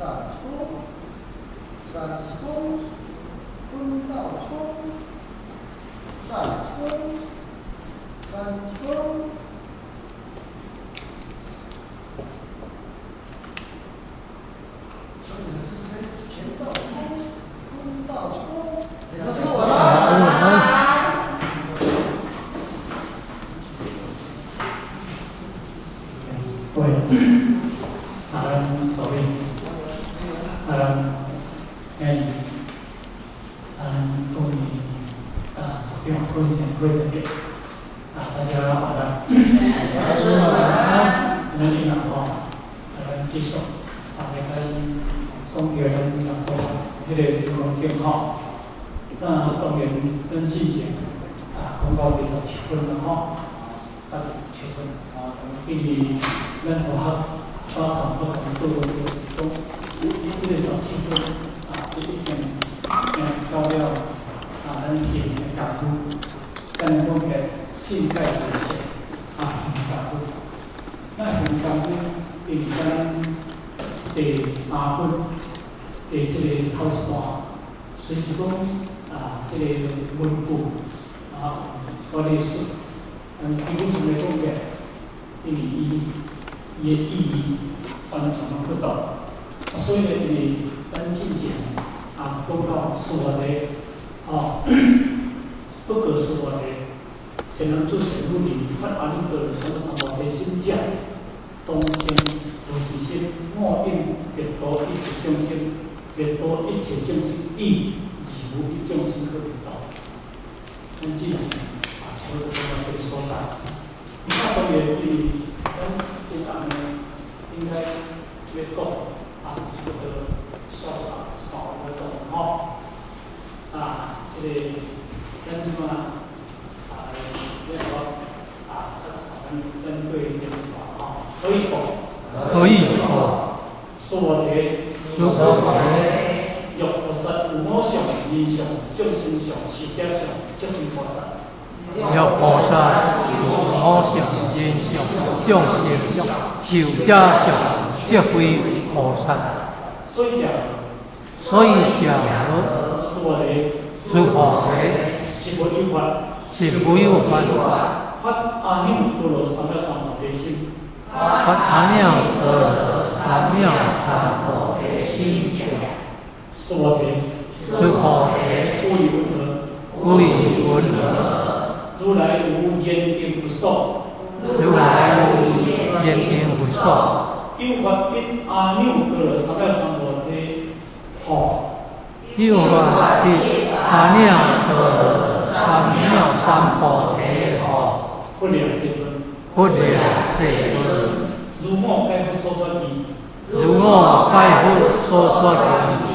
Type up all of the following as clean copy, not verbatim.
再冲，三冲，分到冲，再冲，三冲。调整的姿势，前到冲，分到冲，老师晚安。各位，啊，咱昨日，啊，咱今日，啊，咱各位啊，组長各位先各位代表，啊，大家晚安。老師晚安。咱今日吼，啊，咱繼續啊，來咱講著咱六祖彼个金剛經吼。那當然，咱之前啊講到第17分了吼，到第17分，因為咱佛學早堂不同都有講，這个十七分啊，這已經已經到了啊，咱行的功夫，咱講起來信解為證啊，行功夫。那行功夫，因為咱第三分的這个頭一段，雖是講啊，這个文句啊，有一寡歷史，但基本上來講起來，因為伊伊的意義完全攏不同，啊，所以呢，因為咱進前啊講到說的，哦，不可說的，善男子善女人，發阿耨多羅三藐三菩提心者，當生無時心，莫應滅度一切眾生，滅度一切眾生意，而無一眾生可滅度。咱進前啊，差不多講到這个所在。那當然，因為咱今暗呢，應該欲講啊，差不多煞啊，一段來講吼。啊，這个咱這馬啊，咧說啊，咱咱對念一段吼，可以無？可以無？說的，說的。若菩薩無我相、人相、眾生相、壽者相，則非菩薩。若菩薩無我相、人相、眾生相、壽者相，則非菩薩。所以講，所以講，說的，說的，實無有法，實無有法，發阿耨多羅三藐三菩提心，發阿耨多羅三藐三菩提心者，說的，說的，無疑云何？無疑云何？如來無言定佛所，如來無言定佛所，有法得阿耨多羅三藐三菩提吼，有法得阿耨多羅三藐三菩提吼，佛了世尊，佛了世尊，如我解佛所說義，如我解佛所說義，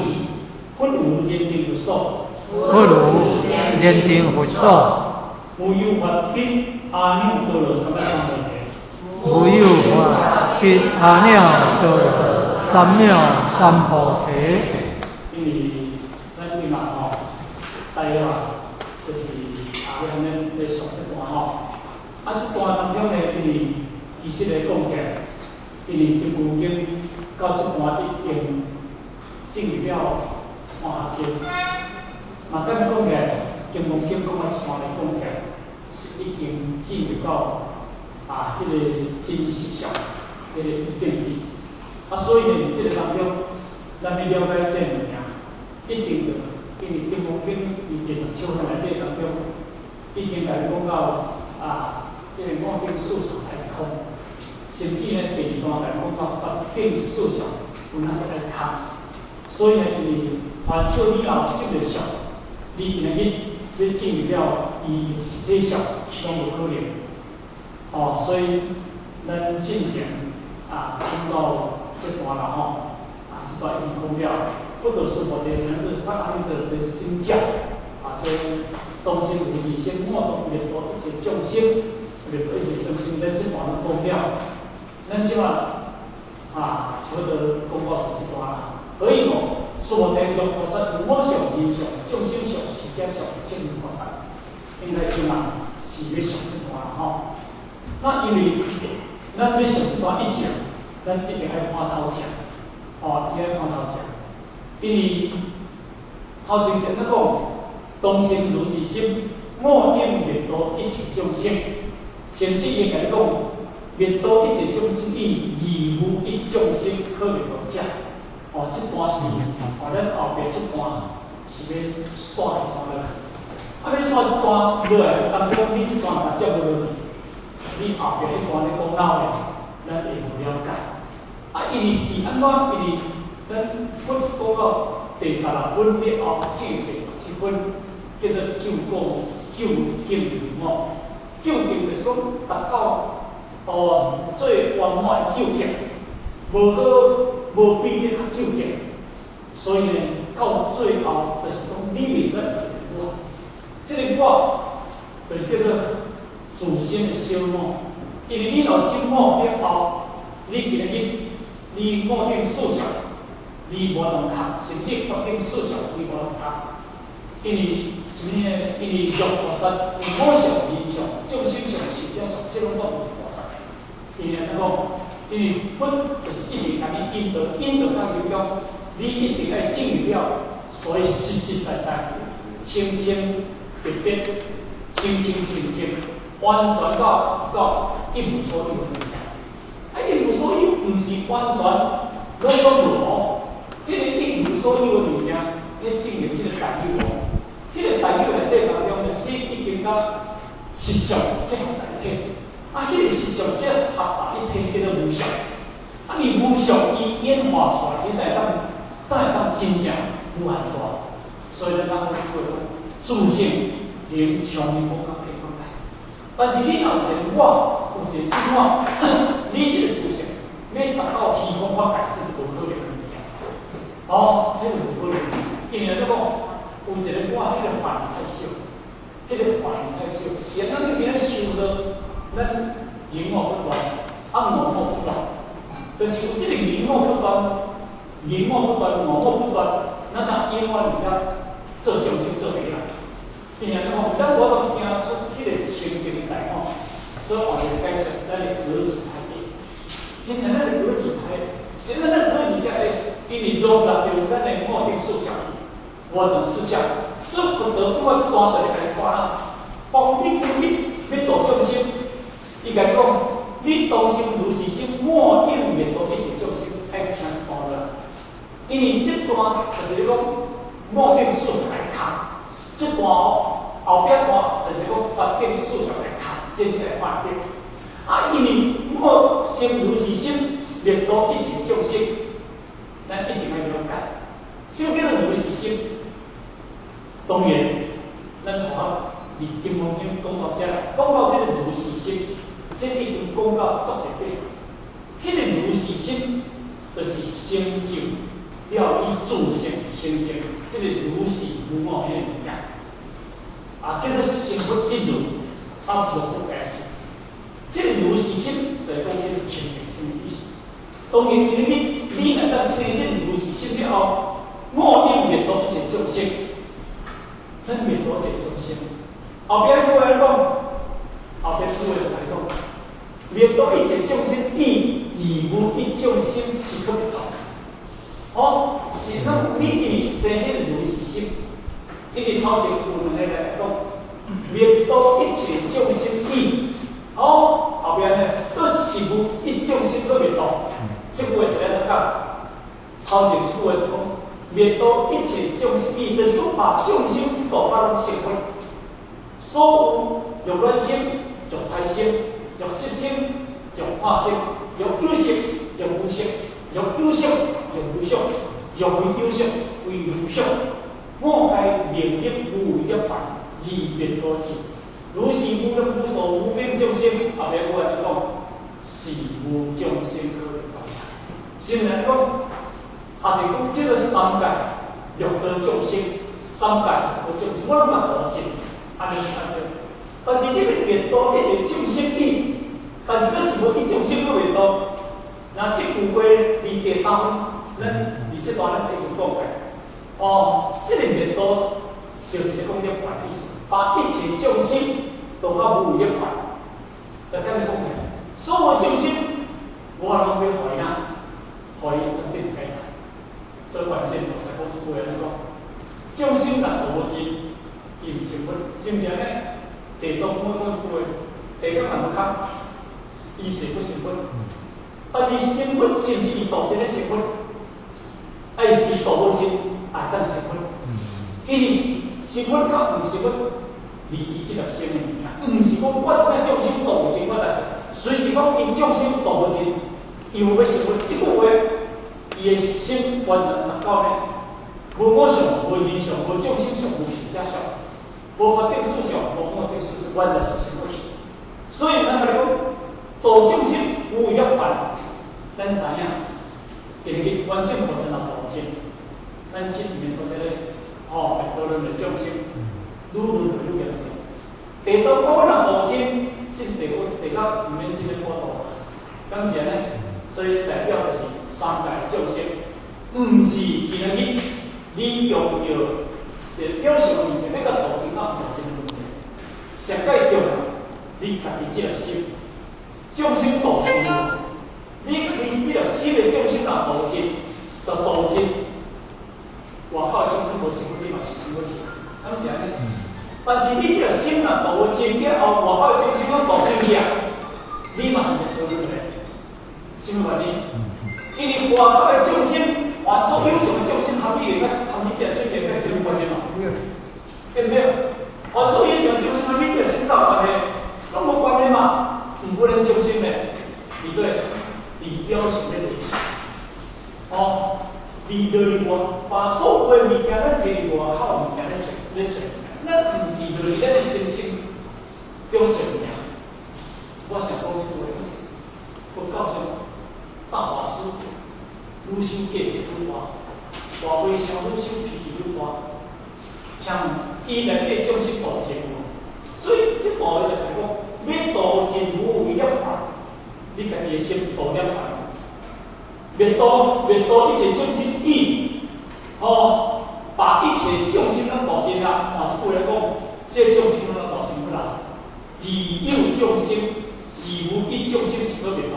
佛無言定佛所，佛無言定佛所，無有法得阿耨多羅三藐三菩提，無有法得阿耨多羅三藐三菩提。因為咱今嘛吼，大約啊，就是啊，咧按呢咧上這段吼，啊，這段當中呢，因為其實來講起來，因為金剛經到這段已經進入了一段經，嘛，咁樣講起來，金剛經講到這段來講起來，是已經進入到啊，彼個真實相，彼個意境去。啊，所以呢，佇這個當中，咱欲了解這个物件，一定著，因為金剛經伊第十七分內底當中，已經共咱講到啊，這个五蘊四相愛空，甚至呢，第二段共咱講到八頂四相有哪個愛空。所以呢，因為凡聖以後這个相，你今仔日欲進入了伊的實體相，攏無可能。哦，所以咱進前啊講到這段啦吼，啊，這段已經講了，不可說菩提善男子發阿耨多羅心者，啊，這當生無時心，莫動滅度一切眾生，滅度一切眾生，咱這段攏講了，咱這馬啊，差不多講到這段啦。何以故？說地藏菩薩無我相、人相、眾生相、壽者相，則名菩薩。應該這馬是欲上這段吼。那因為咱欲上這段以前，咱一定愛看頭前。哦，伊愛看頭前，因為頭前先咧講，當心如是心，莫應滅度一切眾生。甚至伊共你講，滅度一切眾生，伊二無一眾生可滅度者。哦，這段是，哦，咱後壁這段是欲煞彼段落來。啊，欲煞這段落來，當講你這段若接無落去，你後壁彼段咧講老咧，咱會無了解。啊，因為是按怎？因為咱佛講到第16分了後，進入第17分，叫做究果究竟哦。究竟就是講達到哦最圓滿的究竟，無閣無比這較究竟。所以呢，到最後就是講你袂使有一個我，這個我就是叫做自心的小我。因為你若證悟了後，你今日你五頂四相，你無通空，甚至八頂四相你無通空。因為啥物呢？因為若菩薩有我相、人相、眾生相、壽者相，這攏總毋是菩薩。因為按怎講？因為佛就是一直共你引導，引導到入中，你一定愛證入了，所以實實在在、清清白白、清清淨淨，完全到一無所有的物件。啊，一無所有，毋是完全攏總無。彼個一無所有的物件，你證入彼個大有無？彼個大有內底當中呢，彼已經佮實相結合在一體。啊，彼個實相結合在一體，叫做無相。啊，你無相伊演化出來，伊才會當真正無限大。所以咱講這句話，自性能長於無窮的國界。但是你若有一個我，有一個真我，你這個自性欲達到虛空法界，這是無可能的物件。哦，彼是無可能。因為怎講，有一個我，彼個範圍太小，彼個範圍太小，是按怎你欲修道，咱人我不斷，啊我我不斷，就是有這個人我不斷，人我不斷，我我不斷，咱才永遠佇遮做眾生做袂來。因為按怎講，咱無法度行出彼個清淨的大海，所以換一個解釋，咱的格局太狹。真正咱的格局太狹，是咱的格局遮狹，因為容納著咱的五頂四相，我等四相，所以佛陀講這段就咧共你看啦，幫你求去欲度眾生，伊共你講，你當心如是心，莫應滅度一切眾生，愛聽這段啦。因為這段就是咧講五頂四相來空，這段後壁段就是講八頂四相來空，真來看著。啊，因為莫心如是心，滅度一切眾生，咱一定愛了解，啥物叫做如是心？當然，咱頭仔佇金剛經講到遮來，講到這個如是心，這已經講到足濟遍。彼個如是心，就是成就了以自性清淨，彼個如是無我彼個物件，啊，叫做成佛一如，啊，無不解釋。這個如是心，就是講叫做清淨心的意思。當然，今日你若當生這如是心了後，莫應滅度一切眾生，咱滅度一切眾生。後壁句話講，後壁句話就來講，滅度一切眾生，以二無一眾生是可滅度。哦，是咱你因為生彼個如是心，因為頭前有兩個來講，滅度一切眾生以，哦，後壁呢，閣是無一眾生閣滅度。這句話是按怎講？頭前這句話是講，滅度一切眾生，伊就是講把眾生度到攏成佛。所有欲軟心、欲胎心、欲色心、欲化心、欲有色、欲無色、欲有色、欲無色、欲非有色、非無色，五界明入無為涅槃，二滅度智。如是無量無數無邊眾生，後壁我來講，是無眾生可滅度者。先來講，啊，就講這個三界六道眾生，三界六道眾生，我攏嘛度盡，按呢按呢。但是你欲滅度一切眾生意，但是閣是無一眾生閣滅度。那這句話佇第三分，咱佇這段咱已經講過。哦，這個滅度就是咧講涅槃的意思，把一切眾生度到無為涅槃。來咁樣講起來，所有眾生，無法度欲予伊哪，予伊決定解脫。眾生若度無盡，伊毋成佛，是毋是按呢？地藏講講一句話，地藏若無空，伊誓不成佛。但是成佛是毋是伊度盡咧成佛？還是度無盡也會當成佛？因為成佛佮毋成佛，離伊這粒心的物件，毋是講我這個眾生度無盡，我但是隨時講伊眾生度無盡，伊有欲成佛，這句話，伊的心願能達到呢？無我相，無人相，無眾生相，無壽者相，無法頂事相，無我頂事相，原來是成佛去。所以咱共你講，度眾生無為了辦，咱知影，今日觀世音菩薩若度盡，咱這裡面都這個吼，會討論的眾生，愈輪迴愈嚴重。地藏講若度盡，這地府地到毋免這個普度，敢是按呢？所以代表就是三界眾生，毋是今仔日你用著一個表象的物件，欲共度盡啊，毋度盡的問題。上蓋重要，你家己這粒心，眾生度盡，你家己這粒心的眾生若度盡，就度盡，外口的眾生無成佛，你嘛是成佛去，敢是按呢？但是你這粒心若度盡了後，外口的眾生攏度盡去啊，你嘛是會度落來，啥物原因？因為外口的眾生，凡所有相的眾生，含你連含你這個心連甲這有關係嘛？對毋對？凡所有相的眾生，含你這個心有關係，攏無關係嘛？毋過咱眾生呢，佇對，佇表象咧維持，哦，佇內外，把所有的物件，咱摕佇外口物件咧揣咧揣，咱毋是落佇咱的心性中揣物件。我想講這句話，佛教說大法師愈修見識愈大，大和尚愈修脾氣愈大，像伊內底眾生度盡無，所以這道理就來講，欲度盡無為涅槃，你家己的心度涅槃，滅度滅度一切眾生意，吼，把一切眾生攏度盡啦。換一句來講，這個眾生攏度成佛啦。自有眾生，自無一眾生是閣滅度。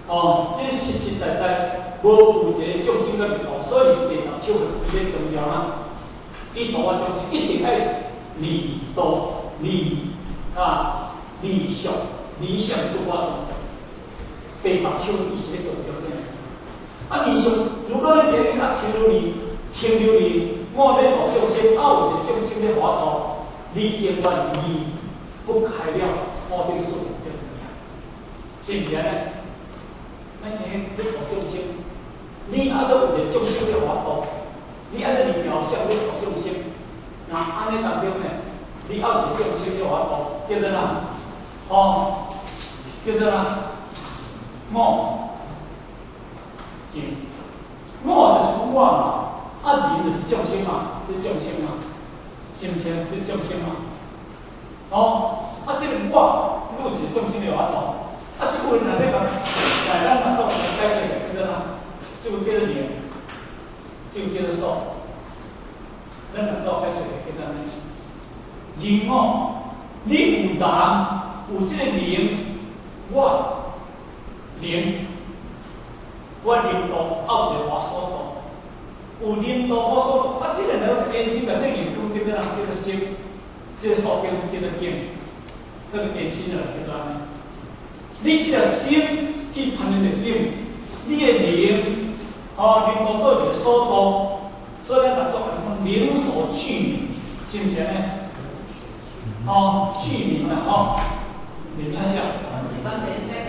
哦，這實實在在無有一個眾生閣滅度，所以第十首伊咧強調啦，伊度我眾生一定愛離度離啊離相離相度我眾生。第十首伊是咧強調啥物？啊，離相如果你今日啊停留佇停留佇我欲度眾生，啊有一個眾生欲予我度，你永遠離不開了我頂四這個物件，是毋是按呢？咱今日欲度眾生，你猶閣有一個眾生欲予我度，你按呢離表象欲度眾生，那按呢當中呢，你猶有一個眾生欲予我度，叫做啥？哦，叫做啥？我見，我就是我嘛，啊人就是眾生嘛，這眾生嘛，是毋是？這眾生嘛，哦，啊這個我，汝是眾生欲予我度，啊這句話若欲共來咱嘛做解釋叫做啥？這個叫做靈，這個叫做所，咱若做解釋叫做啥物？人哦，你有人有這個靈，我靈，我靈度還有一個我所度，有靈度我所度，啊，這個兩個延伸來這個叫做啥？叫做心，這個所叫叫做境，這個延伸來叫做按呢。你這個心去攀著境，你的靈，哦，靈度閣有一個所度，所以咱來做講靈所俱名，是毋是按呢？哦，俱名啦，吼，你看下。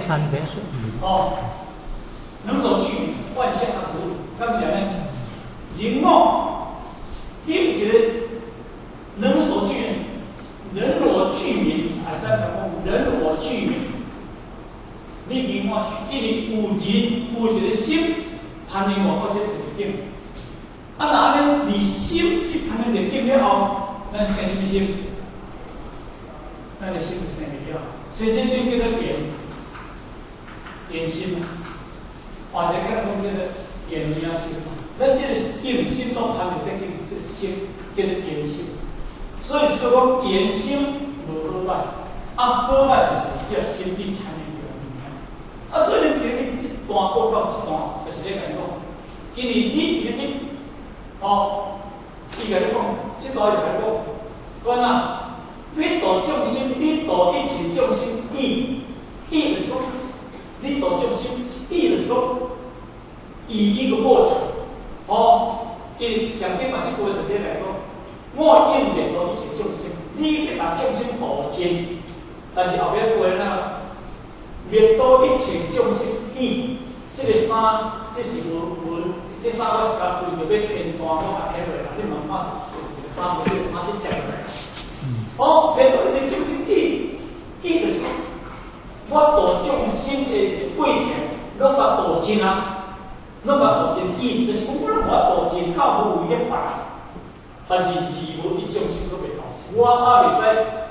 三點水。哦，能所俱名，萬象啊無，敢是按呢？人我，你有一個能所俱，人我俱名，會使講人我俱名。你人我是因為有人有一個心攀緣外口這一個境，啊，若按呢，離心去攀緣著境了後，咱生啥物心？咱的心就生袂了，生這心叫做緣，緣心，或者講叫做緣名心。咱這個境心所攀的這境是心，叫做緣心。所以說講緣心無好歹，啊好歹就是這個心去攀緣著物件。啊，所以恁今日這段報告這段，就是咧共你講，因為你今日哦，伊共你講，這段就共你講，講啊，你度眾生，你度一切眾生意，意就是講，你度眾生，意就是講，意一個過程，哦，伊上頂嘛，這句話就是來講，我應滅度一切眾生，你會把眾生度盡，但是後壁句話哪，滅度一切眾生意，這個三，這是無無，這三我是共為著欲添單，我共添落來，你慢看，有一個三，無這個三去接落來。哦，滅度一切眾生意，意就是講，我度眾生的一個過程，攏共度盡啊，攏共度盡意，就是講我攏共度盡到無為涅槃啊。但是二無一眾生閣袂度，我猶袂使，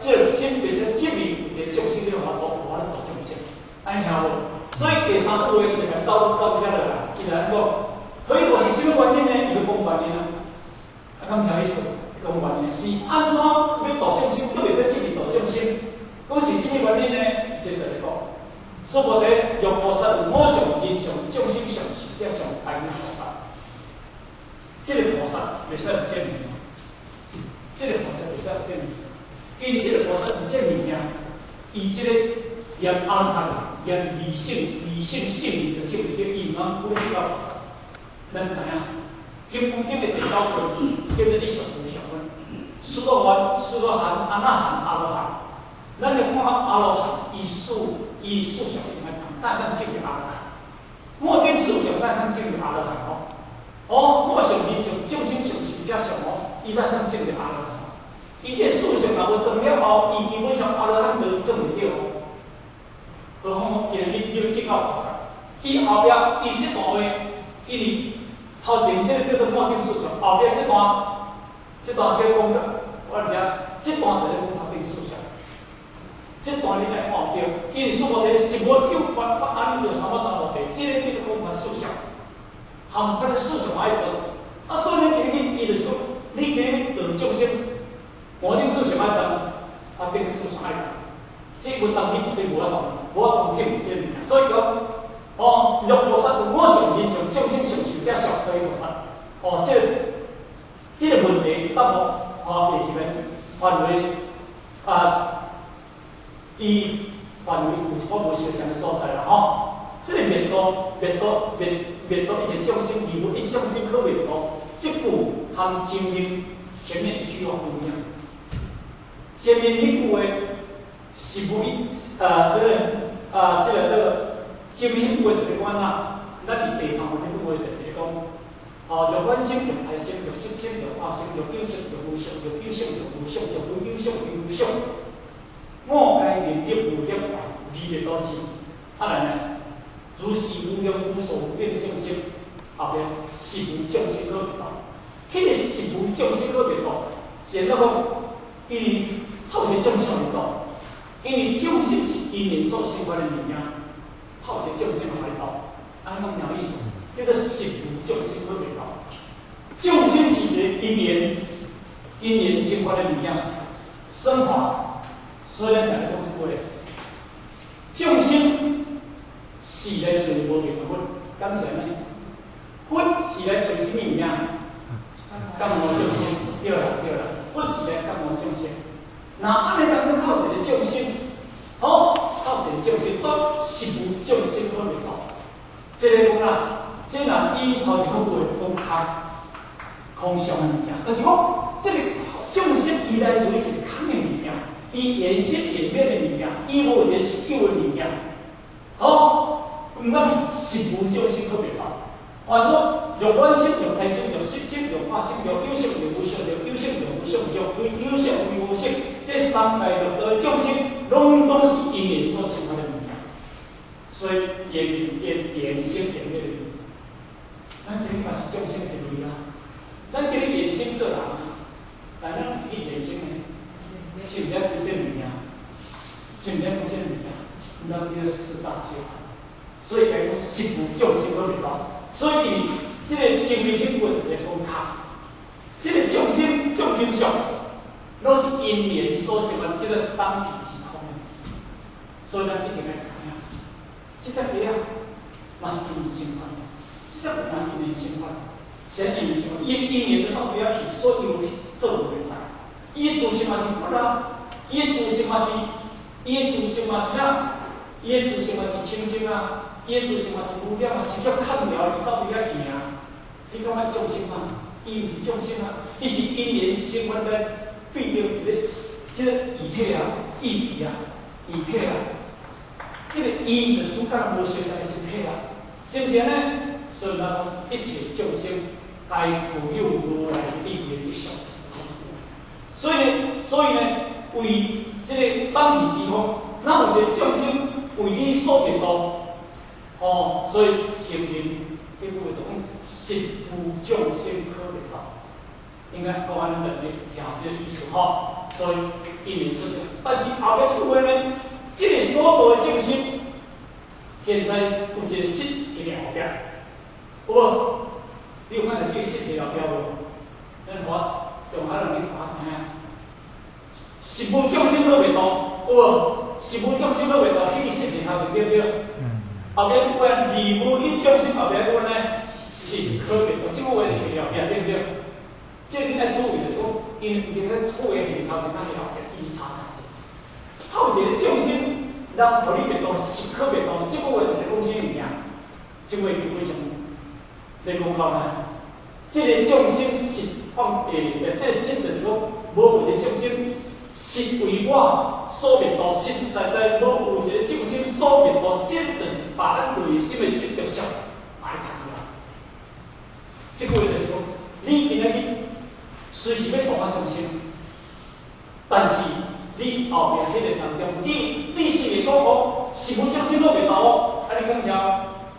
這個心袂使證明有一個眾生咧，我度，我咧度眾生，按呢聽無？所以第三句話伊就來走走遮落來，伊就按呢講，所以我是啥物原因呢？伊欲講原因啊，啊，敢聽意思？講原因是按怎欲度眾生，閣袂使證明度眾生，講是啥物原因呢？伊這就來講，說無佇若菩薩有我相、人相、眾生相、壽者相、大菩薩，這個菩薩袂使有這物件，這個菩薩袂使有這物件，因為這個菩薩有這物件，伊這個連阿羅漢，連二乘、二乘聖義就證袂著，伊毋通講這個菩薩。咱知影，金剛經的第九句叫做一相無相分，須陀洹、須陀含、阿那含、阿羅漢。咱就看阿羅漢，伊四伊四相一定愛當，當證入阿羅漢。末定四相當當證入阿羅漢哦。哦，我相人相眾生相壽者相哦，伊才當證入阿羅漢。伊這四相若無斷了後，伊基本上阿羅漢都證袂著哦。何況今日你要證到菩薩，伊後壁伊這段話，伊佇頭前這個叫做末定四相，後壁這段這段叫講，我毋知，這段就咧講法定四相。這段你來看著，因為說無佇十無九法法阿彌陀三藐三菩提，這個叫做講法四相，含彼個四相愛斷。啊，所以你今日伊就是講，你今日斷眾生，末定四相愛斷，法定四相愛斷。這無當你絕對無法度，無法度證這物件。所以講，哦，若菩薩有我相、人相、眾生相、壽者相，可以菩薩。哦，這個這個問題，答覆哦，下一面範圍啊，伊範圍有一寡無相像的所在啦，吼。這個滅度、滅度、滅滅度一切眾生，二無一眾生可滅度。這句含前面前面一句話不一樣。前面彼句話是無一啊，這個啊，這個這個前面彼句話就是講啊，咱佇第三問彼句話就是講，哦，若遠心、若胎心、若色心、若法心、若有色、若無色、若有色、若無相、若非有相、非無相，五界明得無涅槃，二滅度是，啊來呢？如是無量無數無邊眾生，後邊實無眾生可滅度。彼個實無眾生可滅度，是按怎講？因為透一個眾生滅度，因為眾生是因緣所生發的物件，透一個眾生滅度，按呢講有意思？叫做實無眾生可滅度。眾生是一個因緣，因緣生發的物件，生化，所以咱成日講這句話，眾生是來揣無明的佛，敢是按呢？佛是來揣啥物物件？覺悟眾生，對啦對啦，佛是來覺悟眾生。若按呢當中透一個眾生，好，透一個眾生，所以實無眾生可滅度。這個講啦，這若以頭一句話講空空相的物件，就是講這個眾生伊來自於是空的物件，伊緣生緣滅的物件，伊無一個實有的物件。好，毋敢實無眾生可滅度。話說，若遠心、若胎心、若色心、若法心、若有色、若無色、若有色、若無相、若非有相、非無色，這三界六道的眾生，攏總是因緣所生發的物件。所以緣緣緣生緣滅的物件，咱今日嘛是眾生一類啊。咱今日緣生做人啊，但咱有一個緣生呢，是毋知規這物件，是毋知規這物件，咱叫四大皆空。所以講實無眾生可滅度。所以這個前面彼句來講空，這個眾生眾生相，攏是因緣所生的，叫做當體即空。所以咱一定愛知影，這隻雞仔嘛是因緣生發，這隻牛因緣生發，是因為什麼？伊因緣都走不了去，所以有做袂使。伊的自性嘛是佛啊，伊的自性嘛是，伊的自性嘛是啥？伊的自性嘛是清淨啊，伊的自性嘛是無染啊，是叫看了伊走不了去爾。你感覺眾生嗎？伊毋是眾生啊，伊是因緣生法來變著一個彼個異體啊、異體啊、異體啊。這個伊就是講敢若無相像的身體啊，是毋是按呢？所以咱講一切眾生皆具有如來因緣的相。所以呢，為這個當體即空，哪有一個眾生為你所滅度？哦，所以前面彼句話就講實無眾生可滅度，應該講按呢來聽這個意思吼。所以因緣所生，但是後壁這句話呢，這個所度的眾生，現在有一個識佇咧後壁，有無？你有看著這個識佇後壁無？咱予我用下讓你看知影。實無眾生可滅度，有無？實無眾生可滅度，彼個識佇後面對毋對？後壁這句話，而無一眾生後壁句呢，實可滅度，這句話佇後壁對毋對？這個你愛注意就是講，因為毋對咧，這句話佇頭前，咱佇後壁伊差啥子？頭一個眾生，人予你滅度，實可滅度，這句話就咧講啥物件？這句話基本上咧講到呢，這個眾生實放這個實就是講，無有一個眾生實為我所滅度，實實在在無有一個眾生所滅度，這就是把咱內心的執著相來砍掉。這句話就是講，你今仔日隨時欲度化眾生，但是你後壁彼個當中，你雖然講講實無眾生可滅度，啊你敢聽？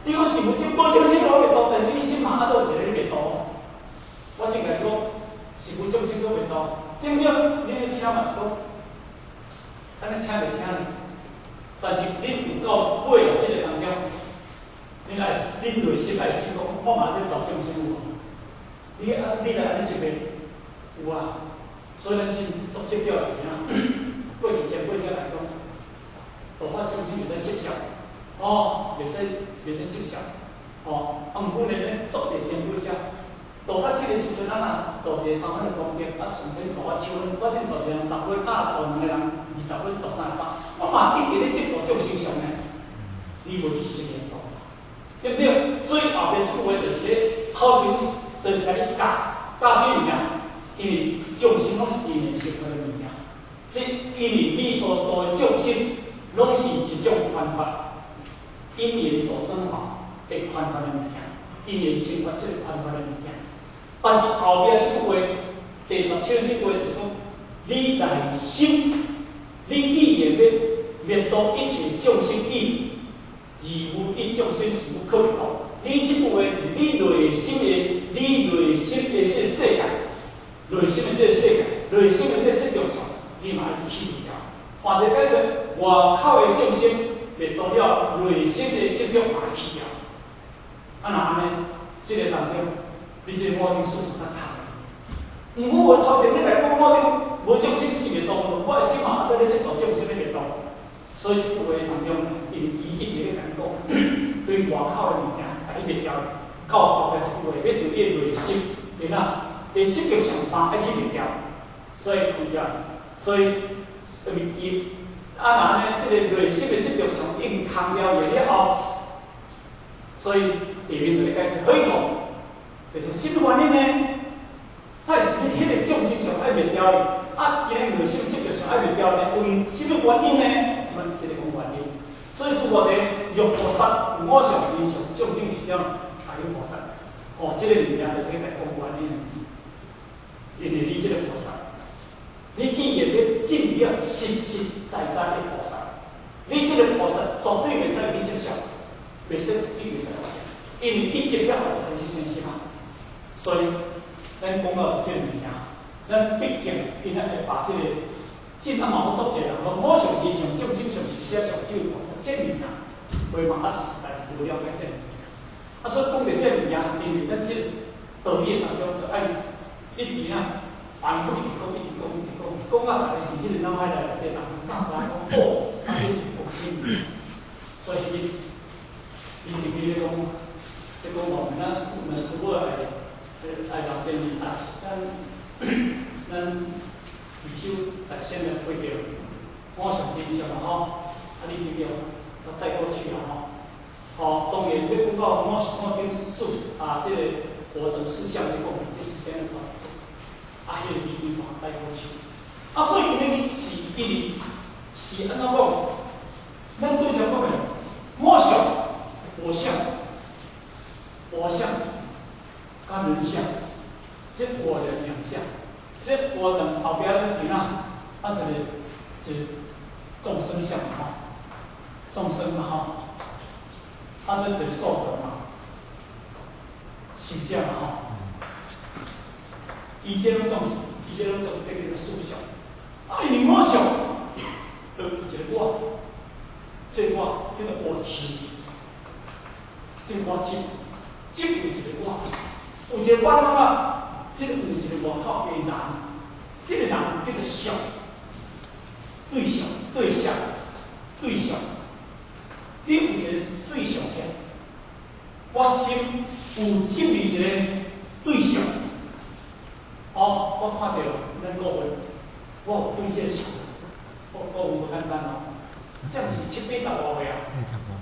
你講實無眾無眾生可滅度，但是你心嘛猶閣有一個咧滅度。我正共你講，實無眾生可滅度，對毋對？你咧聽嘛是講，按呢聽袂聽呢？但是你有到尾啊，這個當中，你愛你內心愛知講，我嘛咧度眾生有無？你啊，你來按呢這邊有啊，所以咱先作執著是啥？過去前輩先來講，度化眾生袂使執著，哦，袂使執著，哦，啊，毋過呢，咱作者前輩者，度到這個時陣，咱若度一個3分的功德，啊，順便助我7分，我先度一個人10分，啊，度兩個人20分，度33，我嘛一直咧執度眾生上呢，你無去隨緣度，對毋對？所以後壁這句話就是咧頭前，就是共你教教啥物件？因為眾生攏是因緣生發的物件，這因為你所度的眾生，攏是一種寬法，因緣所生法的寬法的物件，因緣生發這個寬法的物件。但是後壁這句話，第17這句話就是講，你內心，你既然欲滅度一切眾生意，而無一眾生是無可滅度。你這句話，你內心的，你內心的這個世界，內心的這個世界，內心的這個執著相，你嘛愛去除掉。或者解說，外口的眾生滅度了，內心的執著嘛愛去掉。啊，若按呢，這個當中，你這個五蘊事實較空。毋過我頭前你來講五蘊無眾生是滅度，我的心嘛猶閣咧執著眾生咧滅度。所以這句話當中，因伊一直咧共你講，對外口的物件，共伊滅掉，到後壁這句話，欲對伊的內心，會哪會執著上大愛去滅掉，所以開掉，所以因為伊啊，若按呢，這個內心的執著上已經空了伊了後，所以下面就咧解釋，何以故？就是什麼原因呢？才是你彼個眾生上愛滅掉的，啊，今日內心執著上愛滅掉呢？為什麼原因呢？這個講原因。所以說我哋若菩薩無我相人相眾生是點？還有菩薩，哦，這個物件就是來講原因。因為你這個菩薩，你既然欲證了實實在在的菩薩，你這個菩薩絕對袂使去執著，袂使絕對袂使執著，因為一執了後開始生心啊。所以咱講到這個物件，咱畢竟因會把這個進啊嘛，有足濟人講我上人上眾生上是這上少菩薩，這物件，話嘛啊實在無了解這物件。啊，所以講著這物件，因為咱這道理當中就愛一直啊反覆一直講，一直講，一直講，講到逐家佇彼個腦海內底，人敢知影講哦，啊這是講啥物？所以伊伊直直咧講，咧講我們那我們十個來。愛人建議啊，咱二手大仙的會叫我上真相嘛吼，啊你記著，我帶過去啊吼。吼，當然欲講到我頂數啊，這個我等四相來講，這時間就啊，彼個比喻帶過去。啊，所以今日是因為是按怎講？咱對上講的，我相、我相、我相，佮人相，這我人兩相，這我人後壁就是哪？啊，一個眾生相吼，眾生嘛吼，啊，這一個壽者嘛，受者嘛吼，伊這攏總是，伊這攏總這叫做四相。啊，因為我相，就一個我，這個我叫做我執，這個我執，執有一個我，有一個我怎啊？這個有一個外口的人，這個人叫做相，對象，對象，對象，你有一個對象遐，我心有這麼一個對象，哦，我看著咱各位，我有對這個相，我講無簡單哦，這樣是七八十外歲啊，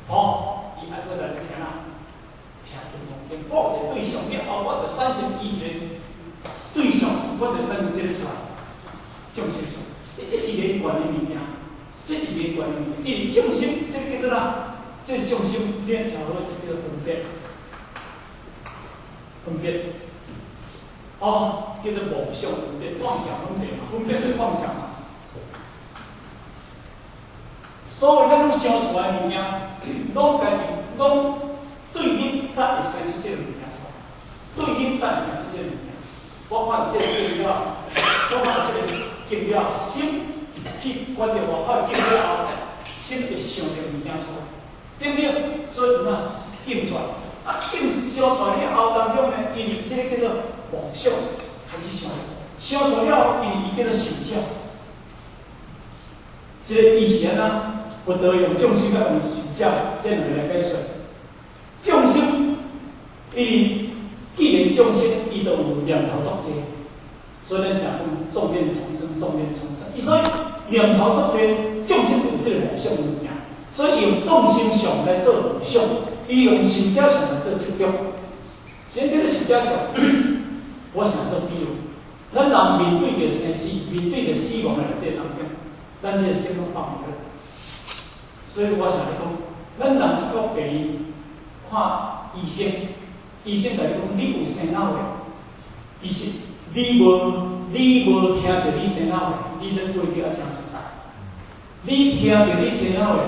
哦，伊愛閣來聽啊，聽金剛經，我有一個對象了後，我就產生伊一個對象，我就產生這個出來，眾生相，欸，這是連貫的物件，這是連貫的物件，因為眾生，這個叫做啥？這個眾生，你聽好是叫做分別，分別，哦，叫做妄想分別，妄想分別嘛，分別就是妄想嘛。所有咱攏想出來的物件，攏家己攏對立，才會生出這個物件出來。對立才會生出這個物件。我看這個境了，我看這個境了，心去觀著外口的境了後，心會想著物件出來，對不對？所以有影境出來，啊，境想出來了後當中呢，因為這個叫做妄想開始想，想出來了後，因為伊叫做受者，這個伊是按怎？佛陀用眾生佮用受者這兩個來解說。眾生，因為既然眾生，伊就有念頭作濟，所以咱成講眾念叢生，眾念叢生。伊所以念頭作濟，眾生有這個妄想的物件，所以用眾生相來做妄想，伊用受者相來做執著。先叫做受者相，我想做比喻，咱人面對著生死，面對著死亡的內底當中，咱這個心攏放袂落。所以我想咧講，咱人去到病院看醫生，醫生共你講你有生老的，其實你無聽著你生老的，你咧過得也誠自在。你聽著你生老的，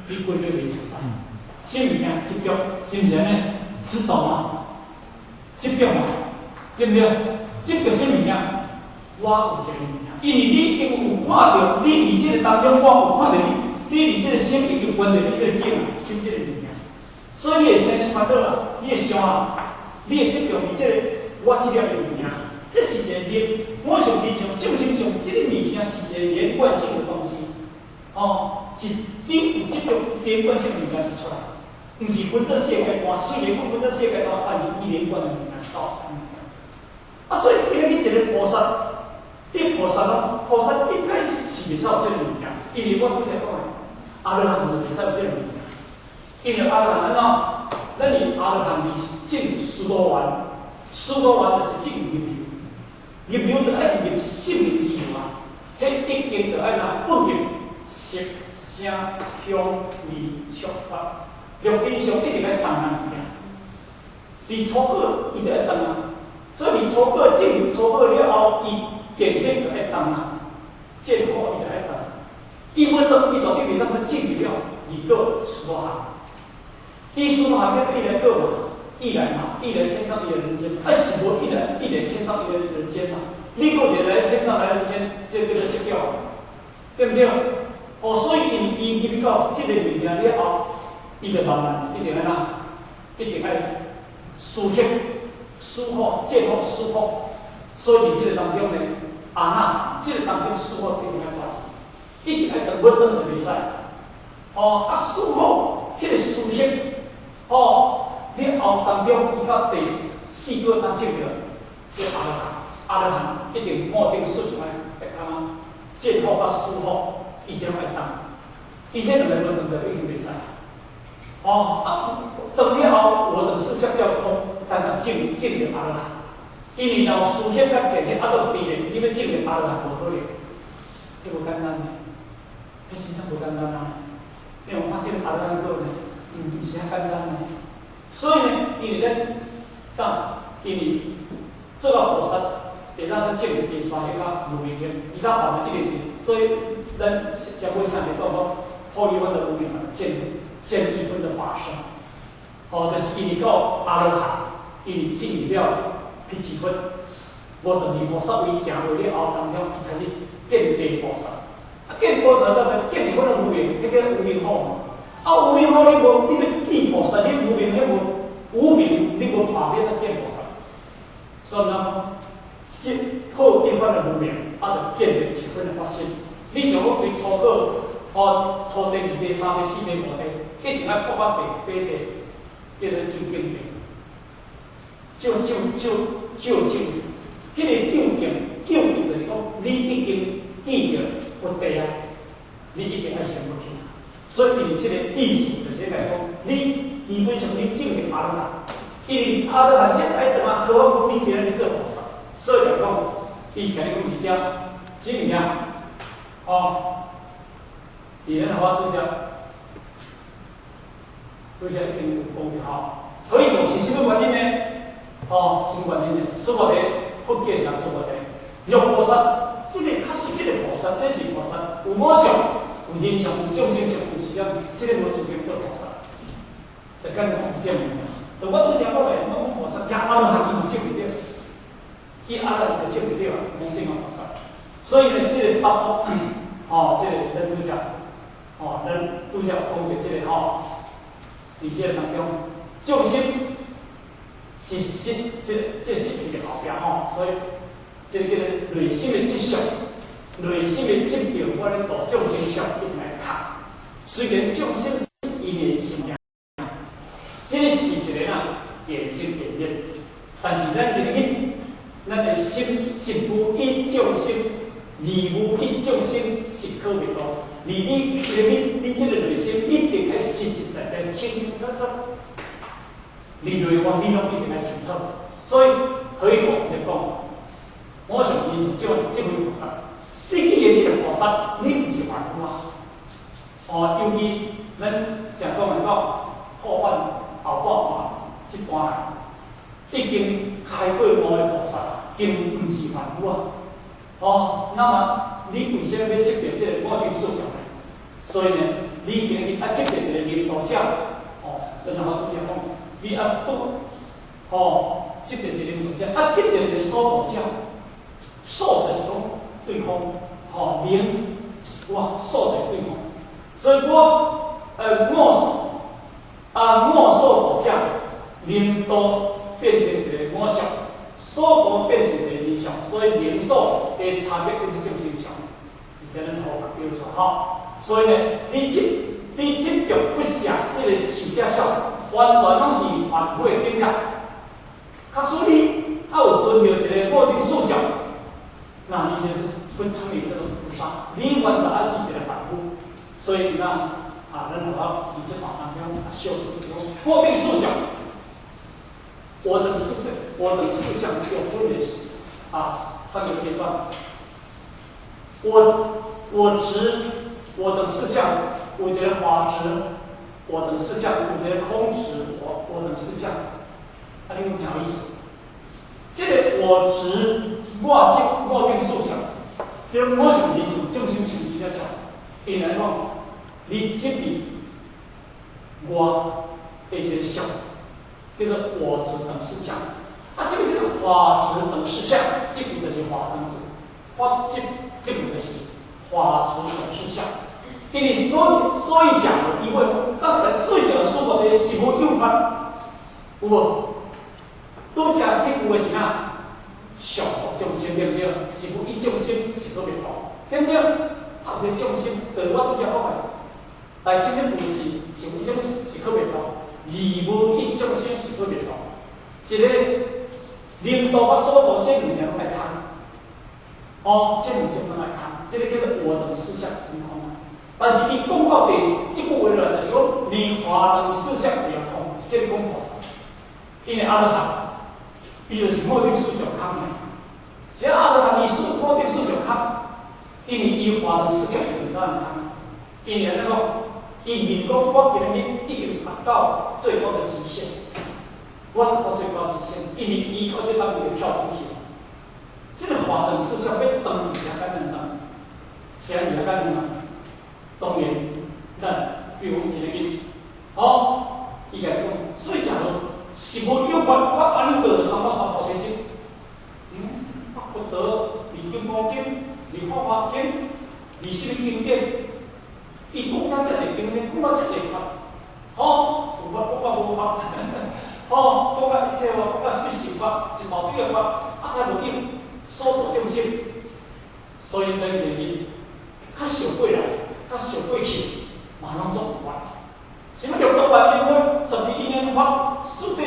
你過得袂自在。啥物件執著，是毋是按呢？執著嘛，執著嘛，對毋對？執著啥物件？我有一個物件，因為你已經有看著，你佇這個當中，我有看著你。你佇這個心已經觀著你這個境啊，心這個物件，所以你會生出煩惱啊，你會想啊，你會執著佇這個我這粒物件，這是一個連，我想親像眾生相，這個物件是一個連貫性的東西，哦，是你有執著連貫性的物件就出來，毋是分做四個階段，雖然講分做四個階段，但是伊連貫的物件走。啊，所以今日你一個菩薩，你菩薩咯，菩薩應該是袂使有這個物件，因為我拄才講的。阿羅漢就袂使有這個物件，因為阿羅漢按怎？咱以阿羅漢佇證須陀洹，須陀洹就是證入流，入流就愛入聖人之流啊。彼已經就愛哪分別色、聲、香、味、觸、法，六根相一定愛動啊物件。佇初果伊就愛動啊，所以佇初果證入初果了後，伊見性就愛動啊，見法伊就愛動。伊無動，伊絕對袂當去證入了二果須陀洹。伊須陀洹叫一來果嘛，一來嘛，一來天上，一來人間，啊是無一來一來天上，一來人間嘛。你閣一來天上來人間，這個叫做執著，對毋對？哦，所以伊伊入到這個物件了後，伊就慢慢一定按怎，一定愛思行、思考、見福、思福。所以佇這個當中呢，阿那，這個當中思考一定愛斷，一定愛斷，無斷就袂使。哦，啊思考，彼個思行，哦，了後當中伊到第四四果当證著這阿羅漢，阿羅漢一定五頂四相愛會當啊，見惑佮思惑，伊這攏愛當，伊這兩個無斷就已經袂使。哦，啊，斷了後，我的四相要空，才能證著阿羅漢。因為若有思想佮見惑，啊，都佇咧，你欲證著阿羅漢無可能，彼無簡單呢，彼真正無簡單啊！你有看這個阿羅漢果呢，毋是遐簡單呢。所以呢，因為咱講，因為做到菩薩，會當去證入第三彼較無明天，伊較後面一定是，所以咱才會上面講講破一分的無明嘛，見一分的法身。哦，就是因為到阿羅漢，因為證入了彼一分，無像是菩薩位行落了後當中，伊開始見地菩薩。啊，見菩薩就見一分的無明，彼叫無明惑嘛。啊，無明惑你無，你欲見菩薩，你無明彼無無明，你無破滅啊見菩薩。所以咱講，破一分的無明，啊，就見著一分的法身。你想講對初果，哦，初地、二地、三地、四地、五地，一定愛破到第八地，叫做究竟地。照照照照證，彼個究竟，究竟就是講，你已經見著佛地啊，你一定愛成佛去。所以，因為這個意思就是來講，你基本上你證入阿羅漢，因為阿羅漢這愛怎啊？好講你這個咧做菩薩，所以來講，伊共你講佇遮，啥物件？哦，佇咱我拄則，拄則已經有講著吼。所以是啥物原因呢？哦，啥物原因呢？說話的佛教是說話的，若菩薩，這個確實這個菩薩，這是菩薩，有我相，有人相，有眾生相，有時啊，這個無資格做菩薩。就簡單有證明。就我拄則講的，我講菩薩加阿羅漢，伊嘛證袂著，伊阿羅漢就證袂著啊，無證啊菩薩。所以呢，這個答覆，哦，這個咱拄則，哦，咱拄則講的這個吼，佇這個當中，眾生是實，這個這個實體的後壁吼，所以這個叫做內心的執相，內心的執著，我咧度眾生相一定愛卡。雖然眾生是因緣生，這個是一個啊緣生緣滅，但是咱今日咱的心實無以眾生，而無以眾生實可袂度。而你你你這個內心一定愛實實在在、清清楚楚，你內外你攏一定愛清楚。所以何以講就講，我上面就這位菩薩，你既然這個菩薩，你毋是凡夫啊。哦，尤其咱常講的講，後半後半段這段已經開過悟的菩薩，已經毋是凡夫啊。哦，那麼你為啥物欲執著這個五蘊四相呢？所以呢，你今日愛執著一個領導者，哦，就像我拄則講，你愛拄，哦，執著一個領導者，啊，執著一個所度者，所就是講對方，吼，靈是我，所就是對方，所以我我啊，我所度者，靈度變成一個我相，所度變成一個人相，所以靈所的差別跟這眾生相，是咱好表出來吼。所以呢，你執著不捨這個壽者相，完全攏是凡夫的境界。假使你還有存著一個五蘊四相，那你就不成立這個菩薩，你完全還是一個凡夫。所以呢，啊，咱好好佇這段當中啊，小說講五蘊四相，我的四相，我的四相有分為啊三個階段。我執我的四相有一個法執，我的四相有一個空執，我的四相，啊，你有聽有意思？這個我執我執五蘊四相，這個我相你就眾生相是這相，伊來講，你執著我的一個相，叫做我執等四相。啊，啥物叫做法執等四相？這句就是法等執，法執這句就是法執等四相。因為所以講的，因為剛才所以講的說法的是無有法，有無？拄則彼句話是啥？上福眾生對毋對？是無以眾生實可滅度，對毋對？啊，有一個眾生，對我拄則講的，但是啥物故事是無一眾生實可滅度，而無一眾生實可滅度。一個能度佮所度這兩樣攏愛空。哦，這兩種攏愛空，這個叫做我等四相真空。但是伊講到第這句話落來，就是講連華等四相也空，這個講菩薩。因為阿羅漢，伊就是五蘊四相空的。是阿羅漢伊四五蘊四相空，因為伊華等四相就怎樣空？因為按怎講，伊認講我今日已經達到最高的極限，我達到最高極限，因為伊到這當會跳出去。這個華等四相欲斷去也簡單斷，是按呢簡單斷。當然，咱比如講今日，哦，伊共你講，所以誠好，是無有法法阿耨多羅三藐三菩提心。啊，佛陀佇金剛經、佇法華經、佇啥物經典，伊講遮遮濟經典，講到遮濟法，哦，有法講到無法，哦，講到一切法，講到啥物十法，一大堆的法，啊，才無用，所度眾生，所以咱建議較少過來，較少過去，嘛攏總有法。什麼六度萬緣法、十二因緣法、四諦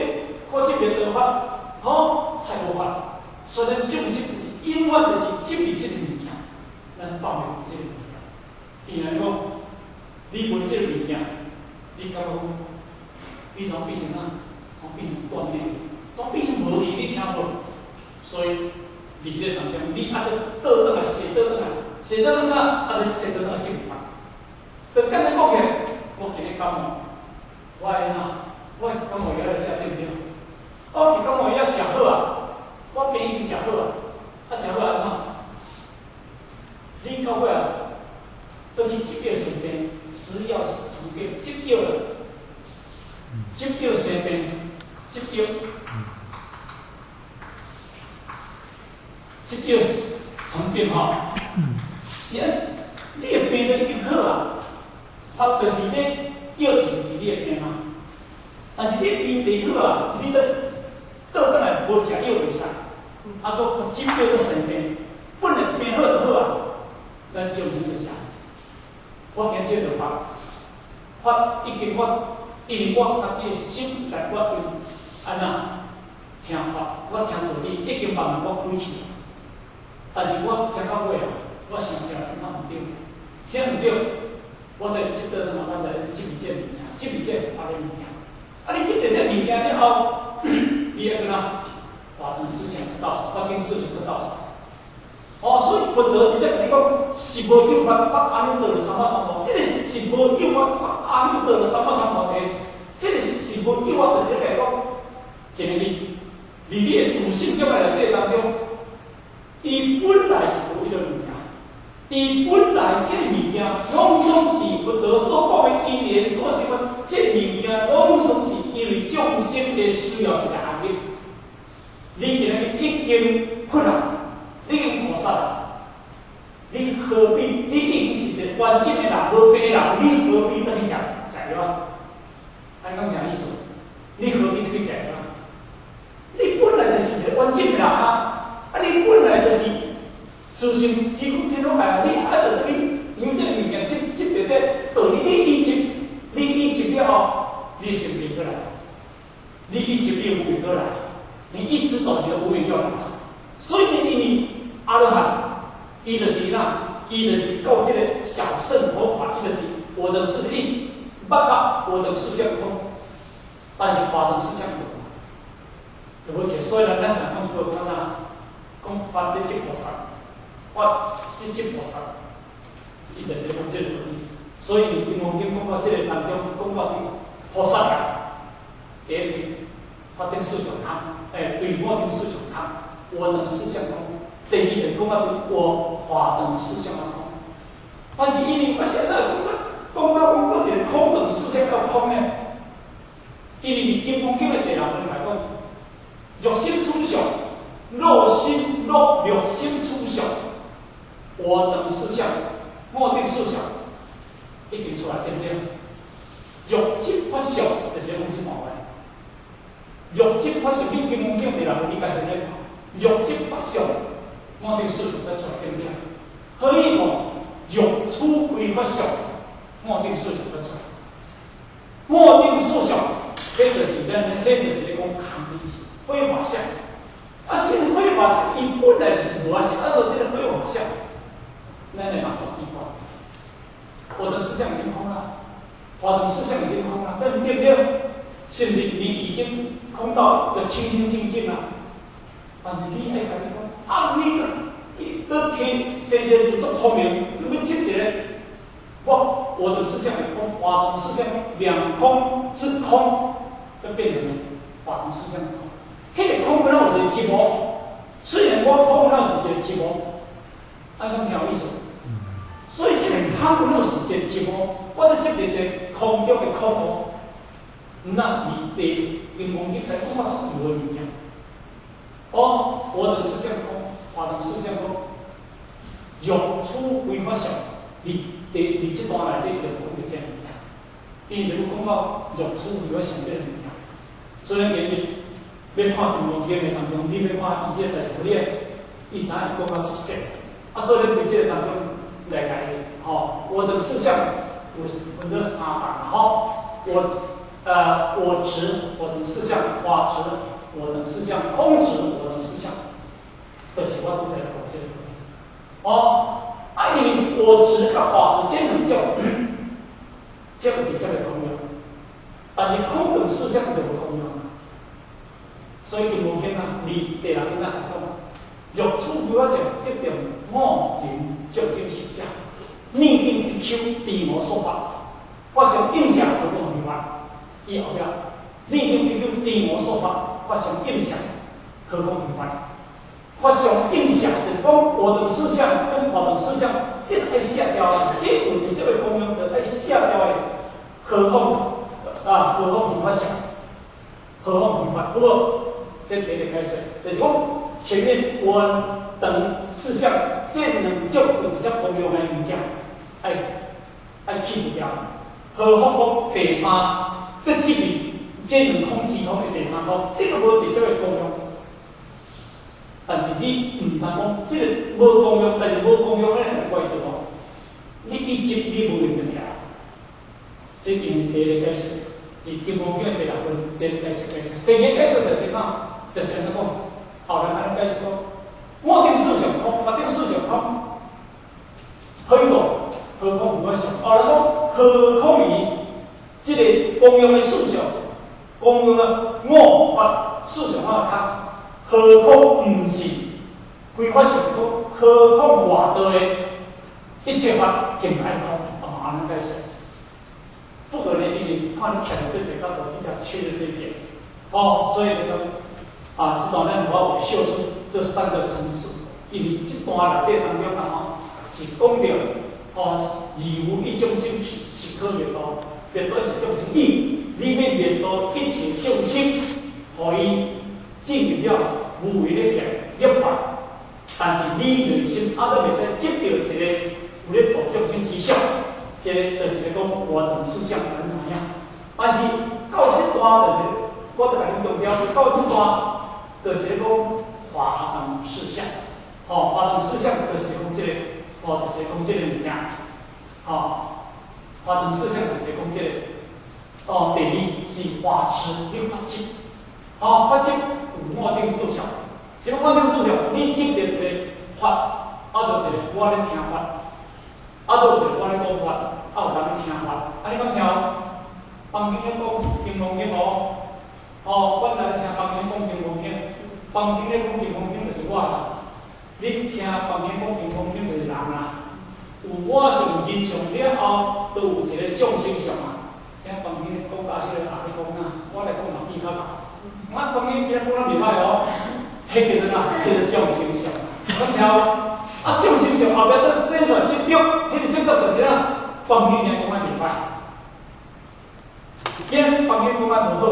苦集滅道法，吼，太無法。所以咱眾生就是永遠就是執著這個物件，咱放袂這個物件。既然講你無這個物件，你感覺講你怎變成啊？怎變成斷念？怎變成無去？你聽無？所以佇這個當中，你愛閣倒轉來，踅倒轉來，踅倒轉來，啊，閣踅倒轉來正法。就簡單講起來，我今日感冒，我會怎？我感冒藥來食對毋對？我去感冒藥食好啊，我病已經食好啊，啊食好按怎？你到尾啊，倒去執藥生病，食藥成病，執藥啦，執藥生病，執藥，執藥成病吼，是按你的病都已經好啊，法就是咧藥是治你的病啊，但是你病治好啊，你閣倒轉來無食藥袂使，啊，閣執藥閣生病，本來病好就好啊，咱眾生就是按呢。我今這個法，法已經我因為我家己的心來決定按怎聽法，我聽道理已經慢慢我開去，但是我聽到尾啊，我想想感覺毋對，啥毋對？我就執著什麼？我就執著這個物件，執著這個法的物件。啊，你執著這個物件了後，你會閣怎？法等四相造，法跟四相閣造。哦，所以佛陀佇遮共你講，實無有法，發阿耨多羅三藐三菩提。這個實無有法，發阿耨多羅三藐三菩提。這個實無有法，就是咧講，今日佇你的自性中內底當中，伊本來是無彼個物件，伊本來這個物件，攏總是佛陀所講的因緣所生的，這個物件攏總是因為眾生的需要是來學的。你今日已經佛啊，你已經菩薩啊，你何必？你已經是一個完整的人，無病的人，你何必閣去食食藥啊？按呢講啥意思？你何必閣去食藥啊？你本來就是一個完整的人啊！啊，你本來就是自性天空天空界啊！你愛著去用這個物件執執著這個道理，你一執，你一執了後，你心變過來，你一執你無明過來，你一直走你的無明又來。所以因為阿羅漢，伊就是哪，伊就是到這個小乘佛法，伊就是我的世一捌到我的四相空，但是法的四相無。對不起，所以咱咱常講出來講啥？講法咧證菩薩，法咧證菩薩，伊就是講這個道理。所以《金剛經》講到這個當中，講到菩薩啊，第一句法頂四相空，對五頂四相空，我等四相空。第二就講到我法等四相空。但是因為我現在講到講到一個空等四相夠空呢？因為佇《金剛經》的第六分來講，若心處相，若心若若心處相，我等四相，五頂四相，已經出來對不對？若執法相，就是講什麼話？若執法相，你金剛經第六分，你家己咧看。若執法相，五頂四相才出來對不對？何以講？若處非法相，五頂四相才出來。五頂四相，這就是咱，這就是咧講空的意思，非法相。啊，是非法相，伊本來就是無啊，是按照這個非法相，咱來嘛足奇怪。我的思想已經空了，我的思想已經空了，對不對？是不是你已經空到一個清清淨淨了？但是你愛家己講，啊，你閣閣聽先賢師足聰明，閣欲執一个，我的思想也空，我的思想兩空之空，就變成法的思想空。彼個空敢若有一個執無，雖然我空，敢若是一個執無，按呢聽有意思？所以彼個空敢若是一個執無，我咧執著一個空中的空無。那你對金剛經來講，我足有的物件。哦，我的四相空，法的四相空，若處非法相，你佇佇這段內底就講著這个物件。因為你講到若處非法相這個物件，所以今日欲看金剛經的當中，你欲看伊這個代誌，你伊知影講到足細，啊，所以你佇這個當中來共伊，吼，我的四相有分做三層，吼，我執，我的四相，法執，我的四相，空執，我的四相，就是我拄才講這個。哦，啊，因為我執佮法執這兩種，這有直接的功用，但是空等四相就無功用。所以金剛經啊，佇第六印來講，若處非法相，即定五人眾生受者，逆定比丘知我說法，法相應相何況非法？伊後壁，逆定比丘知我說法，法相應相何況非法？法相應相就是講我的四相跟法的四相，這個愛卸掉，這有直接的功用，就愛卸掉的，何況啊？何況非法相？何況非法？不過這第一個解釋，就是講前面我等四相這兩種有直接功用的物件，愛愛去除掉。何況講第三閣執去這兩空之空的第三空，這個無直接的功用。但是你毋通講這個無功用，但是無功用，咱會怪著無？你一執你無用得起來。這因為第一個解釋，佇金剛經第六分第一個解釋解釋，第二個解釋就是講，就是按怎講？後來按呢解釋講，我頂四相空，法頂四相空，何以故？何況無法相？後來講何況伊這個功用的四相，功用的五法四相法空，何況毋是非法相空？何況外道的一切法皆愛空，啊，按呢解釋。不過呢，因為看你徛佇這個角度比較缺的這一點，哦，所以就講啊，這段咱我有秀出這三個層次，因為這段內底當中啊，吼，是講著哦，二無一眾生是可滅度，滅度一切眾生意，你欲滅度一切眾生，予伊進入了無為的涅槃，但是你內心猶閣袂使執著一個有咧度眾生之相。這個就是咧講我等四相，咱知影。但是到這段就是，我著共你強調，到這段就是咧講法等四相，吼，法等四相就是講這個，吼，就是講這個物件，吼，法等四相就是講這個。哦，第二是法執，你法執，吼，法執有五頂四相，什麼五頂四相？你執著一個法，啊，就是我咧聽法。啊，都是我咧講法，啊有人咧聽法，啊你敢聽？房間咧講金剛經無？哦，阮來聽房間講金剛經，房間咧講金剛經就是我啦。你聽房間講金剛經就是人啦。有我相人相了後，都有一個眾生相啊。聽房間講甲彼個阿咧講啊，我來講嘛變較歹。我房間今仔講得袂歹哦，彼叫做啥？叫做眾生相。敢聽？啊，眾生相後壁閣生出來執著，彼個執著就是啥？房間講得袂歹，今房間講得無好，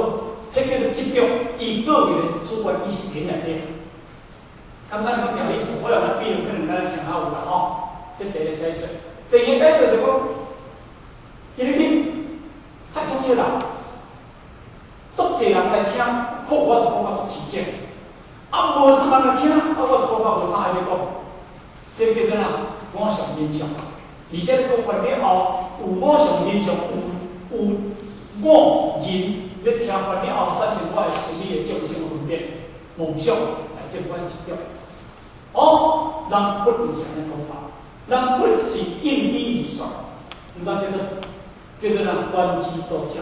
彼叫做執著，伊個人的主觀意識形內底。簡單講講意思，我用來比喻，可能咱聽較有啦吼。這第一個解釋，第二個解釋就講，今日你太出少人，足濟人來聽，好，我就講甲足齊整。啊，無啥人來聽，啊，我就講甲無啥愛欲講。這叫做啥？我相人相。而且講完了後，有我相人相，有我人欲聽完了後，產生我的心理的眾生分別。梦想来证阮执著。哦，人佛毋是按呢讲法，人佛是应机而算，毋知叫做人观机逗教，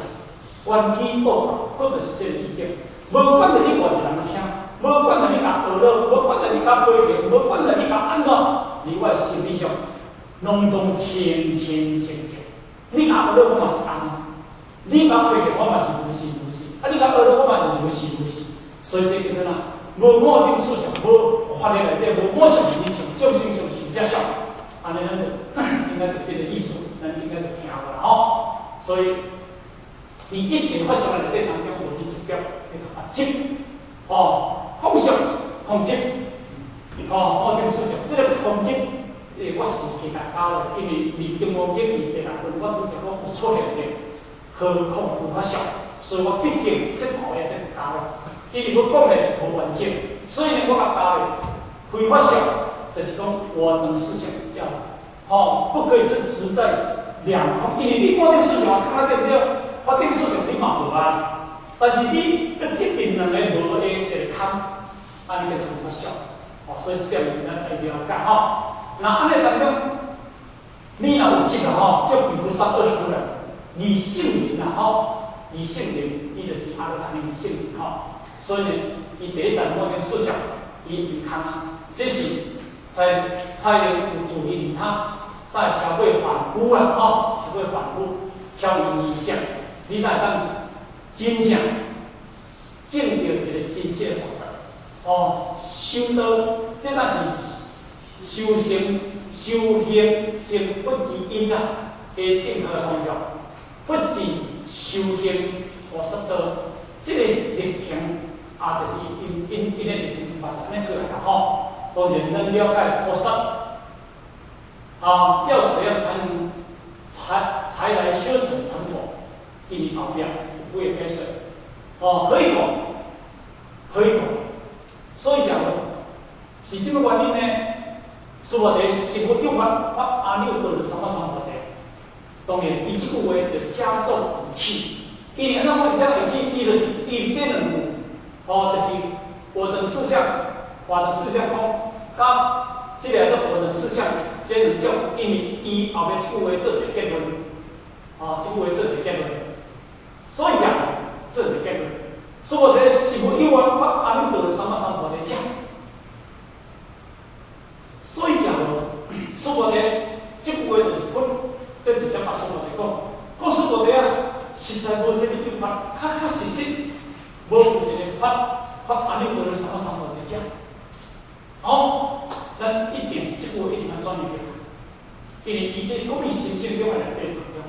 观机逗法，佛就是这个意境。无管著你偌济人听，无管著你共学了，无管著你共批评，无管著你共按怎，伫我心理上，拢总清清净净。你共学了，我嘛是按呢；你共批评，我嘛是如是如是。啊，你共学了，我嘛是如是如是。所以这叫做哪？无我顶思想，无法的内底，无我相人相，众生相，寿者相。按呢，咱就应该就这个意思，咱应该就听有啦吼。所以，伫一切法相内底当中，有去一点叫做法执，哦，空相、空执，哦，我顶思想，这个空执，这个我是给大家的，因为伫中央经伫第六分，我拄则讲有出现的何空无法相，所以我毕竟这头也得加了，因为我讲的无完整，所以呢，我共加的非法相，就是讲我等思想要，哦，不可以是执在两空，因为你我顶思想看啊对不对？法顶思想你嘛无啊，但是你阁这边两个无的一个空，按呢叫做法相，哦，所以这点咱爱了解吼。那按呢当中，你若有执啊吼，就比如三恶俗人，二圣人啊吼，二圣人，伊就是阿罗汉的二圣人吼。所以呢，伊第一层我顶思想，伊伫空啊，这是才能有自利利他，但超过凡夫啦吼，超过凡夫，超越二圣，你才会当真正证到一个真实的菩萨。哦，修道，这若是修行、修行成佛之因啊，加正确的方向。佛是修行菩萨道，这个历程啊，就是因因因的历程嘛是按呢过来啦吼。当然，咱了解菩萨啊，要怎样才能才来修成成佛？因为后壁有几个解释。哦，何以故？何以故？所以讲，是啥物原因呢？须菩提是佛有法发阿耨多罗三藐三菩提。当然，伊这句话就加重语气。因为按怎讲这语气？伊就是伊这两句，哦，就是我等四相，我等四相空，佮这个做我等四相，这两种，因为伊后壁这句话做一个结论，哦，这句话做一个结论。所以讲做一个结论。须菩提是佛有法发阿耨多罗三藐三菩提者。所以讲，须菩提这句话就是佛在直接共须菩提讲，讲须菩提啊，实在无啥物有法，确确实实无有一个法发阿耨多罗三藐三菩提者。哦，咱一定这句话一定要转入去，因为伊这讲伊心性中的内底当中。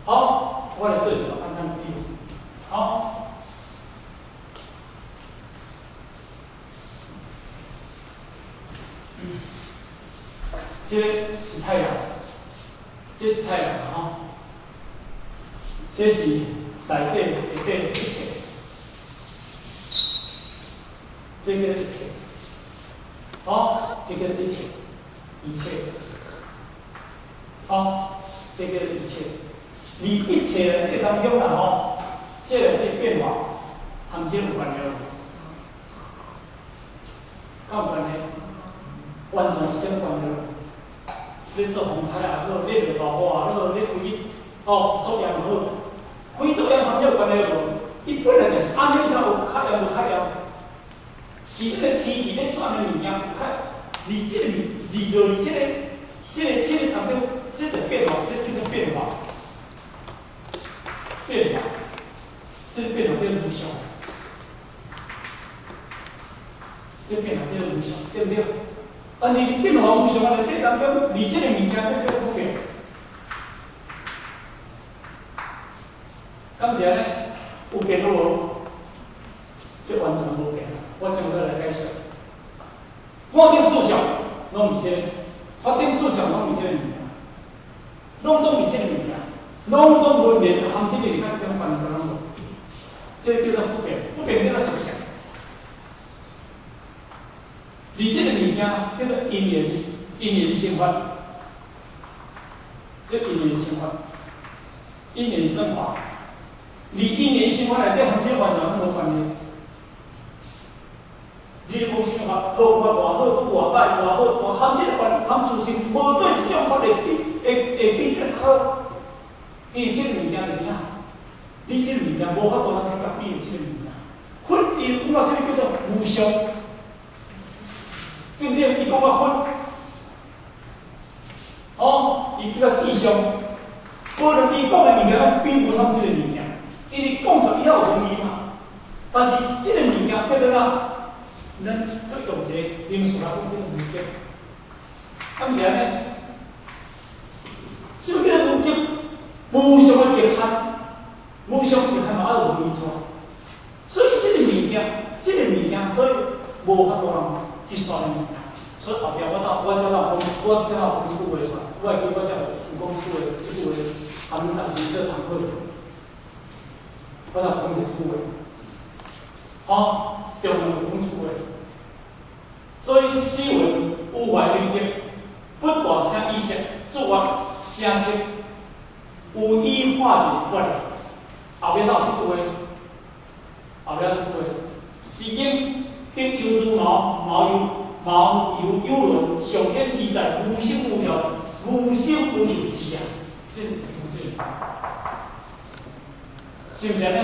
好，我来做一个简单比喻。好。这个是太阳，这是太阳吼，这是内底下底一切，这个一切，好，这个一切，一切，好，这个一切，你一切内底当中啦吼，这个这变化，和这有关系无？敢有关系？完全一点关系无。你做风台也好，你落大雨也好，你开哦作业也好，开作业和这有关系无？伊本来就是按呢，头有较严无较严，是那个天气咧转的物件有较，离这个离落去这个当中，这个变化，这叫做变化，变化，这个变化叫无常，这变化叫无常，对不对？但是变化无常的内底当中，离这个物件这叫不变。敢是按呢？有变有无？这完全无变。我将阁来解释。我顶思想拢是这个，法顶思想拢是这个物件，拢总是这个物件，拢总无变，含这个较一点关系拢无。这叫做不变，不变叫做实相。而这个物件叫做因缘，因缘生法，这因缘生法，因缘生法。你因缘生法内底和这完全无关系。法，好法偌好，拄偌歹，偌好偌含這個法，含自性，無對一種法會比會會比這個較好。因為這個物件就是啥？你這個物件無法度通去共比的這個物件。佛伊講到這個叫做無相，對毋對？伊講到佛，哦，伊叫做智相。無論伊講的物件攏比無上這個物件，因為講出伊還有文字嘛。但是這個物件叫做啥？咱去用一個名詞來講叫做無極，敢毋是按呢？什麼叫做無極？無上的極限，無上極限嘛，愛有文字出來。所以這個物件，這個物件，所以無法度人去算的物件。所以後壁我到我才到講，我才到講這句話出來。我會記我才有講這句話，這句話，他們當時這場課，我才講這句話。好，中文有講這句話。所以詩文有懷明德，不大聲意識，作樂聲色，有意化入法。後壁到這句話，後壁這句話，詩經德猶如毛，毛猶毛猶有倫，上天自在，無生無條，無生無求之啊！這這，是毋是按呢？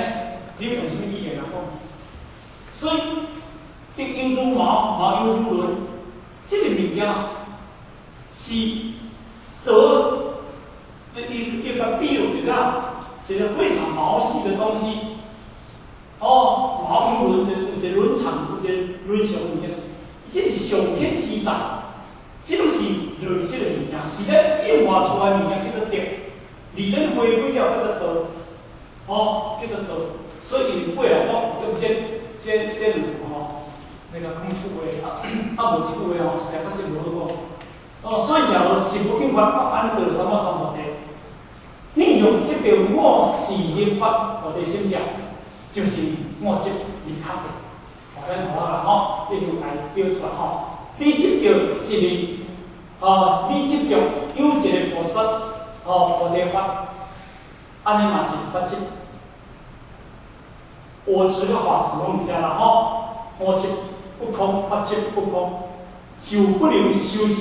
你用啥物語言來講？所以德猶如毛，毛猶如倫，這個物件是德，伊伊共比喻一個一個非常毛細的東西。哦，毛猶倫，有一個倫常，有一個倫常物件。這是上天之在，這攏是累積的物件，是咱演化出來的物件叫做德，離咱回歸了叫做道，哦，叫做道。所以因背後我用這兩句吼，那個講這句話啊，啊無這句話吼，實在確實無好講。哦，所以就是無境法，按呢得三摩三摩地。你用這個五事行法，菩提心者，就是五執離合的。咱好啦吼，你就來表出來吼。你執著一個，哦，你執著有一個菩薩，哦，菩提法，按呢嘛是法執。我執佮法執攏是這啦吼，五執不空，法執不空，就不能修成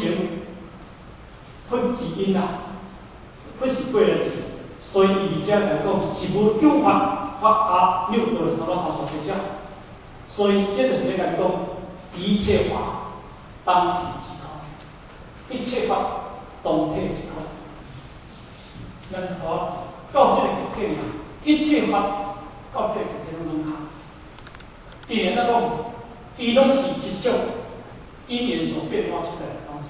佛之因啦。佛是過來者，所以伊這來講是無有法，法阿六道三摩三摩地者。所以這就是咧共講，一切法當體即空，一切法當體即空。咱好到這個極體啊，一切法到這個極體攏總合。伊按怎講，伊攏是一種因緣所變化出來的東西。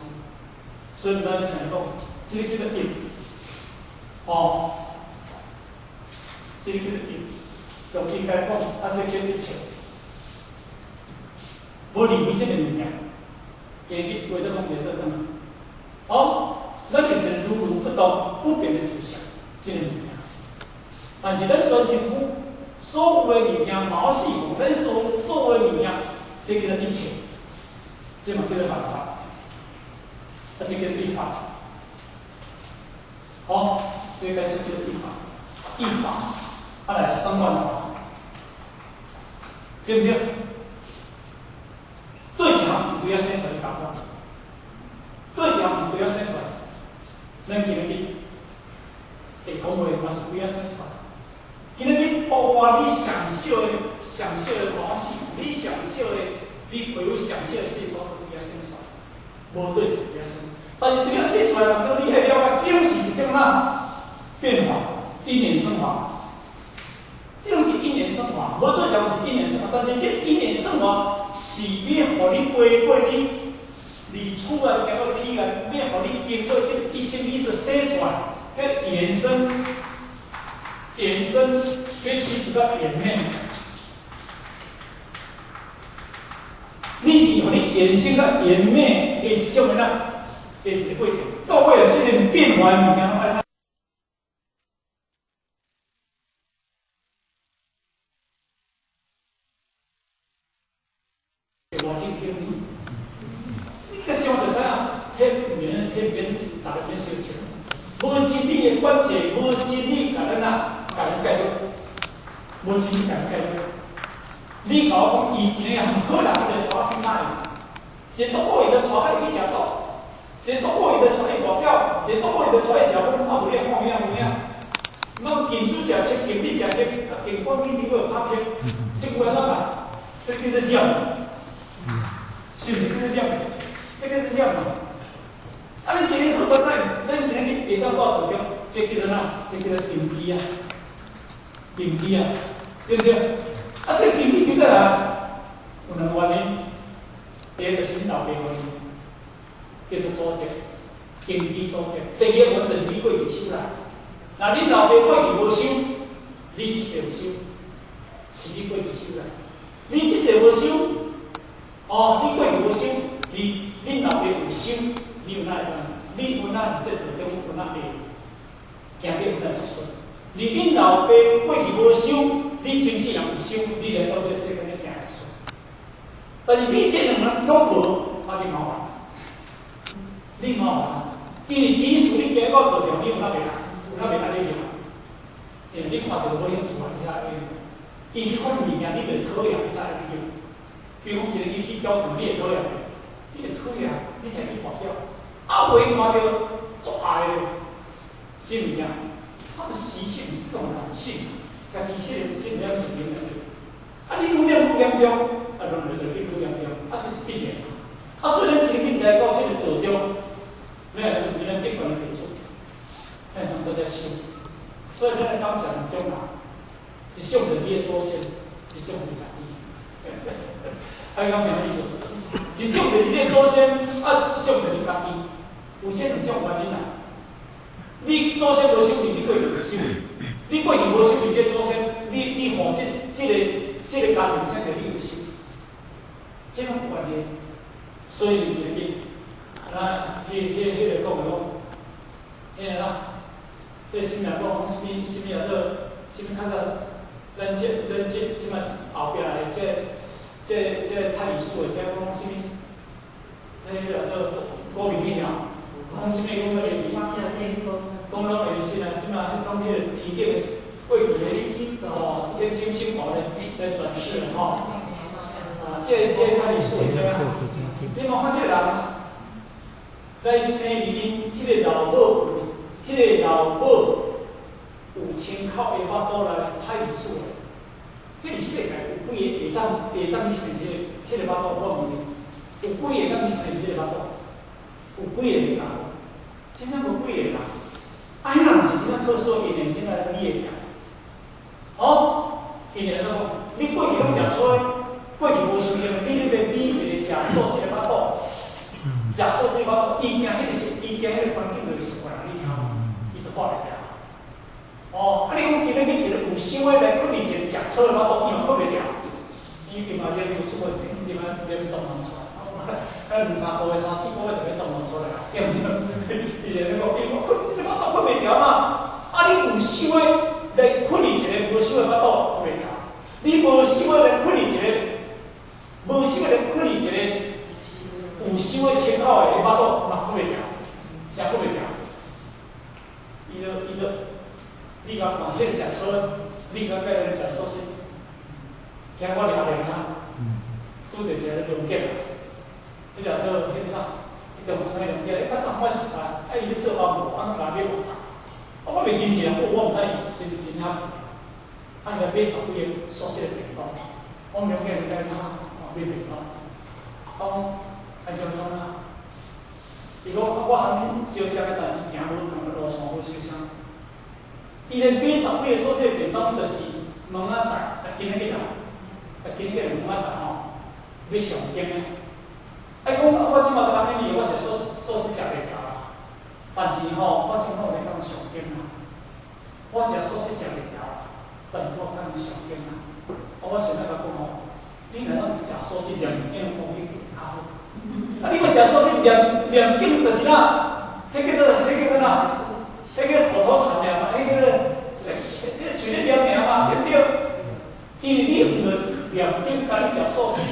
所以咱想講，這個叫做因，哦，這個叫做因，就應該講，啊，這叫一切。無離開這個物件，今日話都講袂倒轉。好，咱就是如如不動、不變的自性，這個物件。但是咱全身軀所有的物件，毛細孔，咱所有的物件，這叫做一切，這嘛叫做萬法，啊，這叫做一法。好，這個是叫做一法，一法，啊來生萬法，對不對？對一項是對仔生出來共款，對一項是對仔生出來。咱今日會講話嘛是對仔生出來。今日包括你上小的、上小的毛細，你上小的、你皮膚上小的細胞都對仔生出來，無對是對仔生。但是對仔生出來，人你會了解，這種是一種哪變化，因緣生化。這種是因緣生化，無對講是因緣生化，但是這因緣生化是欲予你飛過你離厝啊，經過彼岸，欲予你經過這一生，你就生出來，去延伸、延伸，去其實較延面。你是予你延伸較延面的一種的哪，的一個過程。到尾啊，這個變化的物件攏愛。偌正經，你閣想就知影，彼免彼免，逐个免相笑。無真理的管制，無真理共咱啊，共咱解決，無真理共咱解決。你共我講，伊今日很好啦，我就帶我去買。一个做某伊就娶伊去食毒，一个做某伊就娶伊跋筊，一个做某伊就娶伊食薰，啊无你看影有影？咱金子食切，金米食黑，啊金管去顶个拍片，这句安怎办？这叫做染，是毋是叫做染？这叫做染嘛？啊，你今日好彩，咱今日下昼到道中，这叫做哪？这叫做根基啊，根基啊，对不对？啊，这根基就在哪？有两个原因，第一个是恁老爸予你，叫做祖德，根基祖德。第二个原因就是你过去修来。若恁老爸过去无修，你这世有修，是你过去修来。你这世无修，哦，你过去无修，你恁老爸有修，你有哪会？你有哪伫这道中有哪会行得有哪出顺？你恁老爸过去无修，你前世人有修，你来到这个世间咧行会顺。但是你这两个拢无，啊，你麻烦，你麻烦，因为即使你行到道中，你有哪袂来？有哪袂按呢行？因为你看著无兴趣啊，你才会伊彼款物件，你就讨厌，你才会去用。比如讲，今日你去教堂，你会讨厌袂？你会讨厌，你才去跋筊。啊，袂看著足爱的，啥物件？它的习性，这种懒性，家己这个这点是严重。啊，你愈念愈严重，啊，轮回就越愈严重，啊，是必然。啊，所以咱今日来到这个道中，咱来咱德观的基础，咱通搁再修。所以咱来感谢两种人，一种就是你的祖先，一种就是家己。啊，讲啥意思？一种就是你的祖先，啊，一种就是你家己。有这两种原因啊。你祖先无修你，你过去就修；你过去无修你的祖先，你吼这个家庭生的你有修，这种关系。所以你记，啊，彼个讲的讲，彼个啦，彼个什么讲，啥物啥物啊做，啥物较早，咱这这马后壁的这太艺术的这讲啥物，彼个做郭明义啊，讲啥物讲啥物，讲拢会信啊，这马讲彼个提点的过去的哦，天星星宝咧来转世吼，啊，这太艺术的这个，你嘛看这个人，来生伫𪜶彼个老母，彼个老母有穿口的腹肚来太艺术的，彼个世界有几个会当去生彼个腹肚？我问你，有几个当去生彼个腹肚？有几个会当？真正无几个啦。啊，彼若毋是真正特殊因缘，真正你会晓。哦，因为怎讲？你过去拢食草的，过去无需要，你咧买一个食素食的腹肚，食素食腹肚，伊惊彼个是，伊惊彼个环境就习惯，你听无？伊就挂袂牢。哦，啊，你讲今日去一个有修的来训练一个食草的腹肚，伊嘛训袂牢。伊起码练出问题，起码练状况出来。啊，两三个月、三四个月就欲状况出来啊，对毋对？伊就咧讲，伊讲训这个腹肚训袂牢嘛。啊，你有修的来训练一个无修的腹肚，训袂牢。你无修的来训练一个，无修的来训练一个有修的清口的腹肚，嘛训袂牢，啥训袂牢？伊就，你共看，彼个食草，你共甲伊食素食，今我掠掠他，拄著一个龙剑老师，彼条做迄啥，彼中山迄龙剑，较早我熟似，啊伊咧做阿无，啊共买乌衫，啊我袂记起来，我毋知伊是因遐，啊伊来买十几个素食的便当，我们龙剑该怎买便当，啊我爱怎创啊？伊讲啊，我含恁相像的，但是行无仝的路线，无相像。伊咧买十几个素食便当，就是问仔载，啊今日去来，啊今日去问仔载吼，欲上经的。啊讲啊，我这马就按呢，我是素食食袂牢啦。但是吼，我这马咧讲上经啊，我食素食食袂牢啦，但是我讲上经啊。啊，我想欲共讲吼，你若当食素食念经讲去较好。啊，你讲食素食念念经就是哪？彼叫做哪？彼叫口头禅尔嘛，彼叫做彼喙咧念尔嘛，对不对？因为你用著念经共你食素食，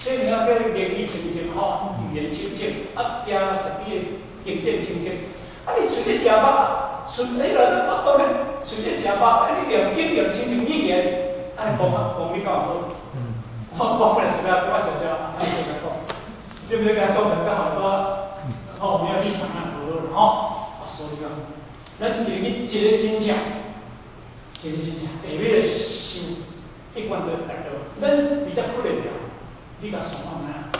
彼物仔叫言语清净吼，语言清净，啊，行是你的经典清净。啊，你喙咧食肉，喙彼个我当咧喙咧食肉，啊，你念经念清净语言，按呢讲啊，讲你敢有好？我本来是欲，我常常按呢共讲。對不對？共伊講成較好多，吼，沒有立場啊，無好啦吼。啊，所以講，咱今日一個真正，一個真正，下尾來修，一貫都達到。咱而且不得了，你共想看覓啊？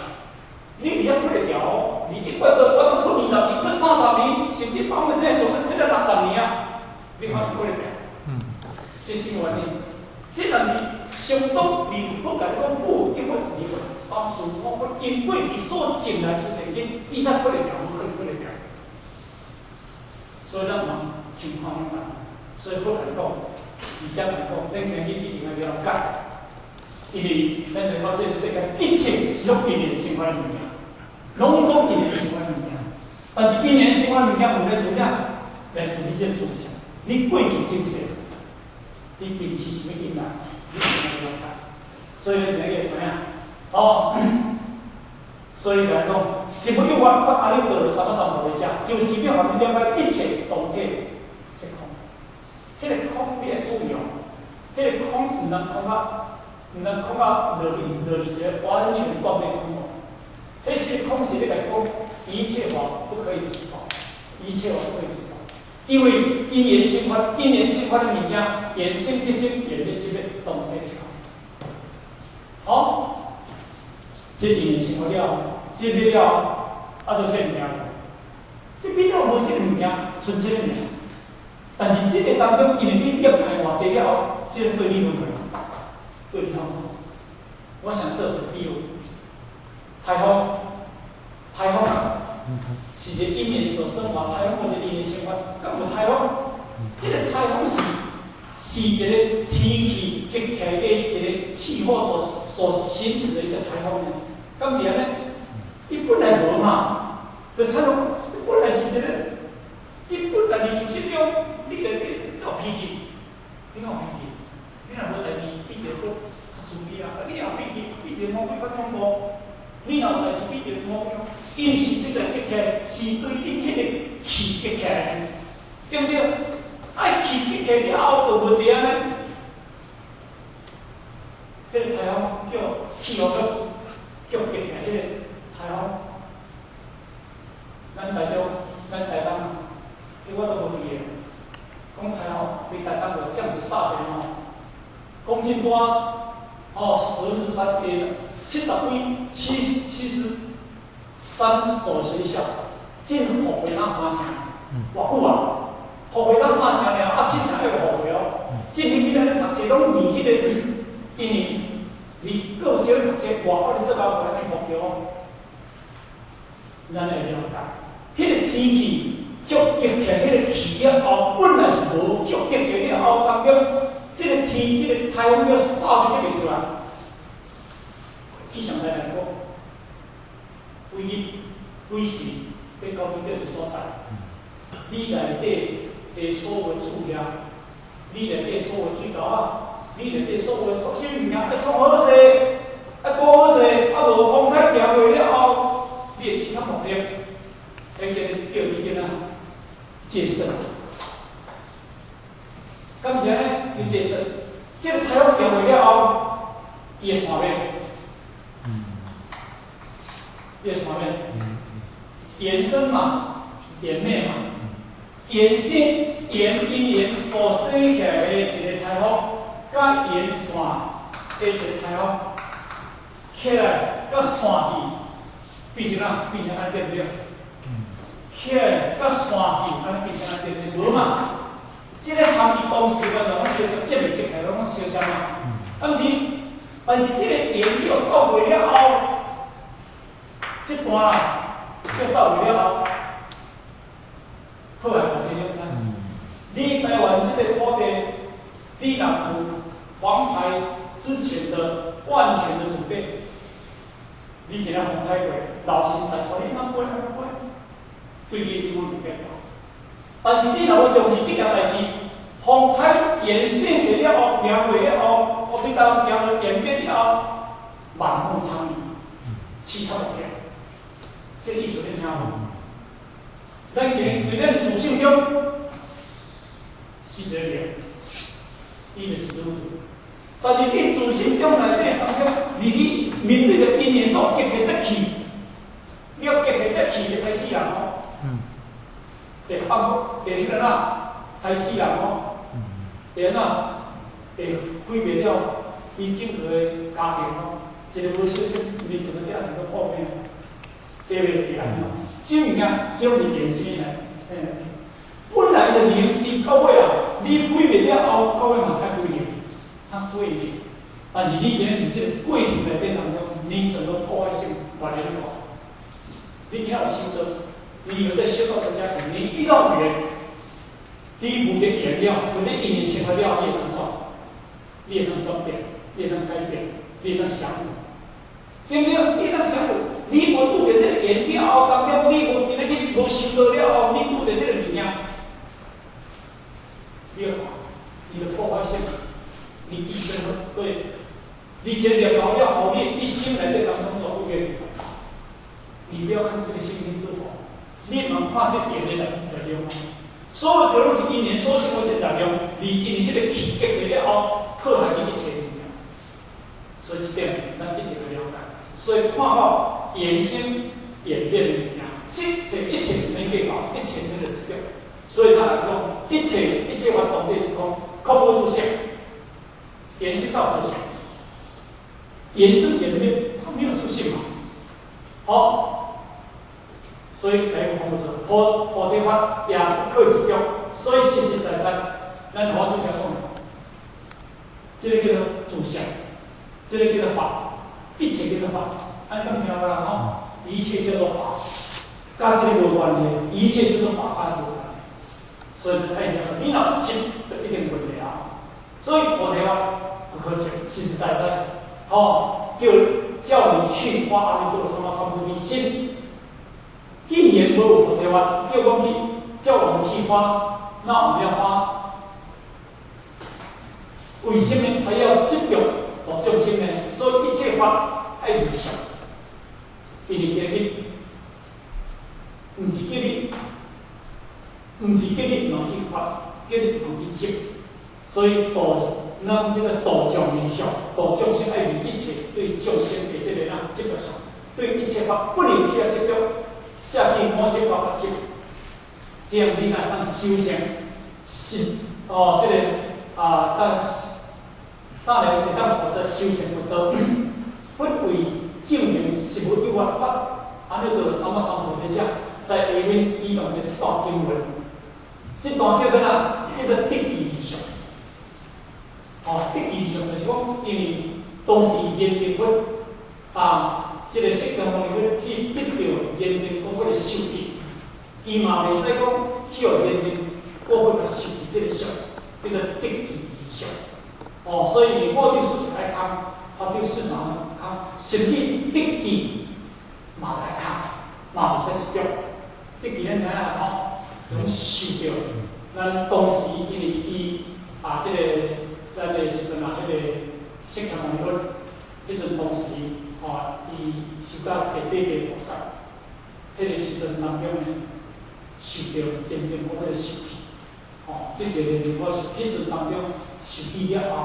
你而且不得了，你一貫都我講過20年，過30年，甚至包括現在說這個60年啊，你看不得了。這是原因。這若是相當離佛共你講不一佛二佛三四五佛，因過去所證來出現因，伊才不得了，無可能不得了。所以咱嘛聽看明白。所以佛共你講，而且共你講，咱今日一定愛了解，因為咱來看這個世間一切是攏因緣生發的物件，攏總因緣生發的物件。但是因緣生發的物件有來自啥？來自你這個自性，你過去前世。你秉持啥物因來？你一定愛了解。所以咱今日會知影，哦，所以來講，是無有法法阿耨多羅三藐三菩提者，就是要予你了解一切同體即空。彼個空你愛注意哦，彼個空毋通空啊，毋通空啊落去落去一個完全斷滅空哦。彼是空是咧共講，一切法不可以執著，一切法不可以執著。因為因緣生發，因緣生發的物件，緣生即生，緣滅即滅，同體即空。好，這因緣生發了，這滅了，啊，就這物件。這滅了無這個物件，賰這個物件。但是這個當中，因為你業開偌濟了後，這個對你有用，對你痛苦。我想做一個比喻，颱風，颱風啊，是一個因緣所生發，颱風無一個因緣生發，敢有颱風？這個颱風是一個天氣激起來的一個氣候所形成的一個颱風呢？敢是按呢？伊本來無嘛，就產生本來是一個，伊本來佇事實中，你內底有脾氣，你有脾氣，你若無代誌，比一個閣較慈悲啊！你若有脾氣，比一個魔鬼較恐怖。你若有代誌，比一個魔鬼，伊毋是這個激起來，是對你彼個氣激起來，對毋對？愛氣激起來了後，就問題按呢？彼個颱風叫氣候叫激起來，彼個颱風，咱台中、咱台東，彼我都無佇的。講台風對台東就這樣子掃一下吼，講真大，哦，10日3夜，70幾、73所學校進雨會當三成，偌久啊？雨會當三成爾，啊，7成還有雨會哦。證明你咧讀冊攏離彼個，因為你各小讀冊外口咧做工無來去目標，咱會了解，彼個天氣叫激起來，彼個氣了後，本來是無叫激起來了後當中，這個天，這個颱風叫掃佇這邊過來。氣象台來講，幾日幾時欲到你這個所在，你內底的所有樹葉，你內底所有水溝仔，你內底所有所啥物件愛創好勢，愛顧好勢，啊無風颱行過了後，你會凄慘無力，彼叫你叫你囡仔戒慎。敢是按呢？你戒慎，這個颱風行過了後，伊會散滅。伊會散滅。緣生嘛，緣滅嘛，緣生緣因緣所生起來的一個颱風，佮緣散的一個颱風，起來佮散去，變成啥？變成按呢對毋對？起來佮散去，按呢變成按呢對毋對？無嘛？這個含伊當時完全攏相像，結袂結起來攏相像嘛。啊，毋是，但是這個緣叫走過了後，這段叫走過了後，破壞偌濟你知？你台灣這個土地，你若有防颱之前的萬全的準備，你今仔風颱過，老神在予你通過通過，對你永遠無變化。但是你若無重視這件代誌，風颱延伸起了後，行過了後，我對台灣行過演變了後，滿目瘡痍，淒慘無比。這個意思你聽無？咱今日對咱的自性中是一個靈，伊就是如。但是你自性中內底當中，離你面對著因緣所激起這氣，结这气會刣死人哦。會放會彼個哪刣死人哦。會按怎？會毀滅了伊整個的家庭哦。一個無小心，伊整個家庭都破滅。對袂？會按怎？這物件這攏是衍生來生來。本來的靈，你到尾啊，你毀滅了後，到尾嘛是愛歸零，較歸零。但是你今日佇這個過程內底當中，你整個破壞性越來越大。你今仔有修道，你有在修道的家庭，你遇到緣，你無的緣了，無的因緣生活了，你會當怎？你會當轉變，你會當改變，你會當降服，對不對？你會當降服。你無拄著這個緣了後當中，你無佇咧去無修道了後，你拄著這個物件，你看，你的破壞性，你一生對。你這念頭了，予你一生內底當中做不變。你不要看這個星星之火，你毋看這緣的力量。所有這攏是因緣所生的這力量，你因為彼個氣結了後，破壞你一切物件。所以這點咱一定要了解。所以看到緣生緣滅的物件，一切一切毋免計較，一切免著執著。所以咱來講，一切一切法到底是講，較無自性，緣生到自性。緣生緣滅，它沒有自性嘛。好，所以來講說，菩提法也不可執著，所以實實在在，咱我拄才講，這個叫做自性，這個叫做法，一切叫做法，按呢講聽無啦吼？一切叫做法，佮這個無關係，一切叫做法，佮無關係。所以愛念你若信，就一定問題啊。所以菩提法不可執，實實在在。哦，叫你去發阿耨多羅三藐三菩提心。既然無有菩提法，叫我去，叫我們去發，那我們要發，為什麼還要執著度眾生呢？所以一切法愛離相，因為今日毋是叫你，毋是叫你毋通去發，叫你毋通去執，所以度。咱這個度眾的相，度眾生愛離一切對眾生的這個人執著相，對一切法不能去遐執著，捨去五執八執，這樣你才算修成是哦，這個啊，當當然會當菩薩修成佛道，佛為證明實無有法法，阿耨多羅三藐三菩提者，在下面伊用的這段經文，這段叫做哪？叫做得其相。哦，得其相就是講，因為當時燃燈佛啊，這個釋迦牟尼佛去得著燃燈果佛的受記，伊嘛袂使講去予燃燈果佛來受記這個相，叫做得其相。哦，所以五蘊四場愛空，法蘊四場空，甚至得其嘛來空，嘛袂使執著。得其咱知影吼，攏受著。咱當時因為伊啊，這個。咱這時陣啊，彼個釋迦牟尼佛，彼陣當時，吼，伊修到第八地菩薩，彼個時陣當中呢，受著燃燈果的受記，吼，得著燃燈果受，彼陣當中受記了後，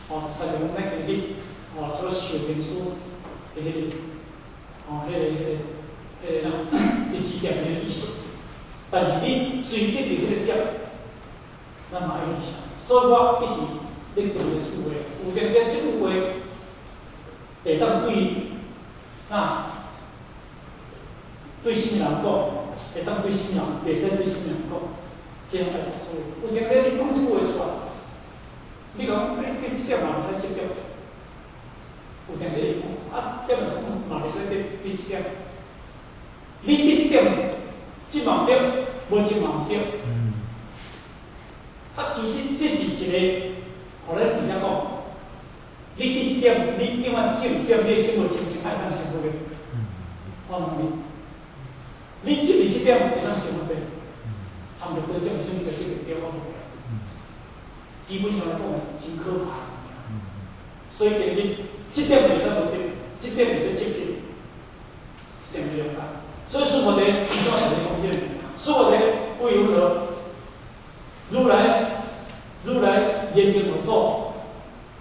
吼，實際講咱今日，吼，所受經書的彼個，吼，彼個哪，一指點彼個意思，但是你隨得著彼個點，咱嘛愛去想。所以我一直咧講這句話，有當時這句話會當對啊，對啥物人講，會當對啥物人，袂使對啥物人講，這樣愛做注意。有當時你講這句話出來，你講你對這點嘛袂使執著，有當時會講啊，點是講嘛袂使對這點，你對這點這嘛毋對，無這嘛毋對。啊，其實這是一個，予咱直接講，你對這點，你永遠執這點，你生活清淨愛當成佛的。我問你，你執佇這點會當成佛的，含著佛眾生就這個對我無？基本上來講是真可怕。所以今日這點袂使無對，這點袂使執著，這點了解。所以須菩提，伊怎會講這個？須菩提為何如來如來言明佛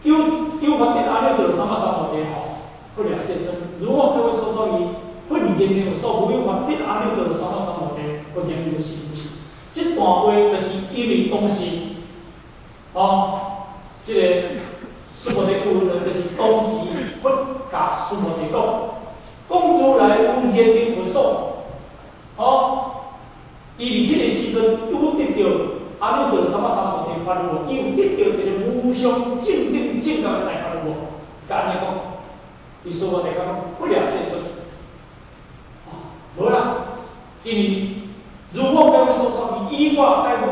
祖，有有法得阿耨多羅三藐三菩提吼，佛了世尊。如我各位所說伊，佛二現行有所無有法得阿耨多羅三藐三菩提，佛言如是如是。這段話就是因為當時，哦，這個須菩提有，就是當時佛共須菩提講，講如來有現行有所，哦，伊佇彼個時陣有得著阿耨多羅三藐三菩提法無？伊有得著一個無上正等正覺的大法無？共按呢講，伊須菩提講，不了世尊，哦，無啦，因為如我剛所說，以我解佛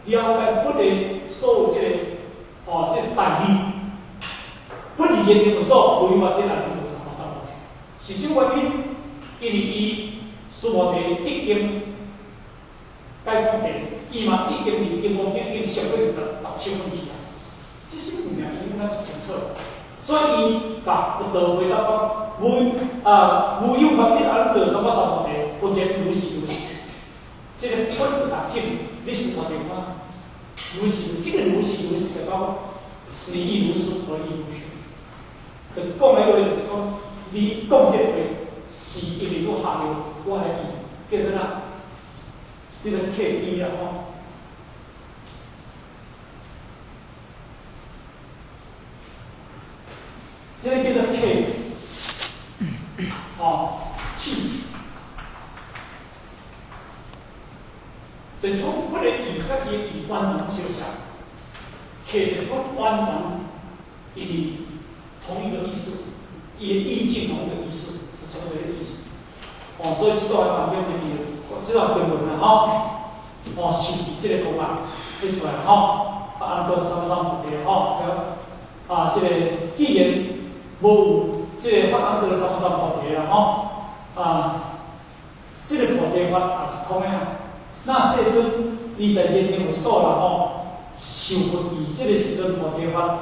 了解佛的所有這個哦，這個大義，佛佇現行有所，無有法得阿耨多羅三藐三菩提。是啥原因？因為伊須菩提已經解放地，伊嘛已經佇金剛經已經超過27分去啊。這些物件伊應該足清楚，所以伊共佛陀回答講：無啊，無有法得阿耨多羅三藐三菩提，佛言如是如是。這個佛就共證實，你須菩提看，如是，這個如是如是就講，你亦如是，我亦如是。就講的話就是講，你講這個話是因為你合著我的意，叫做哪？叫做契機啦吼。這個叫做契，吼，契。就是講，佛的意佮伊的意完全相像，契就是講完全因為同一個意思，伊的意境同一個意思，是差不多的意思。哦，所以這段當中就是這段經文啦，吼，哦，受記這個功啊，提出來吼，啊，阿耨多羅三藐三菩提吼，對啊，這個既然無有這個發阿耨多羅三藐三菩提啦，吼，啊，這個菩提法也是空的啊。那世尊，你在現行有所啦吼，受佛記這個時陣菩提法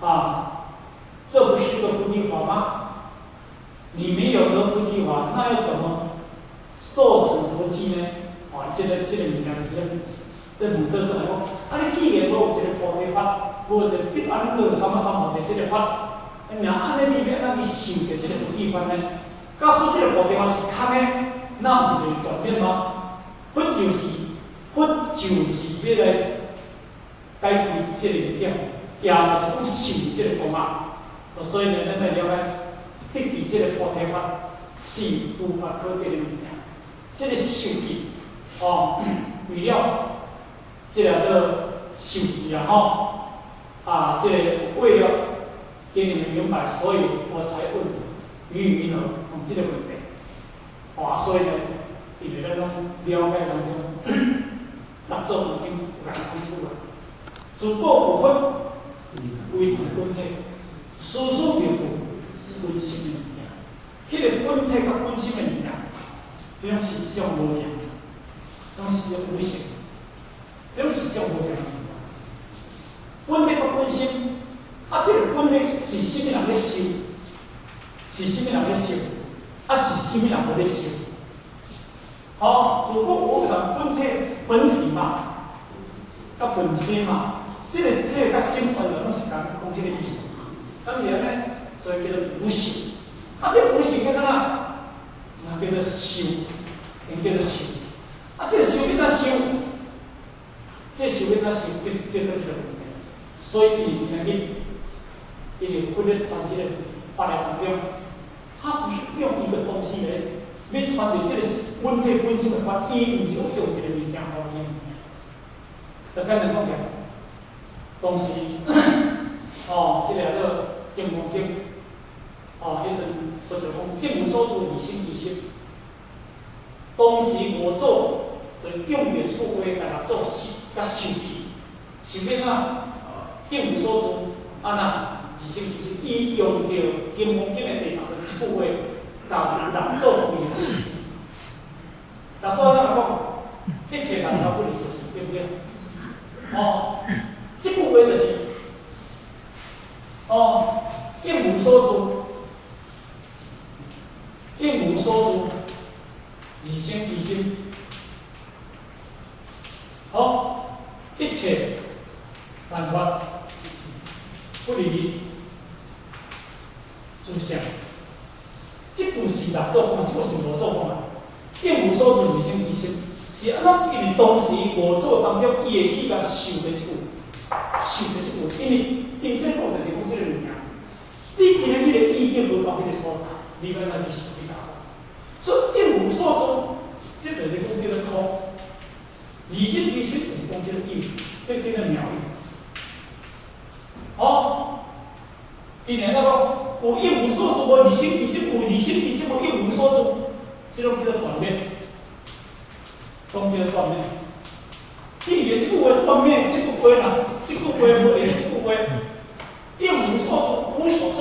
啊，這不是一個菩提法嗎？你沒有得菩提法，那要怎麼受成佛記呢？哦，這個物件就是咧，這問倒轉來講，啊，你既然無有一個菩提法，無一個得阿耨多羅三藐三菩提這個法，若按呢你欲按怎去受著這個菩提法呢？假使這個菩提法是空的，那毋是就斷滅嗎？佛就是佛就是欲來解開這個疑點，也就是講受這個功啊。所以呢，咱愛了解得記這個菩提法是無法可得的物件。這個受記哦，為了這個叫受記啊吼，啊，這個為了給你們明白，所以我才問於云何問這個問題。哦，所以呢，因為咱攏了解當中，六祖已經有共講出來。自古有佛唯從本體，事事並無本心的物件。彼個本體佮本心的物件，彼種是一種無形，攏是一種無形，彼種是一種無形的物件。本體佮本心，啊，這個本體是啥物人咧修？是啥物人咧修？啊，是啥物人無咧修？哦，自古有人本體本體嘛，佮本身嘛，這個體佮心本來攏是共講彼個意思，敢是按呢？所以叫做無形。啊，這個無形叫做啥？那叫做受，𪜶叫做受。啊，這個受欲按怎修？這個受欲按怎修？這個這個問題。所以伊今日，因為佛咧傳這個法的當中，他不是用一個東西來。欲傳遞這個本體本身的法，伊毋是講用一個物件予伊。就簡單講起來，當時，哦，這個叫做《金剛經》，哦，彼陣佛就講應無所住而生其心。當時五祖就用著這句話來六祖佮受記，受變啊，應無所住，按怎而生其心？伊用著《金剛經》的第十這句話。共六祖規個受，那所以咱講，一切萬法不離所行，對不對？哦，這句話就是，哦，應無所住，應無所住，而生其心。好，一切萬法不離諸相。這這句是六祖講，這句是五祖講的。應無所住而生其心，是按怎？因為當時五祖當中，伊會去共受著這句，受著這句，因為因這個故事是講這個物件。你今日彼個意境無到彼個所在，你欲按怎去受去教？所以應無所住，這就是講叫做空。而生其心就是講叫做有，這叫做妙有。哦，因為那個有應無所住，無而生其心，有而生其心，無應無所住，這攏叫做斷滅，攏叫做斷滅。你以為這句話斷滅，這句話啦，這句話無用，這句話應無所住，無所住，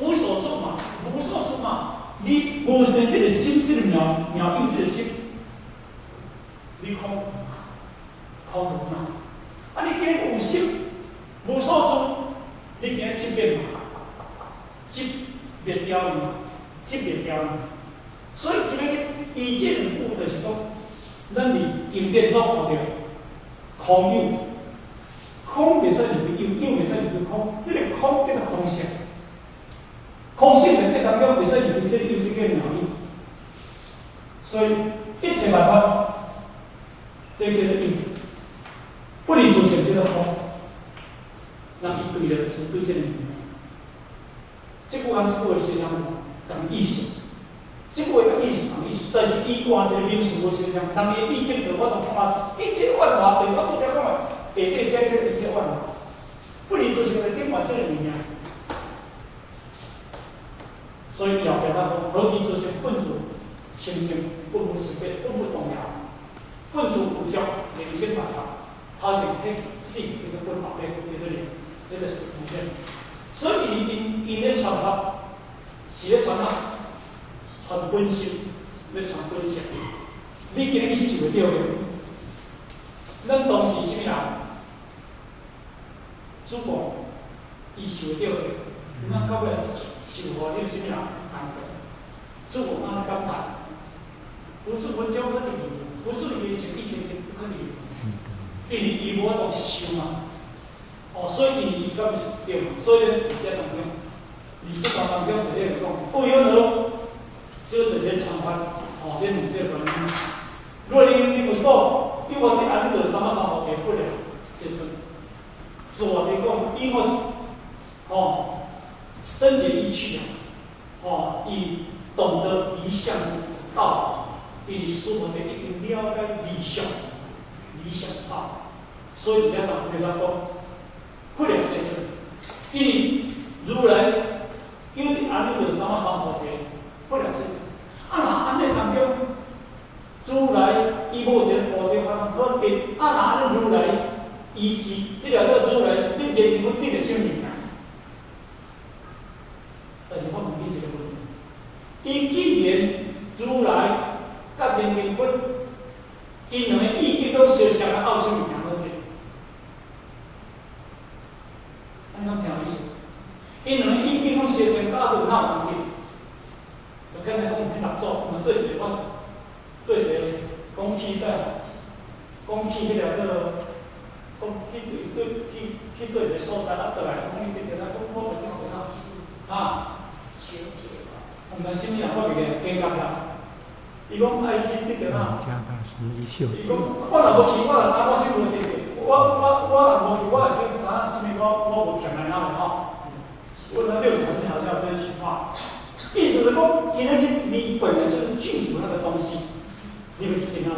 無所住嘛，無所住嘛。你無生這個心，這個妙妙有這個心，你空空無嘛？啊，你今日有心無所住，你今日執變嘛？執滅掉伊嘛？執滅掉伊。所以今日伊這兩句就是講，咱佇經典所看著空有，空袂使入去有，有袂使入去空，這個空叫做空性，空性內底當中袂使入去這個有，這個妙有。所以一切萬法，這叫做有，不離自性叫做空。人去對了，是對這個物件。這句和這句話是啥物？仝意思。這句話仝意思，仝意思，但是伊換一個名詞無相像，人伊的意境就我都看啊，一切萬法，對我拄才講的，下底這叫一切萬法，不離自性內頂換這個物件。所以後壁咱講何其自性本自清淨，本無生滅，本無動搖，本自具足，人生萬法，頭前彼四叫做本，後壁叫做靈，這個是空性。所以𪜶𪜶咧傳法，是咧傳啥？傳本性，咧傳本性。你今日去受會著袂？咱當時啥物人？主公，伊受會著袂？咱到尾受予彼個啥物人感動？主公按呢感嘆：不是文種可離，不是緣行一天天不可離。因為伊無法度受嘛。哦，所以伊伊敢是對嘛？所以咧，這當中，20段當中就咧講，有緣何？這個就是傳法，哦，你問這個原因。如果你你無所，有我佇阿耨多羅三藐三菩提佛了，世尊。自我的講，因我哦，深解意趣啊，哦，伊懂得離相道，伊師父的已經了解理想，理想道，所以咱人會來講，佛了世尊，因為如來有佇阿耨多羅三藐三菩提佛了世尊，啊若按呢當中，如來伊無一個菩提法好得，啊若按呢如來，伊是彼個如來是得見佛得著啥物件？但是我問你一個問題：伊既然如來佮天人佛，𪜶兩個意境攏相像，啊，有啥物件好得？咱敢聽有意思？𪜶兩個意境攏相像，佮有哪有分別？就敢若講彼六祖，嘛對一個我，對一個講起在，講起彼個叫，講去對對去去對一個所在啊，倒來講你得著啊，講我無聽過啊，啊？毋知啥物人，我袂記得，加講啦。伊講愛去得著啊，伊講我若無去，我若知我先無得著。我若無去，我會先知影啥物，我無欠來哪會吼？我那六祖好像這句話，意思是講，今日你你本來是具足那個東西，你欲去聽我。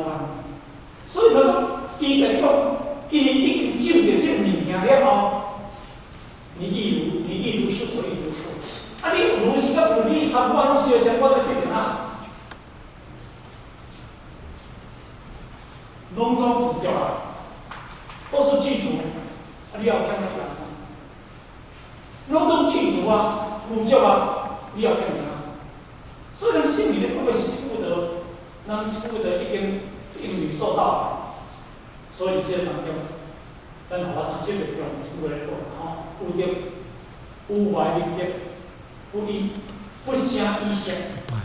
所以他講，伊共講，因為已經證著這個物件了後，你亦如你亦如是，我亦如是。啊，你如是佮有你含我攏相像，我欲得著哪？攏總具足啊，都是具足，啊，你猶欠啥物？攏總具足啊，具足啊，你猶欠啥？所以人心裡咧講的是這句話，人這句話已經已經領受到了，所以這個當中，咱予我這個用這句話來講吼，有德有懷明德，不以不捨以色，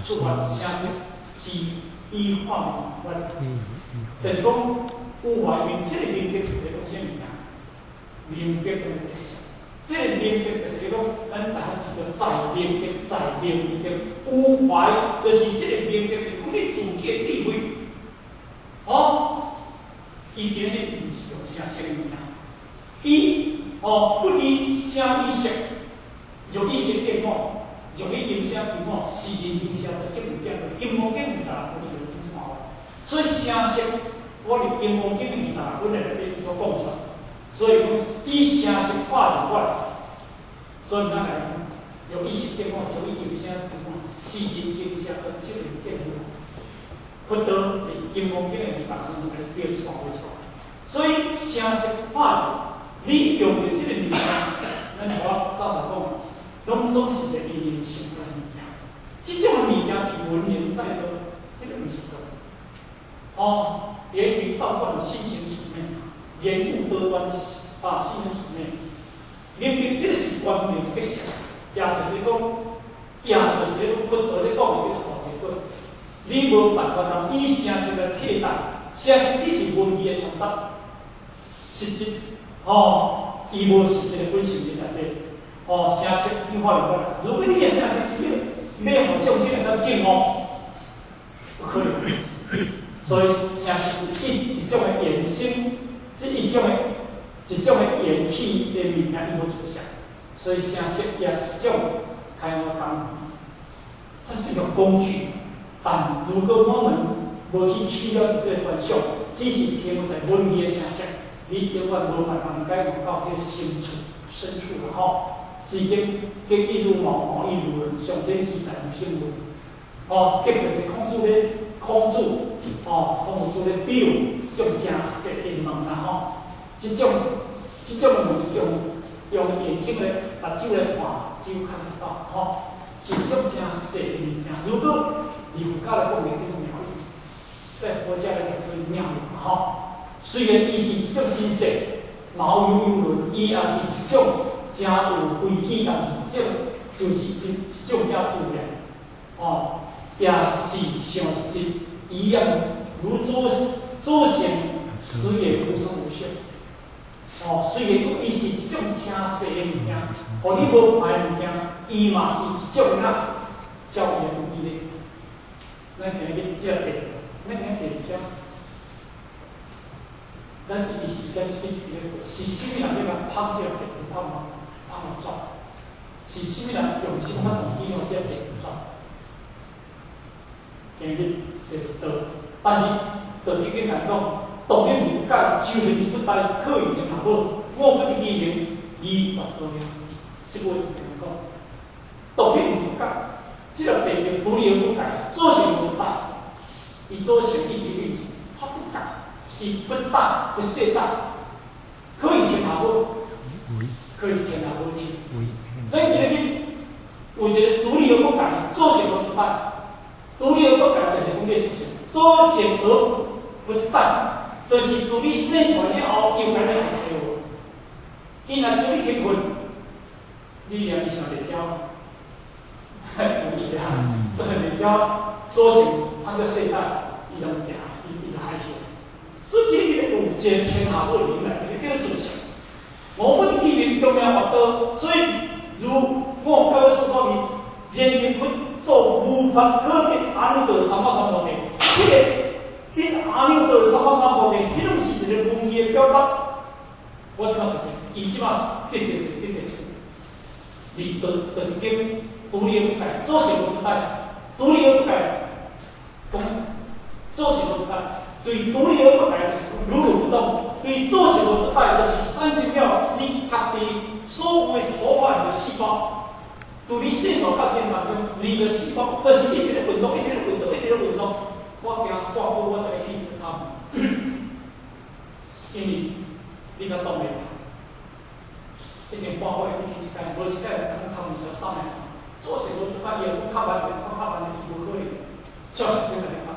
出發捨色是以化明法，就是講有懷明這個明德就是講啥物件？明德的德性。這個明白就是講，咱大家知道在明白，在明白，有懷就是這個明白，就是講你自己的智慧。哦，伊今日毋是用聲色的物件，伊哦不以聲以色，若以色見我，若以音聲聽我，是人形聲的這物件，金剛經26分伊就講所以聲色，我佇金剛經的26分內底所講出來。所以講以聲色化入我，所以咱來講，用以色見我，就以音聲聽我，是人形聲的這物件。佛道佇金剛經的26分來表示出來。所以聲色化入，你用著這個物件，咱頭仔早就講，攏總是一個因緣生的物件。這種物件是文言在道，彼個毋是道。哦，言語道斷，心行處滅，言悟多端，啊，心行處滅。明明這個是觀明的相，也就是講，也就是講佛陀咧講的這個大提佛。你無辦法通以聲色來替代，聲色只是文字的傳達，實質，哦，伊無實質的本性佇內底。哦，聲色你看袂過來。如果你的聲色欲予眾生會當證悟，不可能。所以聲色是一種的衍生，這一種的緣起的物件，伊無出現。所以聲色也是一種開發工具，這是一個工具。但如果我們無去起了這個觀想，只是停留在文字的聲色，你永遠無辦法解悟到彼個深處、深處啦吼。是經極意如毛，毛亦如人，上天自在無生物。哦，極就是孔子咧，孔子，哦，孔夫子咧比喻這種誠細的物啦吼，這種物用眼睛來目睭來看，只有看得到吼，是這種誠細的物件。如果以佛教來講，叫做妙有，在佛教來講屬於妙有吼。雖然伊是一種真細，毛有有輪，伊也是一種誠有規矩，但是一種就是一種誠自然，哦，也是像一樣，如諸行實也無生無滅。哦，雖然講伊是一種誠細的物件，予你無看的物件，伊嘛是一種啊，照伊的規矩咧。咱今日這個，咱今日坐啥？咱一直時間一個一個咧過，是啥物人咧共拍這個電筒拍轉？是啥物人用心發動機予這個電轉？今日就是道，但是道德經來講，道德無改，就是不待，可以天下無，我不得其名，義絕道了。這句話講，道德無改，這個地球獨立而不改，祖性無改，伊祖性一直運轉，它不改，伊不大不懈怠，可以天下無，可以天下無親。咱今日有一個獨立而不改，祖性而不敗，獨立而不改就是講你的屬性，祖性而不敗，就是自你生出來了後，又來咧學習。伊若將你天分，你連伊想袂焦，有是啊，所以袂焦，祖性它就世代，伊攏行，伊就害羞。所以今日有一個天下無靈來，叫做自性。我不得其名，強名拔道，所以如我甲你所說的，言明佛所無法可得阿耨多羅三藐三菩提，彼個得阿耨多羅三藐三菩提，彼攏是一個文字的表達。我這馬就是，伊這馬得得得得得清，佇道道一間獨立而不改，祖性而不改，獨立而不改，講祖性而不改，對獨立而不改就是如如不動，對祖性而不改就是產生了你家己所有的頭髮的細胞，對你生出到這當中，你的細胞就是一直咧運作，一直咧運作，一直咧運作。我驚掛久，我就會去他們，因為你較擋袂牢，一定半個月去剃一擺，無一擺就等頭毛上來。祖性而不改，伊若講較慢，就講較慢，伊無可能，照時間來講。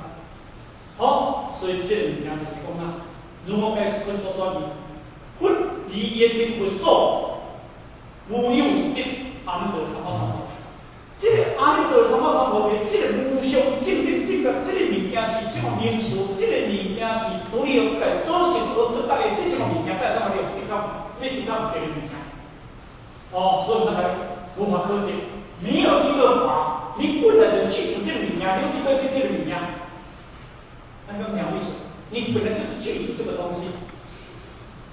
好，所以這個物件就是講啊，如我解釋所說的，佛而言明佛所無有得阿耨多羅三藐三菩提。這個阿耨多羅三藐三菩提，這個無上正等正覺，這個物件是這種名詞，這個物件是獨立而不改，祖性而不改的這種物件，才會當你得到，你得到別的物件。哦，所以我們才無法可得，沒有一個法，你本來就具足這個物件，你去對這個物件，那個講為什麼？你本來就是具足這個東西，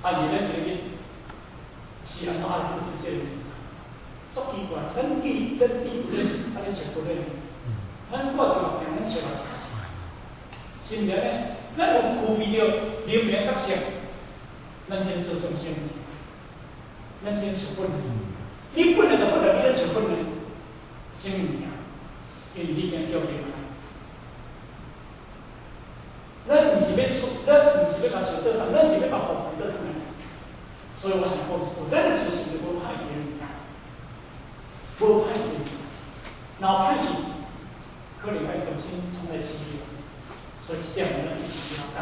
啊，而咱這個是按怎啊？你這個物件，足奇怪，咱記咱記不咧，啊，你揣不咧？咱掛一目鏡，咱揣來，是毋是按呢？咱有具備著靈明覺性，咱這做眾生，咱這揣本來，你本來就本來，你咧揣本來，啥物物件？因為你已經叫靈來。咱毋是欲出，咱毋是欲共揣倒來，咱是欲共放倒來。所以我想講一句，咱的自性是無歹去的物件，無歹去的物件，若有歹去，可能愛重新重來處理。所以這點咱一定要了解。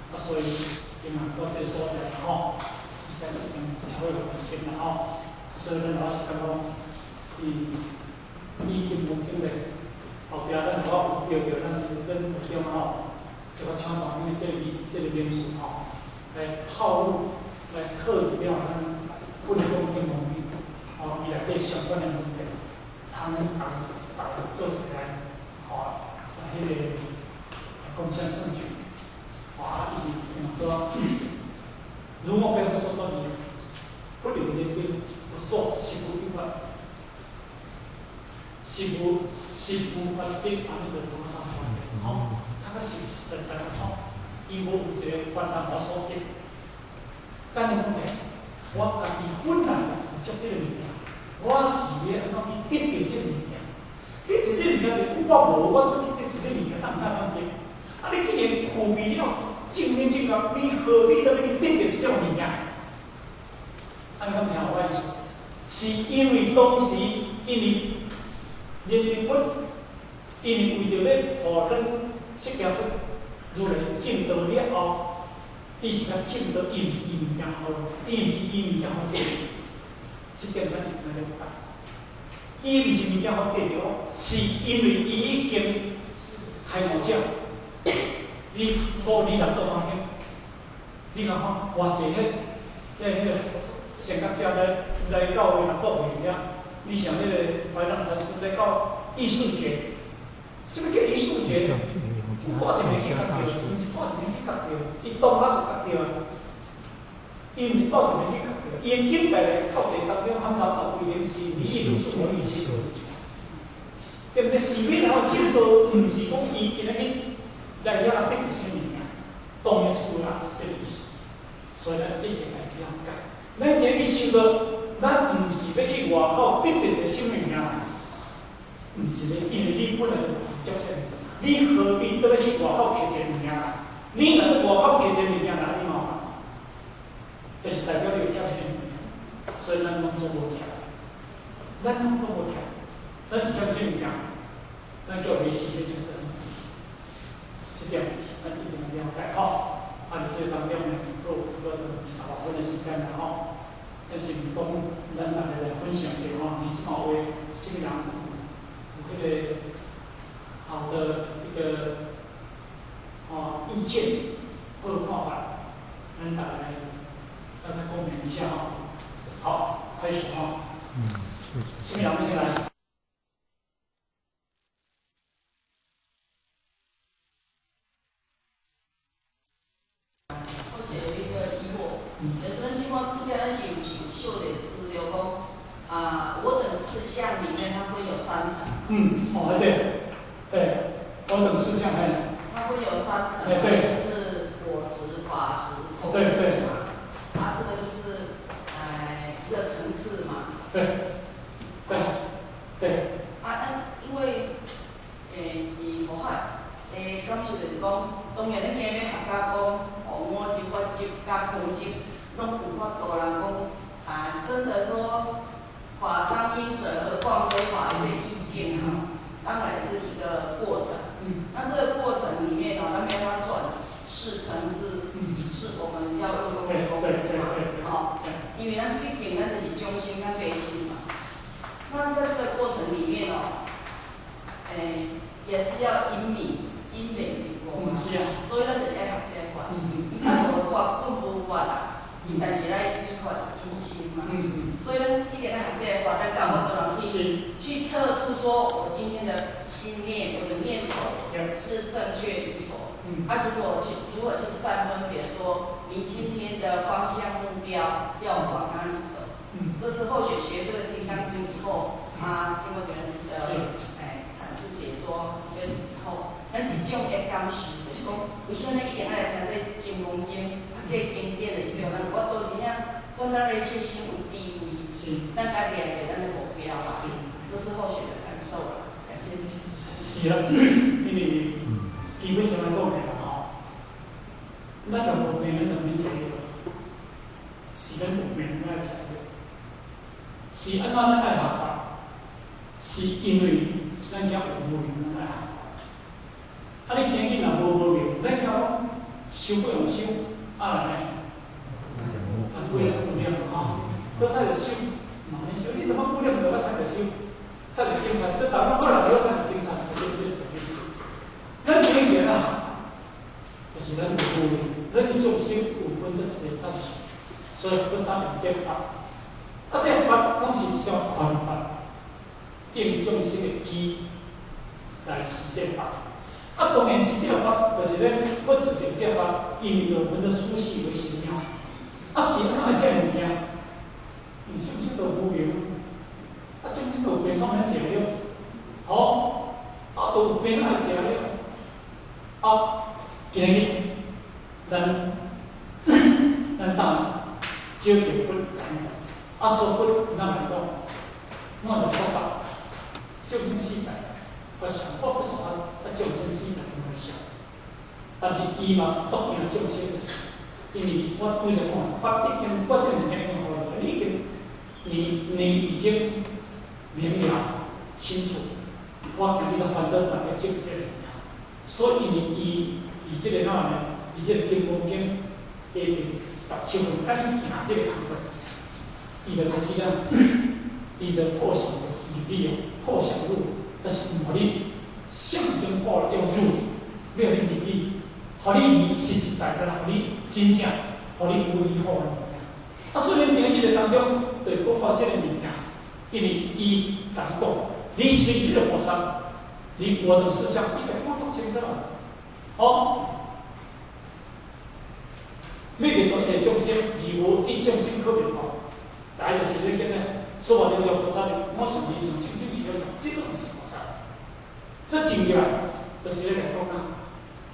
啊，所以今仔到這個所在啦吼，時間已經超過5分鐘啦吼，所以咱老實講，伊已經無經歷，後壁咱如果有標著咱咱有中吼，這個搶答因為這個名詞吼，來套路來套入了咱本講經方面，吼，伊內底相關的問題，通咱逐逐做一個來，吼，彼個共享盛舉，啊，伊講，如我剛所說的，不留人丁，不說實無一法，實無法得安尼就怎麼上法的，吼，較較實實在在的吼，伊無有一個觀念我所得。簡單講起來，我家己本來就付出這個物件，我是欲按怎去得著這個物件？得著這個物件就我無，我去得著這個物件，當唔當得？啊，你既然具備了正念正覺，你何必閣欲去得著這種物件？按呢敢聽有我意思？是因為當時因為認定佛，因為為著欲予咱釋迦佛如來證道了後，伊是較證道，伊毋是伊物件好，伊毋是伊物件好得，這點咱一定愛了解。伊毋是物件好得著，是因為伊已經開悟者。你所以你若做當經，你看看偌濟彼個先覺者來到六祖會了，你像彼個懷讓禪師來到藝術節，啥物叫藝術節？帶一個去覺著，毋是帶一個去覺著，伊當下就覺著啊。伊毋是帶一個去覺著，伊的境界來到地當中，含六祖規定是你亦如是，我亦如是，對毋對？是欲來證道，毋是講伊今仔日來遐得著啥物件，當然是有啦，是這個意思。所以咱一定愛了解。咱今日修道，咱毋是欲去外口得著一個啥物件，毋是咧，因為你本來就具足這個，你何必閣欲去外口摕一個物件來？你若去外口摕一個物件來，你嘛，就是代表你有欠這個物件，所以咱攏總無欠，咱攏總無欠，咱是欠啥物件？咱叫迷失咧就對。這點咱一定要了解吼。啊，佇這個當中呢，閣有差不多28分的時間啦吼。但是毋講，咱逐家來分享一下吼，23話，啥物人有彼個好的一個意見或看法，咱逐家來大家共勉一下吼。好，開始吼。嗯，啥物人先來？我有一個疑惑，就是咱這款這咱是毋是有小的資料講啊？我等四相裡面它會有三層。嗯，哦對，對，我等四相嘿。它會有三層，哎對，就是我執、法執、空對對嘛。啊，這個就是一個層次嘛。對，對，對。啊，因為佇佛法的感受就是講，當然咱今日學甲講，哦，我執、法執、佮空執，攏有法度人講，啊，真的說，法當應捨，何況非法的意境哈，當然是一個過程。那這個過程裡面哦，咱沒法轉世成智，是我們要用功功夫嘛，哦，因為咱畢竟咱就是眾生，咱迷信嘛。那在這個過程裡面哦，也是要因明因緣一果嘛，所以咱就是愛學這個法。啊，無法本無法啦，伊但是來依法因心嘛。所以咱一定愛學這個法，咱才有法度人去測度說，我今天的心念，我的念頭是正確與否。啊，如果去善分別說，你今天的方向目標要往哪裡走？這是後學學這個《金剛經》以後，啊，經過別人的闡述解說慈悲以後，咱一種的感受，就是講，為啥物一定愛來聽這《金剛經》？啊，這個經典就是叫咱有法度真正轉咱的信心有智慧，咱家己來給咱的目標啦。這是後學的感受啦，感謝。是啦，因為基本上來講起來吼，咱若無病，咱就免食藥，是咱有病咱愛食藥。是按怎咱愛學法？是因為咱遮有無明，咱愛學法。啊，你今日若無明，咱曉講修不用修，啊來呢？啊，幾啊有念吼，閣趁著修，嘛免修，你怎麼幾點就閣趁著修？趁著警察，這台灣好人閣趁著警察，對不對？咱平時啊，就是咱有無明，咱眾生有分這一個暫時，所以分當用這法。啊，這個法攏是上寬法，應眾生的機來實踐法。啊，當然是這個法，就是咧不執著這個法，因為有分做粗細為微妙。啊，是按怎會這物件？伊是毋是都無明？啊，眾生都有病，創啥食藥？吼，啊，都有病愛食藥。啊，今日咱當少條骨啊，說骨咱來講，我就說法，眾生死在，我想我不說啊，眾生死在因為啥？但是伊嘛足驚眾生，因為我拄則講，法已經我這物件用予你，你已經你已經明了清楚，我驚你個煩惱煩個修這個物件，所以伊伊這個哪呢？伊這個金剛經的第17分，佮你行這個工課。伊就開始啊，伊就破相入理哦，破相入，就是予你相經破了要入，要予你入理，予你實實在在，予你真正，予你有理好的物件。啊，所以咱今日當中，就講到這個物件，因為伊共你講，你隨這個菩薩，你我的思想，你會講足清楚。哦，每個一切眾生，而無一生心可滅哦。大概就是咧講咧，說話你叫菩薩，我想你上清清楚楚，這個毋是菩薩。這靜起來，就是咧講啊，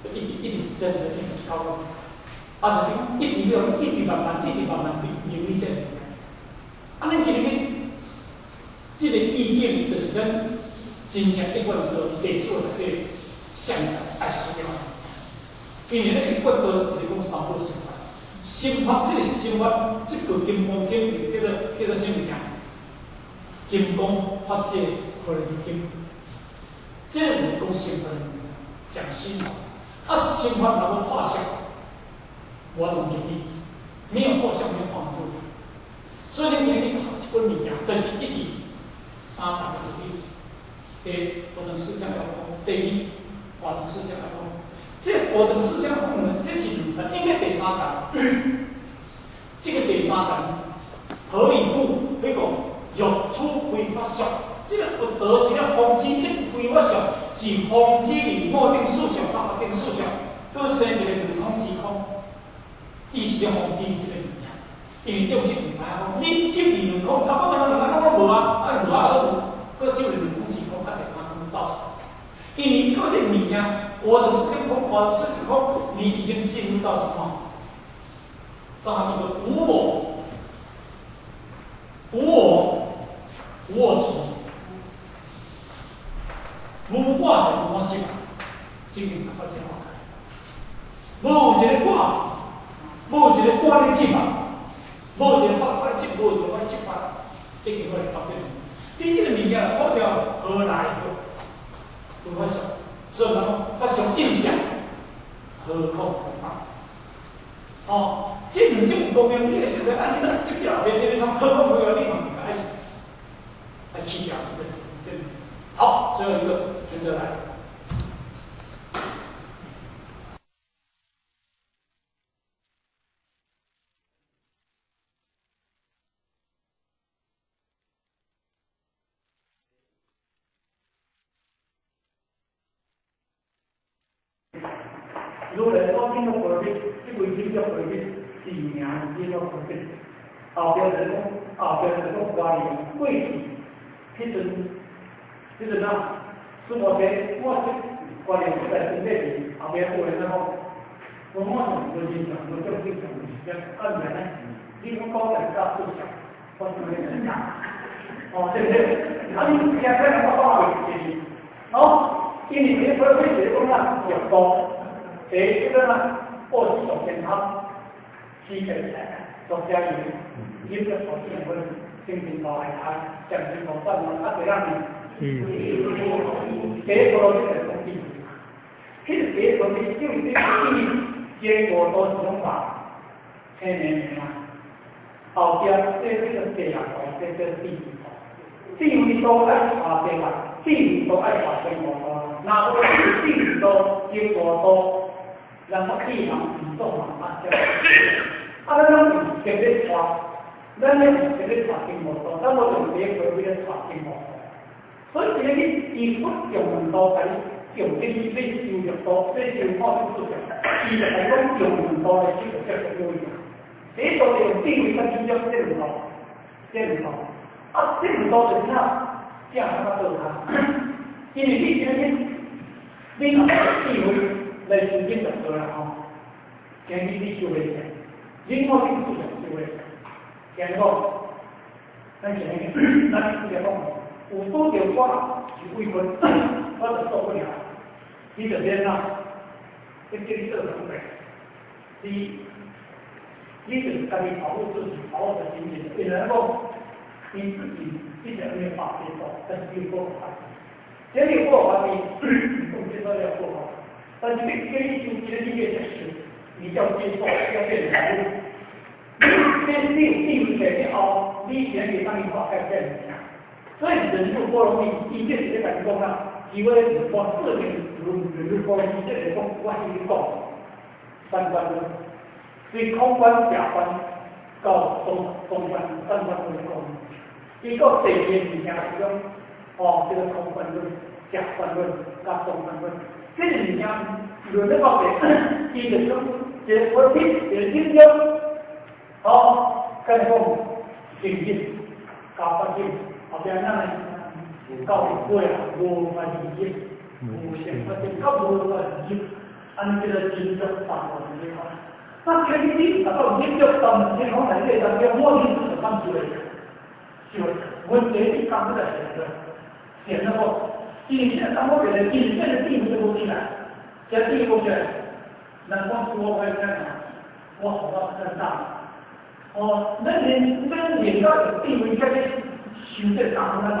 就一直一直真真一直溝通，啊，就是一直要一直慢慢，一直慢慢去明你這個物件。啊，咱今日這個意境，就是咱真正一貫道弟子內底上愛需要。因為咱一貫道就是講三寶心法。心法，這個心法，這個金剛經是叫做啥物件？金剛法界華嚴經，這個是講心法的物件，講心法。啊，心法若無破相，無法度入理，沒有破相，沒有辦法入。所以你今日學這本物件，就是一直三層的道理。第一，無當四相要講；第二，無當四相要講。這個無當四相講呢，這是兩層，應該第三層。這個第三層，何以故？彼個欲處非法相，這個佛陀是咧防止這個非法相，是防止你五蘊四相、八蘊四相，閣生一個兩空之空。伊是咧防止這個物件，因為眾生毋知影講，你執著兩空，啊，我剛剛兩個攏無啊，啊無啊，閣無，閣執著兩空之空，啊第三空走出來。因為嗰些物件，我的四空，我的四空，你已經進入到什麼？到一個無我、無我、無我執，無我就無我執，這個讀法真好。無一個我，無一個我咧執啊，無一個我我執，無一個我執法，一定會到這個。你這個物件破掉，何來的？無法相，所以講法相印象，何苦非法？哦，這兩種有功用，你個實在按你執掉，別這個創何苦非法？你嘛應該愛愛去掉，這是這。好，最後一個跟着來。如來所證的波羅蜜，這位忍辱波羅蜜是名忍辱波羅蜜。後壁就是講，後壁就是講懷念過去，彼陣，彼陣啊，師父說，我這懷念不在身體裡，後壁有人講，我我是無人上，無正經上，是啥？啊，原來你講講人家思想，我是沒人講。哦，對不對？啊，你聽聽我講話就是，哦，因為這波羅蜜就是講啊，業道，第一個啊，過去上天堂，起起來，做家用。忍辱所見分，精進道來他，禪定道斷嘛，啊，第二呢？第一波羅蜜就是講智慧，彼個第一波羅蜜就是伊經過多是種法，聽明明啊？後壁這個第二道，這叫智慧道。智慧道愛查這個，智慧道愛查經過道，若無智慧道、經過道，人我氣人唔做嘛，啊，啊，咱攏是直咧查。咱咧是直咧查經無道，咱無用第一個為咧查經無道。所以今日伊佛用兩道來用這個咧修六道，咧修五種四相，伊就來講用兩道來修就叫做有。第一道就用智慧來修這兩道，這兩道。啊，這兩道就是啥？正較倒跤。因為你今日你若有智慧來修忍辱道啦吼，今日你修袂成，忍五種四相修袂成。聽講，咱前面，咱直接講，有拄著我是畏困，我就受不了。你就免啦，你叫你做什麼？你，你就是家己保護自己，保護得緊緊。因為講，你自己一直沒有辦法接受，但是你有過法，這個過法你，你接受了過法，但是你叫你修，這個你越修，你要接受，要變成。你你你有以後，你先會當伊化解這物件。所以忍辱波羅蜜，伊這是咧共你講啦，伊話我四面如忍辱波羅蜜，這是講我先講三觀論，對空觀、假觀到中中觀、三觀論講。伊個第二個物件是講，哦，這個空觀論、假觀論、佮中觀論，這個物件論咧講者，伊就講一個波羅蜜，一個忍辱。哦，跟講正見、加發展，後壁咱來教育過啊，無法理解，無限發展，較無法理解，按呢叫做忍辱三昧這款。那前提達到忍辱三昧這款內底當中，我忍是怎修的？修的，問題你講出來是啥？顯得無，真正當我覺得真正的智慧都無起來，這智慧無起來，人講說我講我福更大。哦，咱連咱連到有智慧，才去修這功夫咱哦，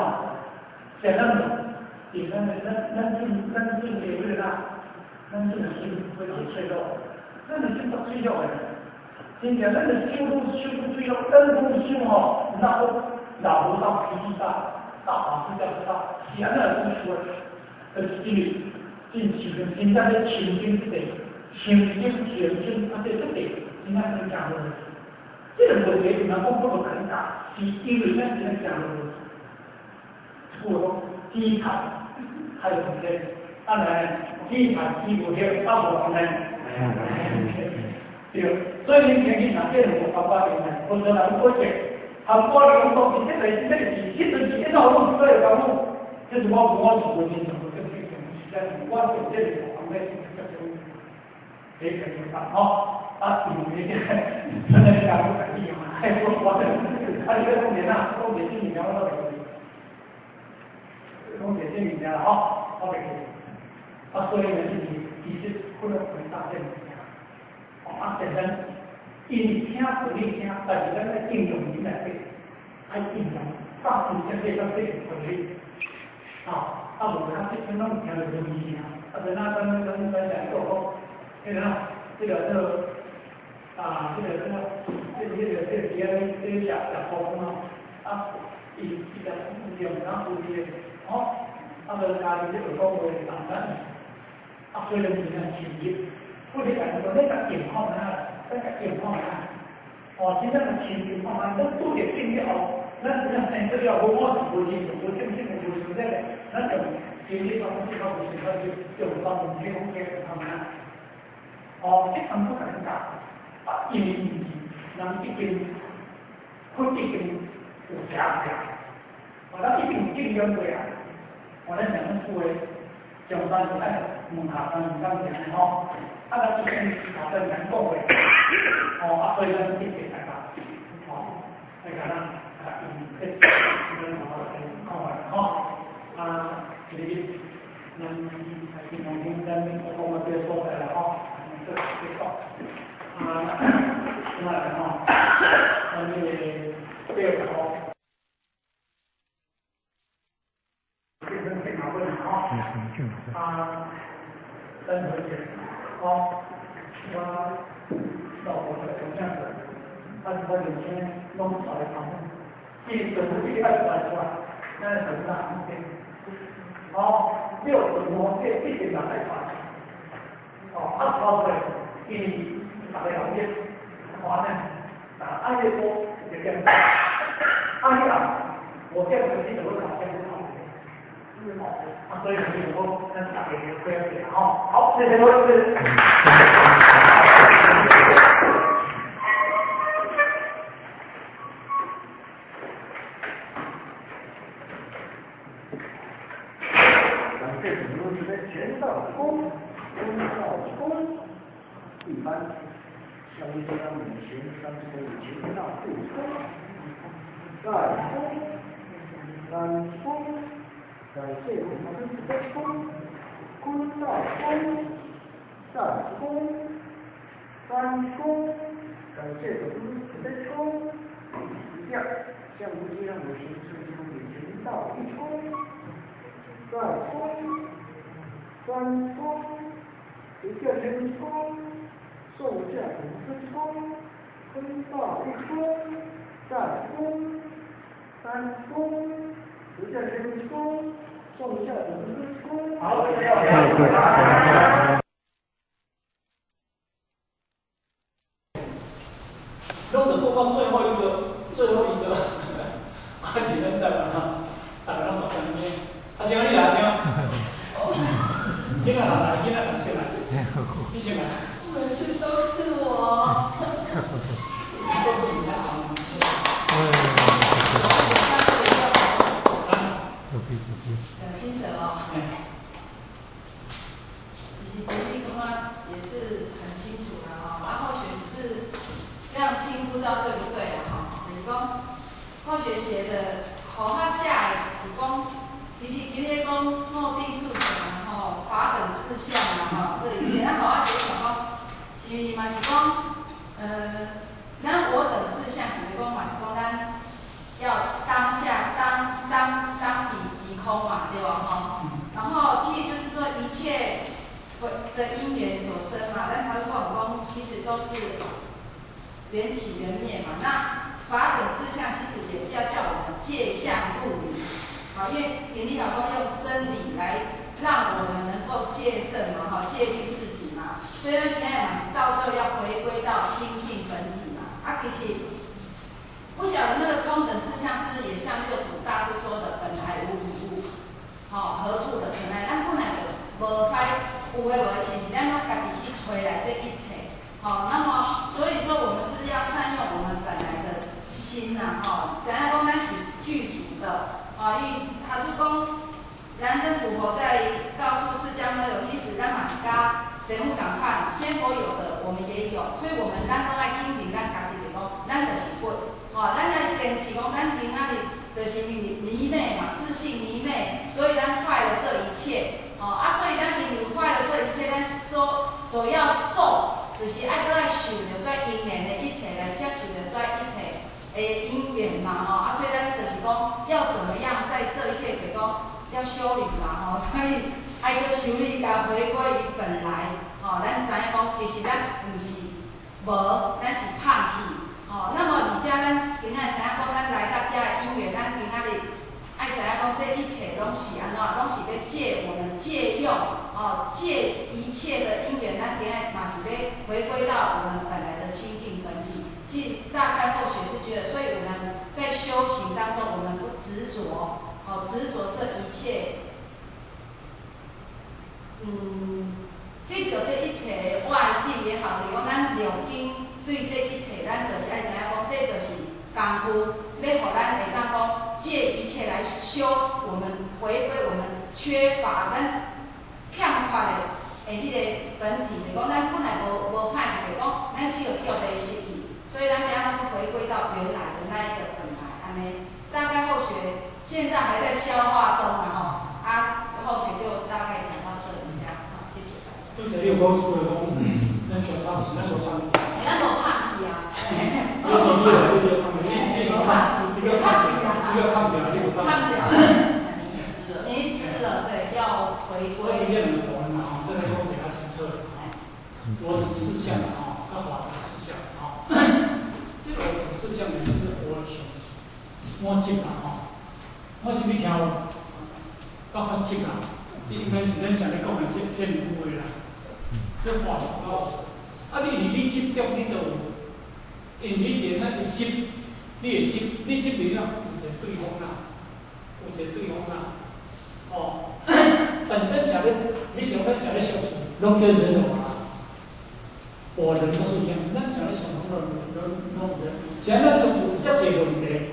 像咱無，咱咱咱咱咱准的迄个啦，咱准的心非常脆弱，咱的心足脆弱的，真正咱的心都修都脆弱，咱講修吼，那個老和尚脾氣大，大法師教大，是按怎來修的？就是因為真修真正咧清淨這個，清淨清淨啊，這這個真正真正落。這個問題毋通講不無肯答，是因為咱真正行路，一句話講，紫菜還有問題，啊來紫菜紫無葉，啊無問題。對，所以恁聽見若這兩個方法裡面，無說人過節，含我來講，是這個這個是，彼陣是一套攏是做個功夫，這是我我是無認同的，這個是我就這個方面是接受，這個明白吼。啊，因為這個真的是講不可以嘛，我我啊，你講點啊？講點這物件我都袂記，講點這物件啦吼，我袂記。啊，所以呢，就是其實可能回答這物件。啊，簡單，因為聽是你聽，但是咱在應用裡內底，愛應用，放空這個這個道理。啊，啊無較這種攏聽著無意義啊。啊，就那咱咱咱來講講，彼個啊，這個這個。啊，這個這個，這個這個這個伫遐咧咧食食風啊，啊，伊伊就用哪有伊的，吼，啊，無家己咧學講話簡單，啊，所以就真正深入，不你家己講，你甲健康啊，咱甲健康啊，哦，真正是深入看覓，咱拄著境了後，咱真正生出了無我是無認無正正的無想這個，咱就心理方式較無想法就用三門去講解看覓。哦，這功夫共恁教，啊，因為毋是人已經，佛已經有寫出來，哦，咱已經有經驗過啊，哦，咱上阮厝的上班是愛問下班毋敢行吼，啊，咱已經下班咱講過，哦，啊，所以咱一定來教，哦，來共咱啊，用這，咱好來看覓吼，啊，今日咱平常心，咱講到這個所在啦吼，這結束，啊，怎來吼，咱這個第二個吼，變成電腦本吼，啊，咱回去，吼，我老婆就講啥子，啊，我就先攏出來講，伊政府一愛出來出來，咱就哪哦，六祖魔這一定人愛出來，哦，啊出來，因為逐个人咧看呢，啊，按這波就變，按迄個，我這個你就會考這個考，哦，啊，所以就是講，咱大家要注意吼，好，謝謝各位。這種東西呢，乾道空，空道空，一般像一些五行三十五行道不空，在空，三空，在这种东西的空，空道空，在空，三空，在這種東西的空，一樣，像無量無形三十五行道一空。在空，三空，一個天空，受架五分空，空道一空，在空，三空，一個天空，受架五分空。好，謝謝。弄得報告最後一個，最後一個，啊是咱台灣啊，大家攏坐在那邊。阿星，你來阿星。先來，來，先來，先來，你先來。每次都是我。都是你在忙。講心得哦。其實你感覺也是很清楚啦吼，啊，後學只是這樣聽不知道對不對啦吼，就是講後學寫的，吼較寫的是講，其實今日講莫定數嘛吼，法等四相啦吼，這一切，咱吼仔寫想講，是毋是嘛是講，咱我等四相是毋是講嘛是講咱要當下當當當體即空嘛，對無吼？然後其實就是說一切的因緣所生嘛，咱頭拄講其實都是緣起緣滅嘛。那法等四相其實也是要叫我們借相入理，好，因為典禮老公用真理來讓我們能夠戒勝嘛，哈，戒定自己嘛。所以咱今日嘛是到最後要回歸到清淨本體嘛。啊，其實不曉得那個空等四相是不是也像六祖大師說的本來無一物，好，何處的塵埃？咱本來就無該有的無的，是毋是咱攏家己去揣來這一切？好，那麼所以說我們是要善用我們本來的心呐，吼，知影講咱是具足的，啊，因為他就講，咱跟古佛在告訴釋迦牟尼，其實咱嘛是佮神佛仝款，仙佛有的我們也有，所以我們咱攏愛肯定咱家己，就講咱就是佛，吼，咱愛堅持講咱今仔日就是迷昧嘛，自性迷昧，所以咱壞了這一切，吼，啊，所以咱因為壞了這一切，咱所要受，就是愛閣愛受著這因緣的一切來接受著這一切的因緣嘛，吼，啊，所以咱就是講要怎麼樣在這一切就講要修理嘛，吼，所以愛閣修理，共回歸於本來，吼，咱知影講其實咱毋是無，咱是放棄，吼，那麼而且咱今仔日知影講，咱來到遮的因緣，咱今仔日愛知影講這一切攏是按怎，攏是欲借我們借用，哦，借一切的因緣，咱今仔日嘛是欲回歸到我們本來的清淨本體。其實大概後學是覺得，所以我們在修行當中，我們不執着，哦，執着這一切，嗯，得著這一切的外境也好，就是講咱六根對這一切，咱就是愛知影講，這就是工具，欲予咱會當講借一切來修我們回歸我們缺乏咱欠缺的彼個本體，就是講咱本來無歹去，就是講咱只有叫迷失去，所以咱欲按怎閣回歸到原來的那一個本來，按呢。大概後學現在還在消化中嘛吼，啊，後學就大概講到這裡，這樣，好，謝謝大家。拄才你有講出來講，咱全放棄，咱無放棄。欸，咱無放棄啊。你你你你你你你你個放棄，你個放掉，你個放棄。迷失了。迷失了，對，要回歸。我直接兩個講啦吼，這來講一下清楚。我等四相吼，佮法等四相吼。這個我等四相呢，就是我想。我執啦吼，我是你聽無？佮法執啦，這應該是咱上咧講的這兩句話啦。這話是講，啊，你伫你執著，你就有，因為你是咱的執，你會執，你執裡了有一個對方啦，有一個對方啦，哦，但是咱啥咧，你想咱啥咧相處，攏叫人我啊，我人都是一樣，咱啥咧相處攏有人，像咱相處有遮濟問題。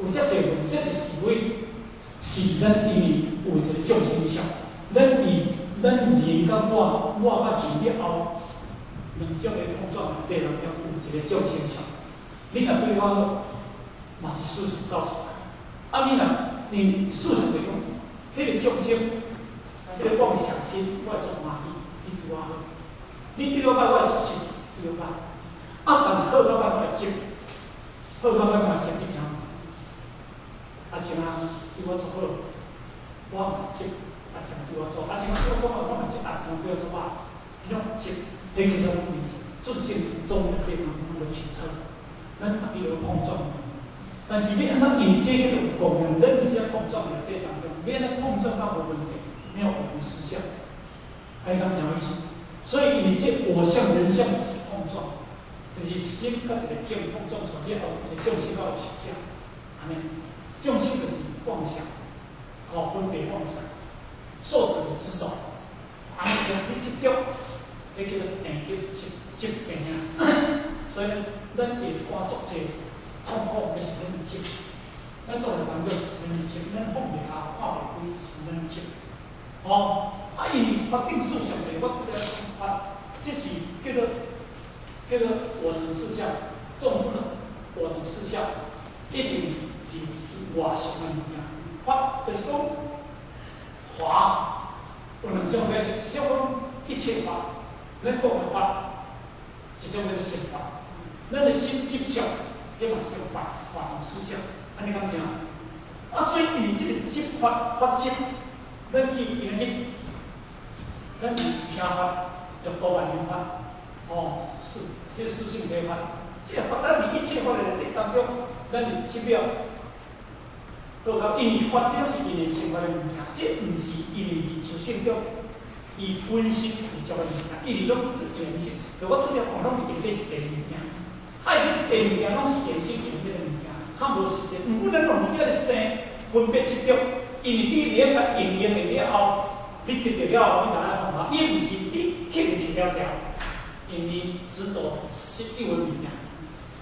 有遮濟問，遮濟是非，是咱因為有一個眾生相，咱以咱人佮我，我佮人了後，兩種的碰撞內底當中有一個眾生相。你若對我好，嘛是事實造成的。啊，你若你事實就是講，彼個眾生，彼個妄想心，我會足歡喜，你對我好。你對我歹，我會足生，對我歹。啊，但是好甲歹我會執，好甲歹我會執，你聽。阿晴啊，對我足好，我嘛執；阿晴對我做，阿晴對我做歹，我嘛執；阿晴對我做歹，彼種執，彼叫做自性中內底攏無清楚，咱逐家有碰撞。但是欲按怎因為這叫做共用，咱佇這碰撞內底當中，欲按怎碰撞到無問題，沒有我們實相，還敢聽有意思？所以因為這我相人相碰撞，就是心佮一個境碰撞出來了後，一個眾生佮有實相，按呢。眾生就是妄想，哦，分別妄想，受者的執著，按呢你執著，彼叫做病，叫做疾病啊。所以咱會掛足濟痛苦，就是咱執；咱做的煩惱是咱執，咱放袂下、看袂開是咱執。哦，啊，因為法定思想就是我法，這是叫做我等四相，眾生的我等四相，一定是外相的物件。法就是講法有兩種解釋，一種講一切法，咱講的法，一種叫做善法。咱的心執相，這嘛是法，法的思想，按呢敢聽？啊，所以因為這個執法法執，咱去今日，咱去聽法，六度萬行法，哦，是，這個四聖諦法，這個法，咱佇一切法的內底當中，咱是執了。到到因為法這是因為生活的物件，這毋是因為佇自性中，伊本身具足的物件，伊是攏是緣生。就我拄才講，攏是緣咧一塊物件，啊，伊咧一塊物件攏是緣生緣彼個物件，較無實際。毋過咱攏佇這个生分別執著，因為你連甲應用的了後，你得著了後，你就愛放下，伊毋是你去毋去了了，因為執著實有的物件。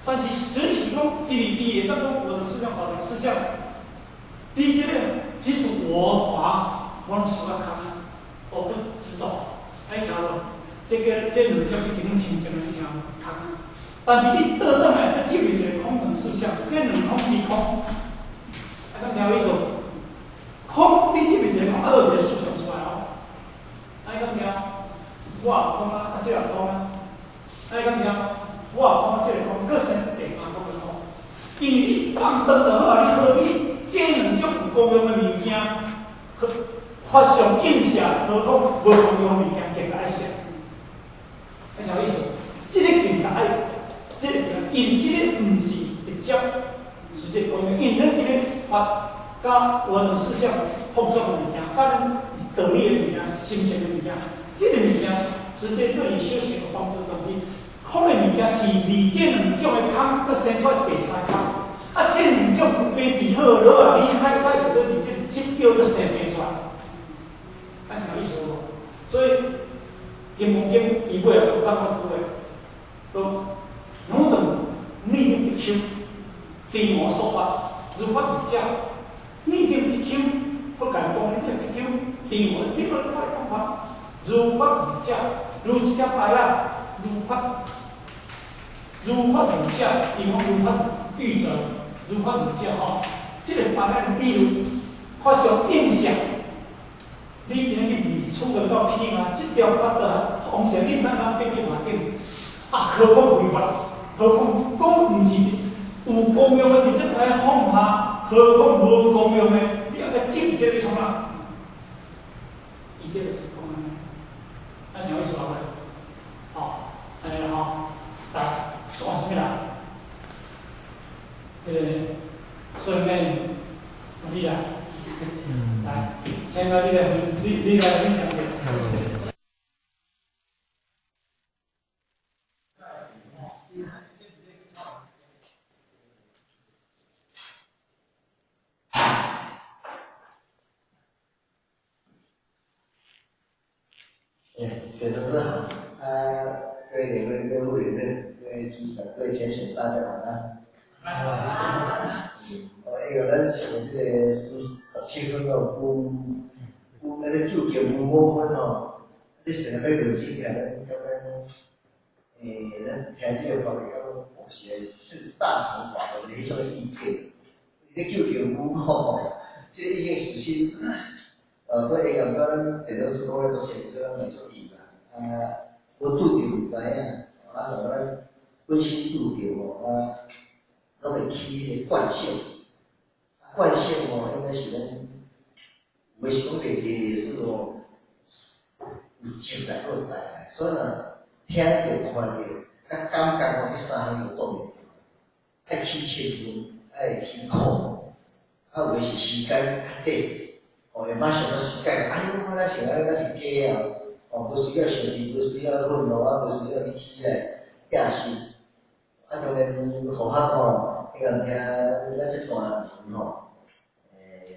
但是只是講，因為伊會當講我的思想，我的思想。你這個，即使我法，我攏想較空，我不執著，愛聽無？這個這兩種已經清淨的，你聽無？空。但是你倒轉來，閣執著一個空等四相，這兩空之空，啊，敢聽有意思？空，你執著一個空，啊，就有一個思想出來哦。按敢聽？我也空啊，啊，這也空啊。按敢聽？我也空啊，這個空，閣生出第三空的空。因為你放斷就好啊，你何必？這兩種有功用的物件，法相映射，何況無功用的物件，更加愛捨。愛啥意思？這個更加愛，這個因為這個毋是直接直接功用，因為咱今日法佮我等四相碰撞的物件，佮咱道理的物件、心性的物件，這個物件直接對你修行有幫助的東西，空的物件是離這兩種的空，閣生出來第三空。啊，這兩種病治好落啊，你還還有閣佇這個執著閣生病出來，按啥意思無？所以金刚经》伊尾也讲过这句话，讲汝等灭定比丘，知我说法，如法如教。灭定比丘，不敢讲，你这比丘，知我，你讲我讲法，如法如教，如这只白啊，如法，如法如教，伊讲如法喻者，如法如教吼。这个白仔的比喻，法相应相。你今日去二出个到彼啊，这条法道方式，你毋通讲变变嘛紧，啊，何况违法？何况讲毋是有功用的，直接来放下；何况无功用的，你犹阁执这个创啊？伊这个是讲按呢，啊，像意思无？吼，按呢啦吼，来，换啥物人？彼个顺便你来，来，请个你来分，你来分享者。哎，铁老师好，啊，各位领队、各位副领队、各位组长、各位前贤，大家晚安。哦，因为咱上这个四十七分哦，无无那个究竟无五分哦，这成个要逻辑起来，咱感觉，欸，咱听这个法会，感觉哦是是大乘法的彼种意见，你究竟无吼，这个意见事实，对下暗咱电脑师讲咧足清楚，咱嘛足意啦，啊，无拄著毋知影，啊，若咱本身拄著吼，啊，拢会起彼个惯性，惯性吼，应该是咱有的是讲历劫历世吼，有积来阁有带来，所以若听著、看著、佮感觉吼，这三项有动力，爱起嗔恨，爱起苦，啊，有的是时间较短，哦，会马上就改，哎哟，我哪想按呢，那是假啊，哦，无需要生气，无需要愤怒啊，无需要去起来野心。啊，当然，佛学吼，彼个听咱这段文吼，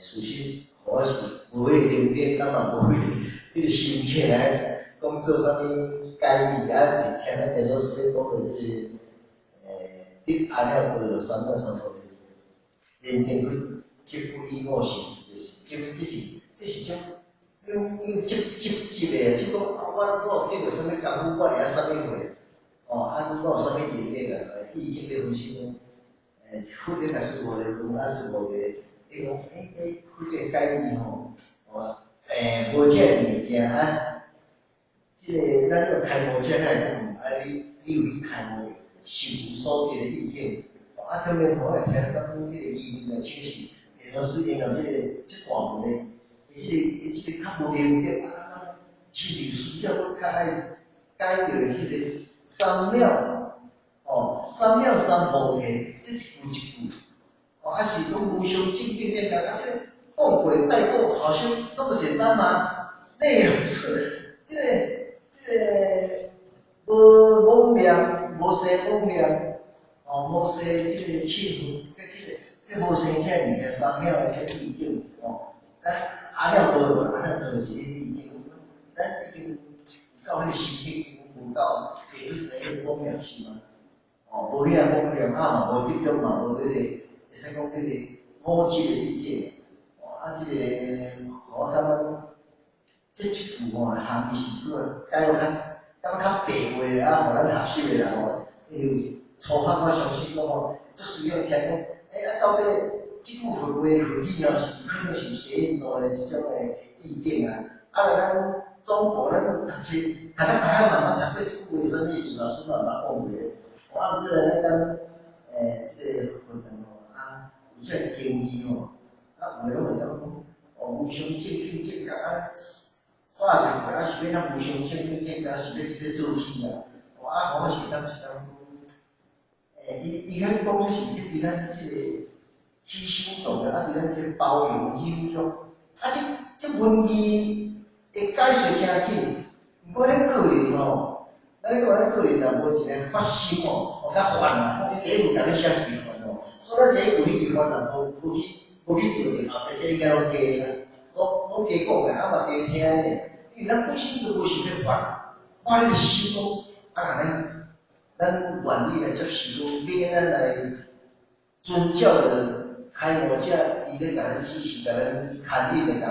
事实我是无彼个能力，啊嘛无彼个心起来讲做啥物解义啊，是听咱电脑师咧讲的这个，得阿耨多罗三藐三菩提，认定去执不异我性，就是这这是这是种用用执执执的，执讲啊，我我有得著啥物功夫，我会晓啥物货。哦，啊，我有啥物能力啊？意见咧分析讲，佛咧若是无咧问，啊是无咧，你讲，欸，佛的解义吼，哦，无这个物件啊，这个咱有开悟者才会讲，啊，你有去开悟的，实有所得的意见，啊，当然我会听咱讲这个疑问来请示，老师因为这个这段文的，伊这个较无明白，啊，是毋是需要阁较爱解著彼个？三藐，哦，三藐三菩提，这一句一句，哦，啊是讲无上正见正觉，啊，这个讲过带过，好像那么简单吗？内容是这个无妄念，无生妄念，哦，无生这个嗔恨，这个这无生这物件，三藐的这意境，哦，咱阿耨多罗，阿耨多罗是彼意境，咱已经到彼个心境无够。会去生彼个妄念心吗？哦，无遐妄念，啊嘛无执着嘛，无彼个，会使讲彼个我执的意见。哦，啊，这个，我感觉这一句吼含义是阁解落较，感觉较白话啊，予咱学习的人吼，因为初学我相信讲吼，足需要听讲，欸，啊，到底这句佛话佛语哦，是可能是谐印度的这种的意境啊，啊，若咱中国咱读册，读较大汉嘛，捌读过这句话啥物意思，老师嘛捌讲过。啊，毋过来咱讲，这个佛堂吼，啊，有这个经义吼，啊，有的拢会当讲，哦，无上正见正觉啊，煞一过啊，是欲怎无上正见正觉，是欲伫咧做起啊？哦，啊，我是当时讲，伊伊遐讲这是伫咱这个起心动念，啊，伫咱这个包容忍让，啊，这文字会解释诚紧，毋过咱个人吼，咱咧讲咱个人若无一个发心吼，哦，较烦啦。你第一句共你写是烦吼，所以咱第一句彼句烦啦，无去做着，后壁这应该拢加啦，拢加讲的，啊嘛加听的，因为咱本身就无想欲烦，看你的心讲，啊，若咱咱愿意來接受，講欲咱來遵照著開悟者，伊咧共咱指示，共咱牽引的，共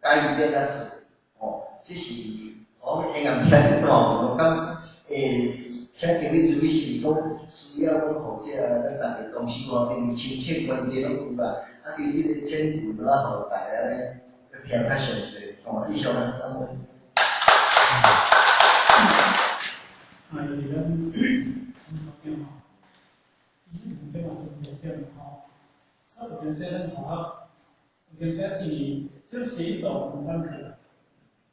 咱教伊欲按怎做，哦，這是我永遠聽這段話，我感覺聽經理主是講需要講予這咱逐家同心和平親切關係攏有啦，啊，佇這個淺文啊，予大家按呢聽較詳細，吼，以上啊，感恩。啊，因為咱陳組長吼，其實這嘛是重點吼。所以有陣時咱學校，有陣時因為這個邪見道共款課，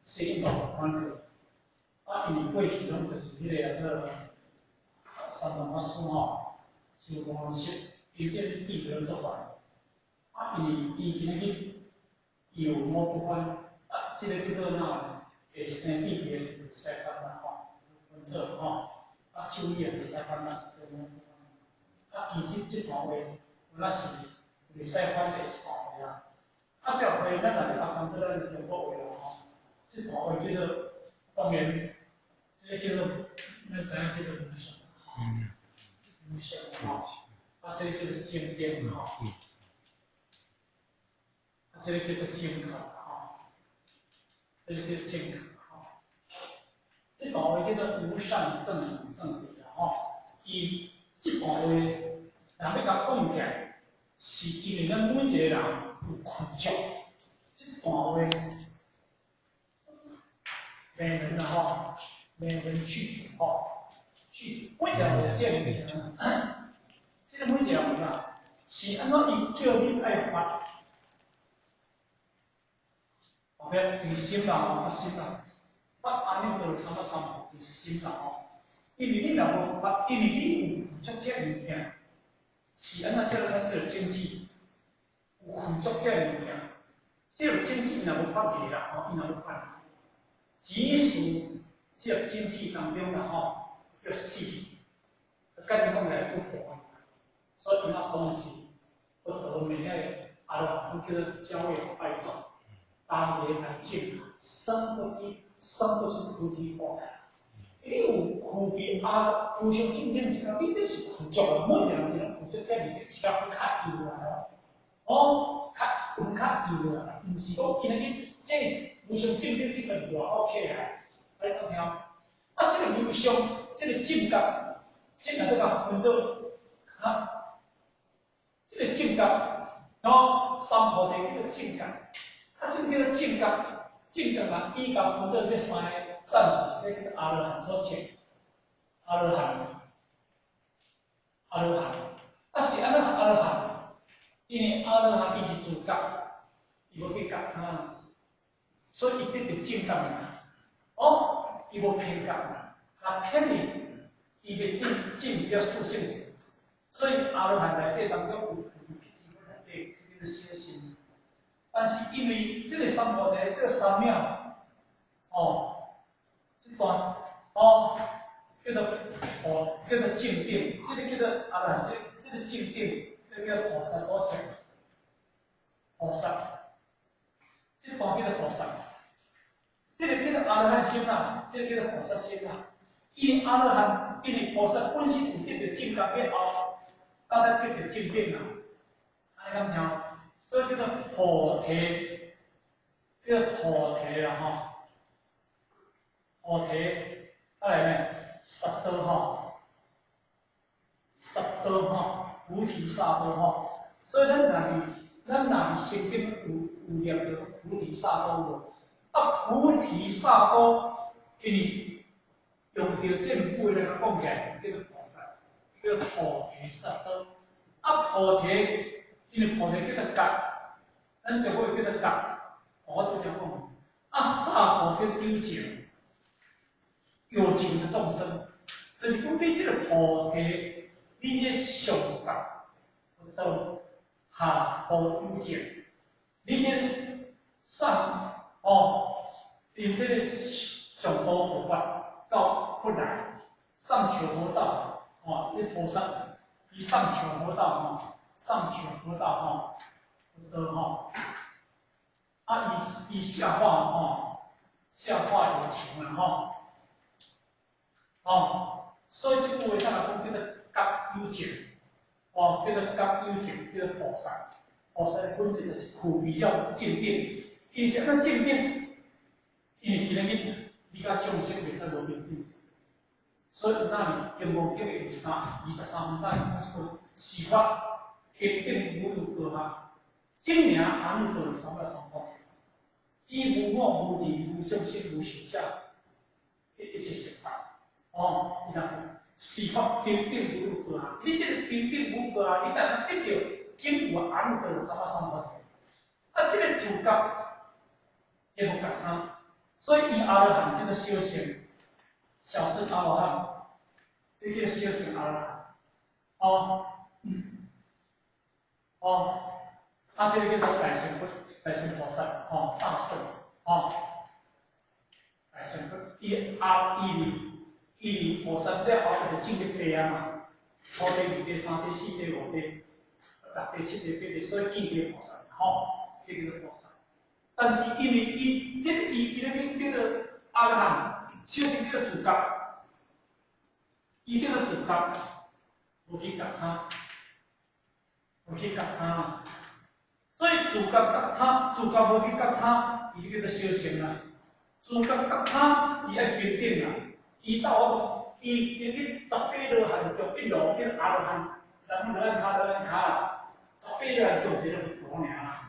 邪見道共款課，啊，因為過去攏就是彼個啊個三藏法師吼，就講說，伊這個智慧攏足懸，啊，因為伊今仔日有五不翻，啊，這個叫做哪？會生智慧袂使翻啦吼，分做吼，啊，手語也袂使翻啦，這個啊，其實這段話，有那是袂使翻的一段話啦。啊，這個話咱若欲共翻做咱的中國話啦吼，這段話叫做，當然，這個叫做咱知影叫做無上，無上吼，啊，這個叫做正定吼，啊，這個叫做正覺吼，這個叫做正覺吼。這段話叫做無上正正見啦吼，伊這段話若欲共講起來，是因為咱每一個人有具足。這段話每人吼，每人具足吼，具足。每一個人有這個物件，這個每一個人啊，是按怎伊叫你愛發，特別是心啦，發心啦，發阿彌陀佛三菩提心啦吼。因為你若無發，因為你有具足這個物件，是按怎叫咱這個種子，有具足這個物件，這個種子若無發起啦吼，伊若無發，即使這個種子當中啦吼，叫死，簡單講起來有大，所以伊若講是佛陀名的阿羅漢，叫做蕉葉敗種，當年來種，生不知生不出菩提果。你有具備啊無上正等正覺，你這是具足啊！每一個人是具足這物件，是較較幼來哦，較有較幼來，毋是講今仔日這無上正等正覺外口起來，你講聽。啊，這個無上這個正覺，這若閣共分做，哈，這個正覺，哦，三菩提叫做正覺，啊，啥物叫做正覺？正覺嘛，伊共分做這三個暫時，這叫做阿羅漢所證，阿羅漢，阿羅漢，啊是按怎阿羅漢？因為阿羅漢伊是自覺，伊無去覺他，所以伊得著正覺爾。哦，伊無偏覺，若偏去，伊袂得進入四聖諦。所以阿羅漢內底當中有有內底，這個是邪心。但是因為這個三菩提，這個三藐，哦，這段哦叫做哦叫做正定，這個叫做阿羅漢，這個這個正定，這個叫菩薩所證，菩薩，這段叫做菩薩，這個叫做阿羅漢心啦，這個叫做菩薩心啦。因為阿羅漢，因為菩薩本身有得著正覺以後，到得得著正定啦，按呢敢聽？所以叫做菩提，叫做菩提啦吼，菩提，啊來呢？薩埵吼，薩埵吼，菩提薩埵吼。所以咱若佇咱若佇聖經有念著菩提薩埵無？啊，菩提薩埵，因為用著這句話來講起來，叫做菩薩，叫做菩提薩埵。啊，菩提，因為菩提叫做覺，咱中國叫做覺，我拄才講。啊，薩埵叫有情，有情的眾生，就是講你這個菩提，你這個上覺，佛下護有情，你這個上哦，用這個上道佛法到佛來，上求佛道，哦，這菩薩伊上求佛道吼，上求佛道吼，佛道吼，啊，伊伊下化吼，下化有情啦吼，哦，所以這句話咱若講叫做覺有情，哦，叫做覺有情，叫做菩薩。菩薩的本質就是具備了正等，伊是按怎正等？因為今日你佮眾生袂使無平等，所以那裡金剛經的23分單，是講是法平等無有高下，證名阿耨多羅三藐三菩提，以無我無人無眾生無壽者，一切成辦。哦，伊講是法平等無有高下，你這個平等無高下，你但得到證有阿耨多羅三藐三菩提，啊，這個自覺，這無覺他。所以伊阿羅漢叫做小乘，小乘阿羅漢，這叫小乘阿羅漢。哦，哦，啊，這個叫做大乘佛，大乘菩薩，哦，大乘，哦，大乘佛，伊阿伊離伊離菩薩了後，就進入地啊嘛，初地、二地、三地、四地、五地、六地、七地、八地，所以見地菩薩，吼，這叫做菩薩。但是因為伊這個伊今日叫做阿羅漢，小乘叫做自覺，伊叫做自覺，無去覺他，無去覺他，所以自覺覺他，自覺無去覺他，伊就叫做小乘啦。自覺覺他，伊愛平等啦，伊到伊今日18羅漢中一路叫阿羅漢，人羅漢跤羅漢跤啦，18羅漢中一個佛陀爾啦。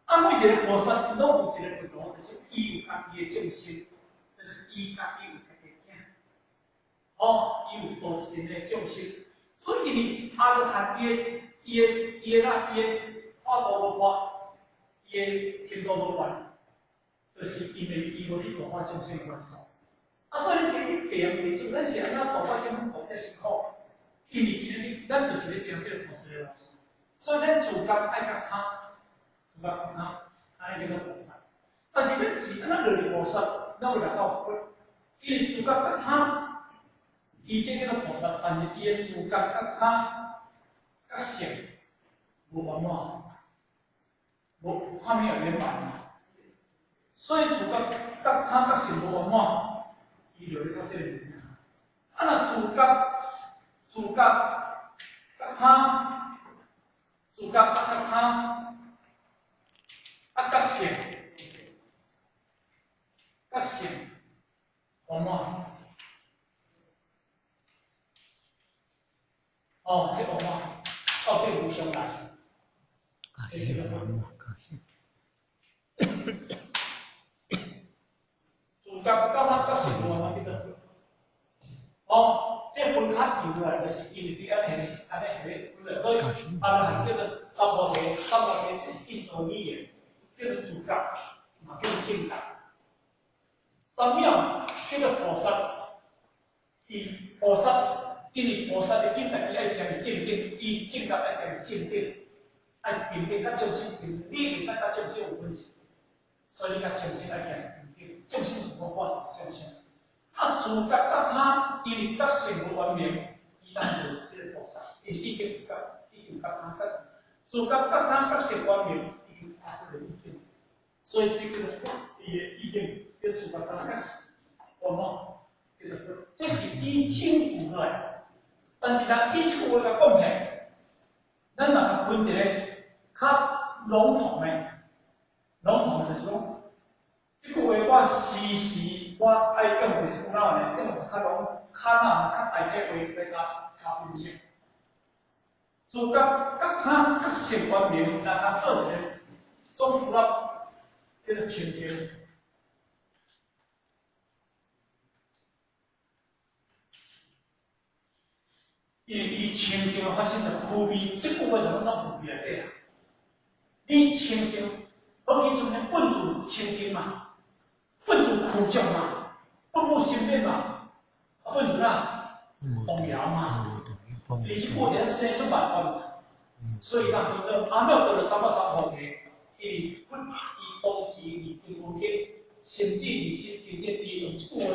啊，每一個菩薩攏有一個佛陀，就是伊有家己的眾生，就是伊家己有家己的囝，哦，伊有度一個眾生，所以因為阿羅漢伊的伊的伊的那伊的法度無破，伊的程度無懸，就是因為伊無去度化眾生的元素。啊，所以你今日白人地主，咱是按怎度化眾生度遮辛苦？因為今日咱就是咧行這個菩薩的路線，所以咱自覺愛覺他。自覺覺他，按呢叫做菩薩。但是咱是按怎落入菩薩，咱有來到佛，因為自覺覺他，伊這叫做菩薩，但是伊的自覺覺他覺性無圓滿，無還沒有圓滿嘛。所以自覺覺他覺性無圓滿，伊就咧到這個物件。啊，若自覺覺他，自覺覺他。啊，覺性，覺性圓滿，哦，這圓滿到這無上來。覺性圓滿，覺性。自覺覺他覺性圓滿叫做佛。哦，這分較幼來，就是因為佇遐下按呢下分來，所以阿羅漢叫做三菩提，三菩提這是一道理的。叫做自覺，嘛叫做正覺。三藐叫做菩薩，伊菩薩因為菩薩的境界，伊愛行佇正等，伊正覺愛行佇正等，愛平等，佮眾生平等，你袂使佮眾生有分別，所以你佮眾生愛行平等，眾生是無我是眾生。啊，自覺覺他，因為覺性無圓明，伊當做這個菩薩，因為已經覺，已經覺他覺，自覺覺他覺性圓明。所以這個佛，伊的意境叫自覺覺性圓滿，叫做佛。這是以證有來，但是咱以這句話共講起來，咱若較分一個較籠統的，籠統的就是講，這句話我時時我愛用就是講哪呢？用是較籠，較哪較大體話來共分析。自覺覺他覺性圓明，來較做一個總歸納。叫做清淨，因為伊清淨的發生就慈悲，這句話就攏總慈悲內底啊。你清淨，好比陣咧本自清淨嘛，本自具足嘛，本無生滅嘛，啊本自哪動搖嘛，伊這句話就生出萬法嘛，所以講叫做阿耨多羅三藐三菩提，因為佛伊當時佇金剛經，甚至佇心經這伊用這句話，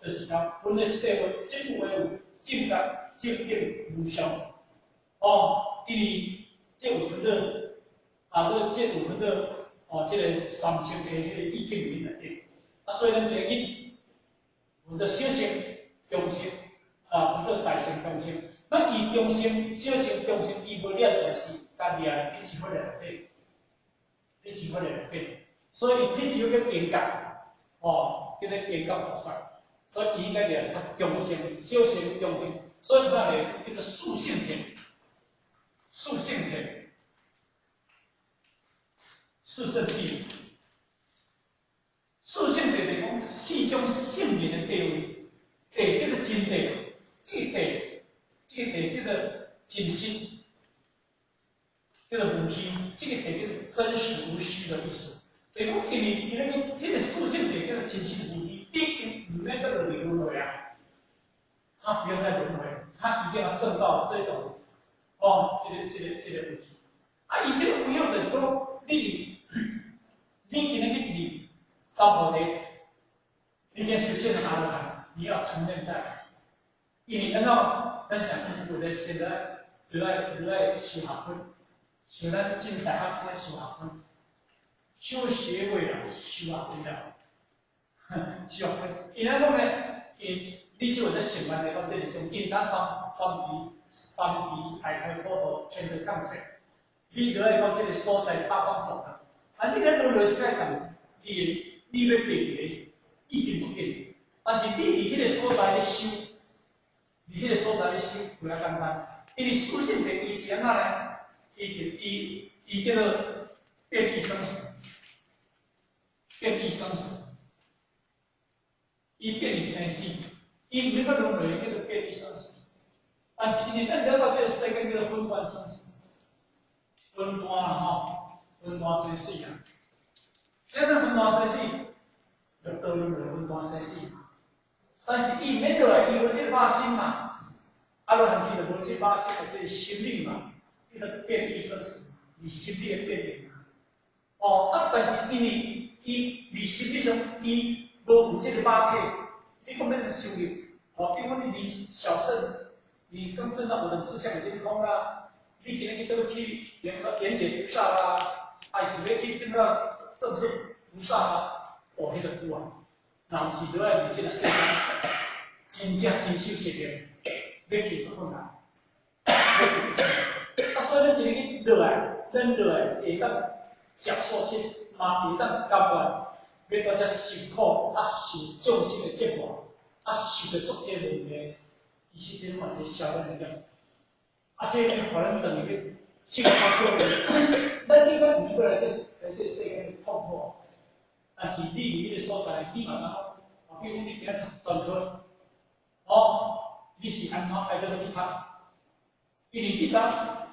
就是講分的這塊話，這句話有正覺、正等、無相。哦，因為這有分做，啊，這有分做，哦，這個三乘的彼個意境裡面內底。啊，所以咱今日分做小乘、中乘、啊，叫做大乘中乘。咱伊中乘、小乘、中乘，伊无掠出来是家己啊，彼持法内底，彼持法内底，所以彼持法叫缘觉，哦，叫做缘觉菩萨，所以伊应该掠较中乘、小乘、中乘，所以咱会叫做四圣谛，四圣谛，四圣谛，四圣谛就是讲四种圣人的地位，谛叫做真谛，这个谛。这个谛叫做真实，叫做无虚。这个谛叫做真实无虚的意思。就是讲，因为伊那个这个四圣谛叫做真实无虚，已经毋免阁落去轮回啊。他不要再轮回，他一定要证到这种哦，这个问题。啊，伊这个有用就是讲，你今日去入三菩提，你今修证阿罗汉，你要承认在，因为按怎？咱上以前有咧现在落来修学分，像咱进大学咧修学分，修学位啦，修学分啦，修学分。伊咱讲咧，因你只有咧成万来到这个时，因早三期爱开普陀天地降世，你落来到这个所在八方座啦，啊，你咧落落是爱共你要爬起来已经足紧，但是你伫彼个所在咧修。伫彼个所在咧修，袂遐简单，因为四圣谛伊是按怎呢？伊叫做变异生死，变异生死，伊变异生死，伊毋免阁轮回，叫做变异生死。但是因为咱了解这个世间叫做分段生死，分段啦吼，分段生死啊。这个分段生死，就倒轮回分段生死。但是伊毋免落来，伊无这个肉身嘛，阿罗汉去就无这个肉身，就叫心理嘛，叫做变异生死，你心理的变异嘛。哦，啊，但是因为伊伫心理上，伊无有这个肉体，你讲欲修行，哦，比如讲你离小圣，你刚证到五等四相已经空啦，你今日去倒去，比如说缘觉菩萨啦，还是欲去证到正式菩萨啦，哦，彼个久啊。若毋是落来伫这个世间，真正真修实行，欲去足困难，欲去足困难。啊，所以咱今日去落来，咱落来会当食素食，嘛会当甘愿，欲在遮受苦，啊受众生的折磨，啊受著足济问题，其实这嘛是消咱的业。啊，这个予咱转去去正确过程，咱应该毋过来这世间的痛苦。但是你伫彼个所在，你嘛知影，啊，比如讲你今仔读专科，哦，你是按怎爱倒去读？因为其实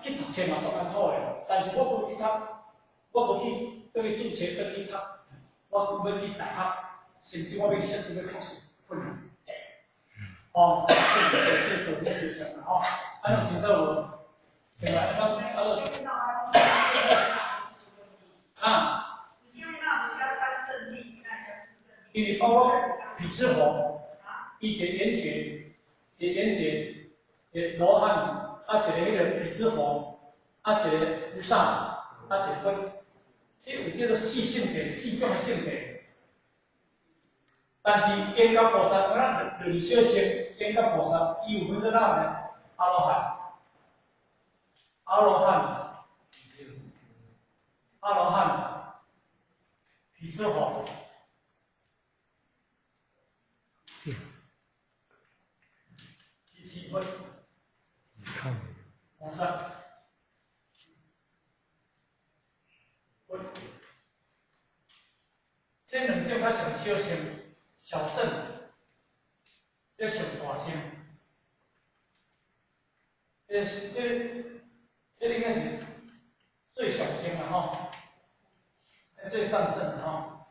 去读册嘛足艰苦的，但是我无去读，我无去倒去注册倒去读，我欲去大学，甚至我欲设置欲考试困难。哦，这个道理是啥吼？按怎清楚无？对吧？按啊。因为包括毗湿佛，伊一个缘觉，一个缘觉，一个罗汉，啊，一个彼个毗湿佛，啊，一个菩萨，啊，一个佛，这有叫做四圣谛，四种圣谛。但是缘觉菩萨，咱落小乘，缘觉菩萨，伊有分做哪呢？阿罗汉，阿罗汉，阿罗汉，毗湿佛。第七分，菩萨，这两种较上小乘、小乘，这上大乘，这应该是最小乘啦吼，最上乘吼，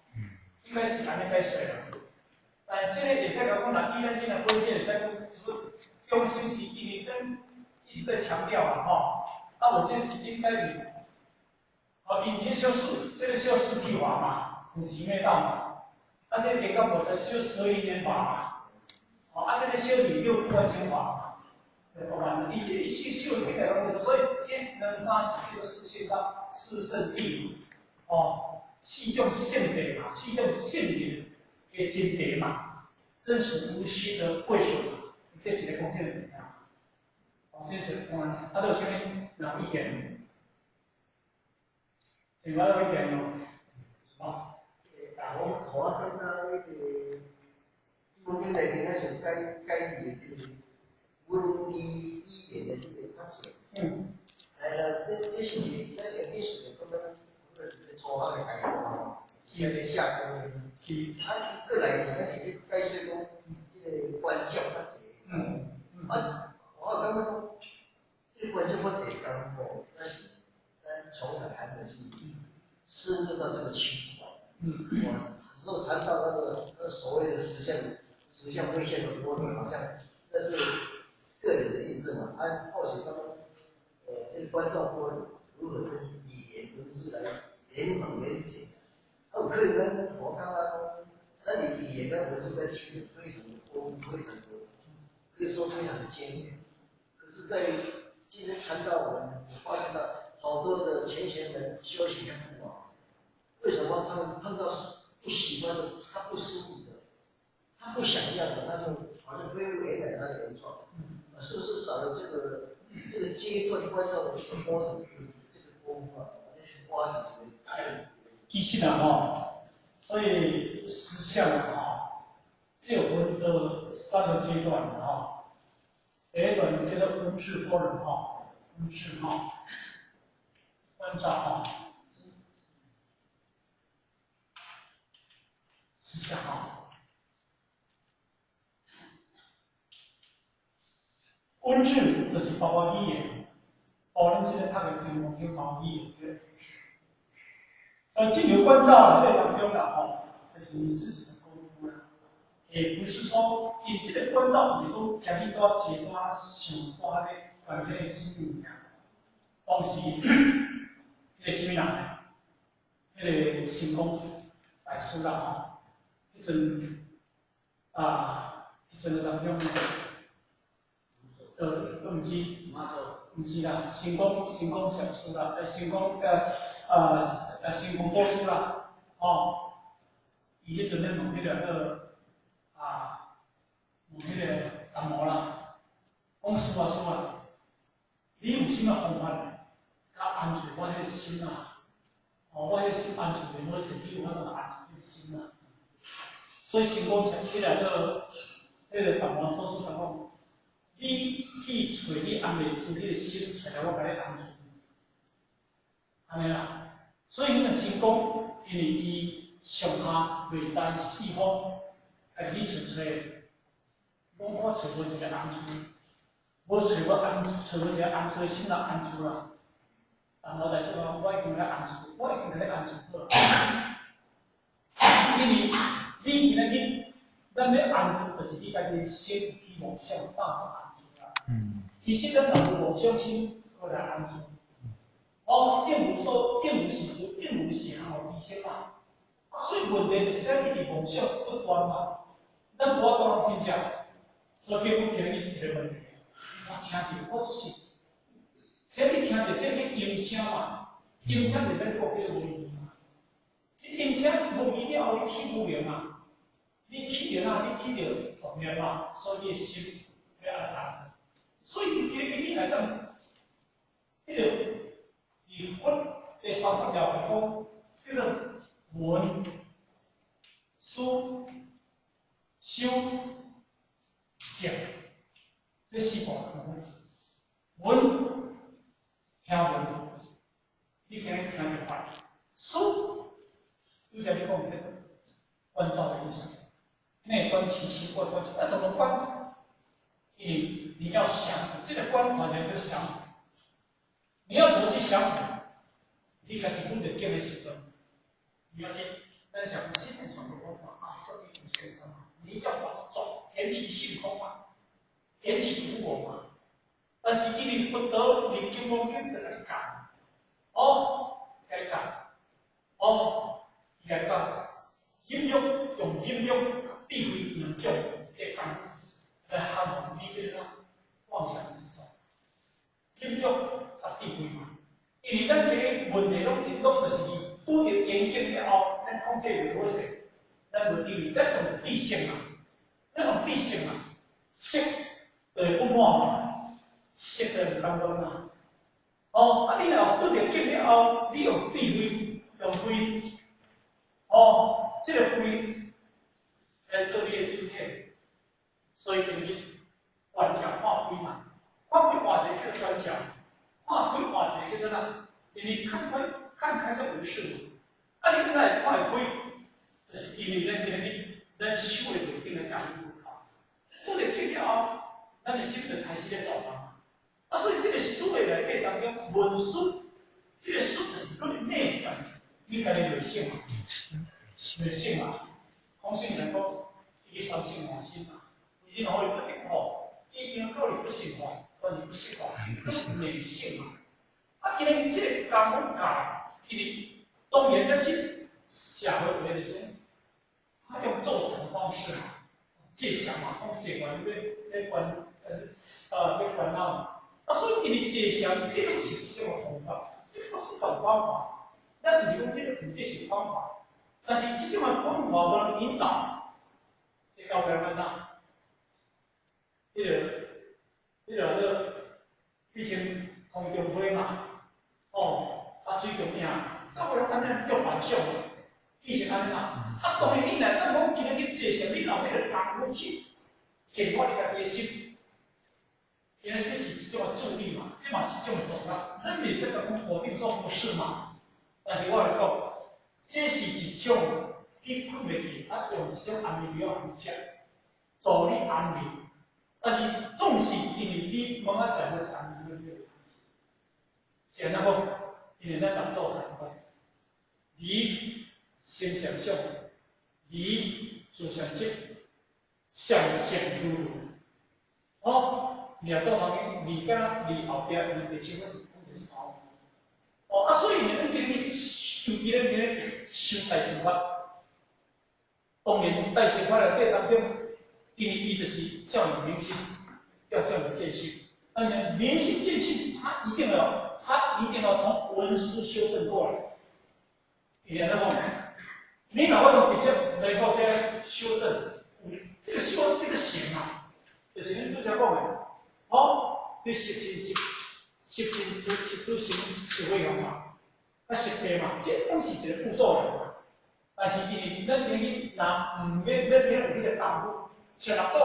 应该是按呢解说啦。但是这个会使讲，若以咱这个分析会使讲，是不中心是因为咱一直在强调啊吼，啊无这是应该是，哦，因这修四，这个修四谛法嘛，苦集灭道嘛，啊这个缘觉菩萨修十二因缘法嘛，哦啊这个修二六度万行法嘛，懂吗？伊是一修修起来拢是，所以这两三是叫做四圣道、四圣谛，哦，四种圣谛嘛，四种圣谛的真谛嘛，真实无虚的为什么？這是咧講啥物件？哦，這是講啊，都有啥物人意見？有啥意見無？哦。我感覺彼個文經內面咱上解解義的這個文字語言的這個發展。來了，這是這是藝術的，可能可能是初學的階段吼，先咧下功夫。啊，伊過來咱是咧解說講，這個觀照較濟。啊，我感覺講，這個觀照較濟功夫，但是咱從來還沒去深入到這個情懷。我如果談到那個所謂的實相、實相微相的波羅，好像那是個人的意志嘛。啊，或許他們，這個觀照波羅如何跟語言文字來聯防連結？啊，有可能咱我感覺講，咱的語言跟文字在經驗非常的豐富，非常的可以說非常的堅強。可是，在今天談到我們，我發現到好多的前賢們修行不好，為什麼他們碰到不喜歡的、他不舒服的、他不想要的，他就好像恢復原來那個原狀。是不是少了這個階段觀照的這個波這個功夫啊？挖是什麼？其實啊，吼，所以實相啊，吼，這有分這三個階段的吼。第一段叫做無智般若吼，無智吼，觀照吼，實相吼。文字就是包括語言，包括咱這個讀的經文經包括語言的文字。進入觀照的這個當中啦，吼，就是你自己的功夫啦，也不是說，因這個觀照毋是講徛佇倒坐倒想倒咧，關於彼個什麼物件。當時，彼個啥物人咧？彼個神功大師啦，吼，彼陣啊，彼陣當中，毋是，毋是啦，神功禪師啦，神功神功祖師啦，吼，伊彼陣咧問彼個做啊，問彼個達摩啦，講師啊師啊，你有啥物方法來共安住我彼個心啊？哦，我彼個心安住袂好勢，你有法度來安住彼個心啊？所以神功禪彼個做，彼個達摩祖師共講。你去揣你翁袂厝，你的心揣來，我共你安住，按呢啦。所以彼個神功，因為伊上下袂知四方，家己去揣揣，講我揣無一個翁厝，無揣無翁，揣無一個翁厝的心來安住啦。但我大師講，我已經共你安住，我已經共你安住好啦。因為你今仔日，咱欲安住，就是你家己的心去妄想，放安住啦。其實咱若無妄想心，閣來安住。哦，並無所，並無是事，並無是項目知識嘛。所以問題就是咱一直妄想不斷嘛，咱無法度真正。所以我今日一個問題，我聽著我就是，先你聽著這個音聲嘛，音聲是咱講這個無明嘛。這音聲無明了後，你起無明嘛，你起著哪？你起著動念嘛，所以你的心欲按怎？所以今日來講，彼個以佛的三法了講，這個聞、思、修、證，這四步。聞，聽聞，你今日聽著法；思，拄才你講的觀照的意思，內觀其心，外觀其，那怎麼觀？因為你要想，這個觀好像就想，你要怎麼去想？你家己阮著見的時陣，你要去，咱想心念轉變啊，生命無限嘛，你要把轉緣起性空嘛，緣起無我嘛。但是因為佛陀佇金剛經就共你教，哦，共你教，哦，伊共你講，忍辱用忍辱、智慧兩種來講，來降服你這個妄想執著。忍辱佮智慧嘛，因為咱這個問題攏是攏就是拄著緣境了後，咱控制袂好勢，咱無智慧，咱用知識嘛，咱用知識嘛，識就不滿嘛，色就毋甘願嘛。哦，啊，你若拄著境了後，你用智慧，用慧，哦，這個慧來做你的主體，所以今日觀照看開嘛，看開換一個叫觀照，看開換一個叫做哪？因為看開，看開才無事嘛。啊，你本來看會開，就是因為咱今日咱修的環境的功夫較，拄著境了後，咱的心就開始咧轉嘛。啊，所以這個思的內底當中，文思，這個思就是你內在，你家己內省嘛，內省嘛。講聖來講，伊三性換心嘛，任何伊不得吼，伊因為考慮不性化，關於不性化，內省嘛。啊，今日這個功夫教，因為當然咱這社會話就是，他用坐禪的方式嘛，借禪嘛，講借觀欲欲觀，還是欲觀那嘛。啊，所以因為坐禪，這個是一種方法，這個是一種方法。咱毋是講這個毋是方法，但是這種的方法無能引導，這到尾安怎？彼個以前空中飛嘛，哦，啊水中影，到尾按呢足幻想，以前按呢嘛。啊，當然你若當講今日去坐禪，你有彼個功夫去淨化你家己的心，今日這是一種的助力嘛，這嘛是一種的助力。咱袂使講否定說不是嘛，但是我來講，這是一種你睏袂去，啊用一種安眠藥去食，助你安眠。但是總是因為你明仔載會是安眠藥，是按怎講？因為咱六祖講過，離生想想，離自相執，相相如如。哦，六祖壇經離敢離後壁離第七分，就是後。哦，啊，所以呢，咱今日尤其咱今日修大乘法，當然大乘法內底當中，因為伊就是叫你明心，要叫你見性。但是明心見性，他一定要從聞思修正過來。伊按怎講？你若我從直接來到這修正，這個修這個行啊，就是恁拄才講的，哦，你實真實實真做實做成社會嘛，啊實地嘛，這攏是一個步驟來嘛。但是因為咱今日若毋免，咱今日有彼個功夫，像六祖，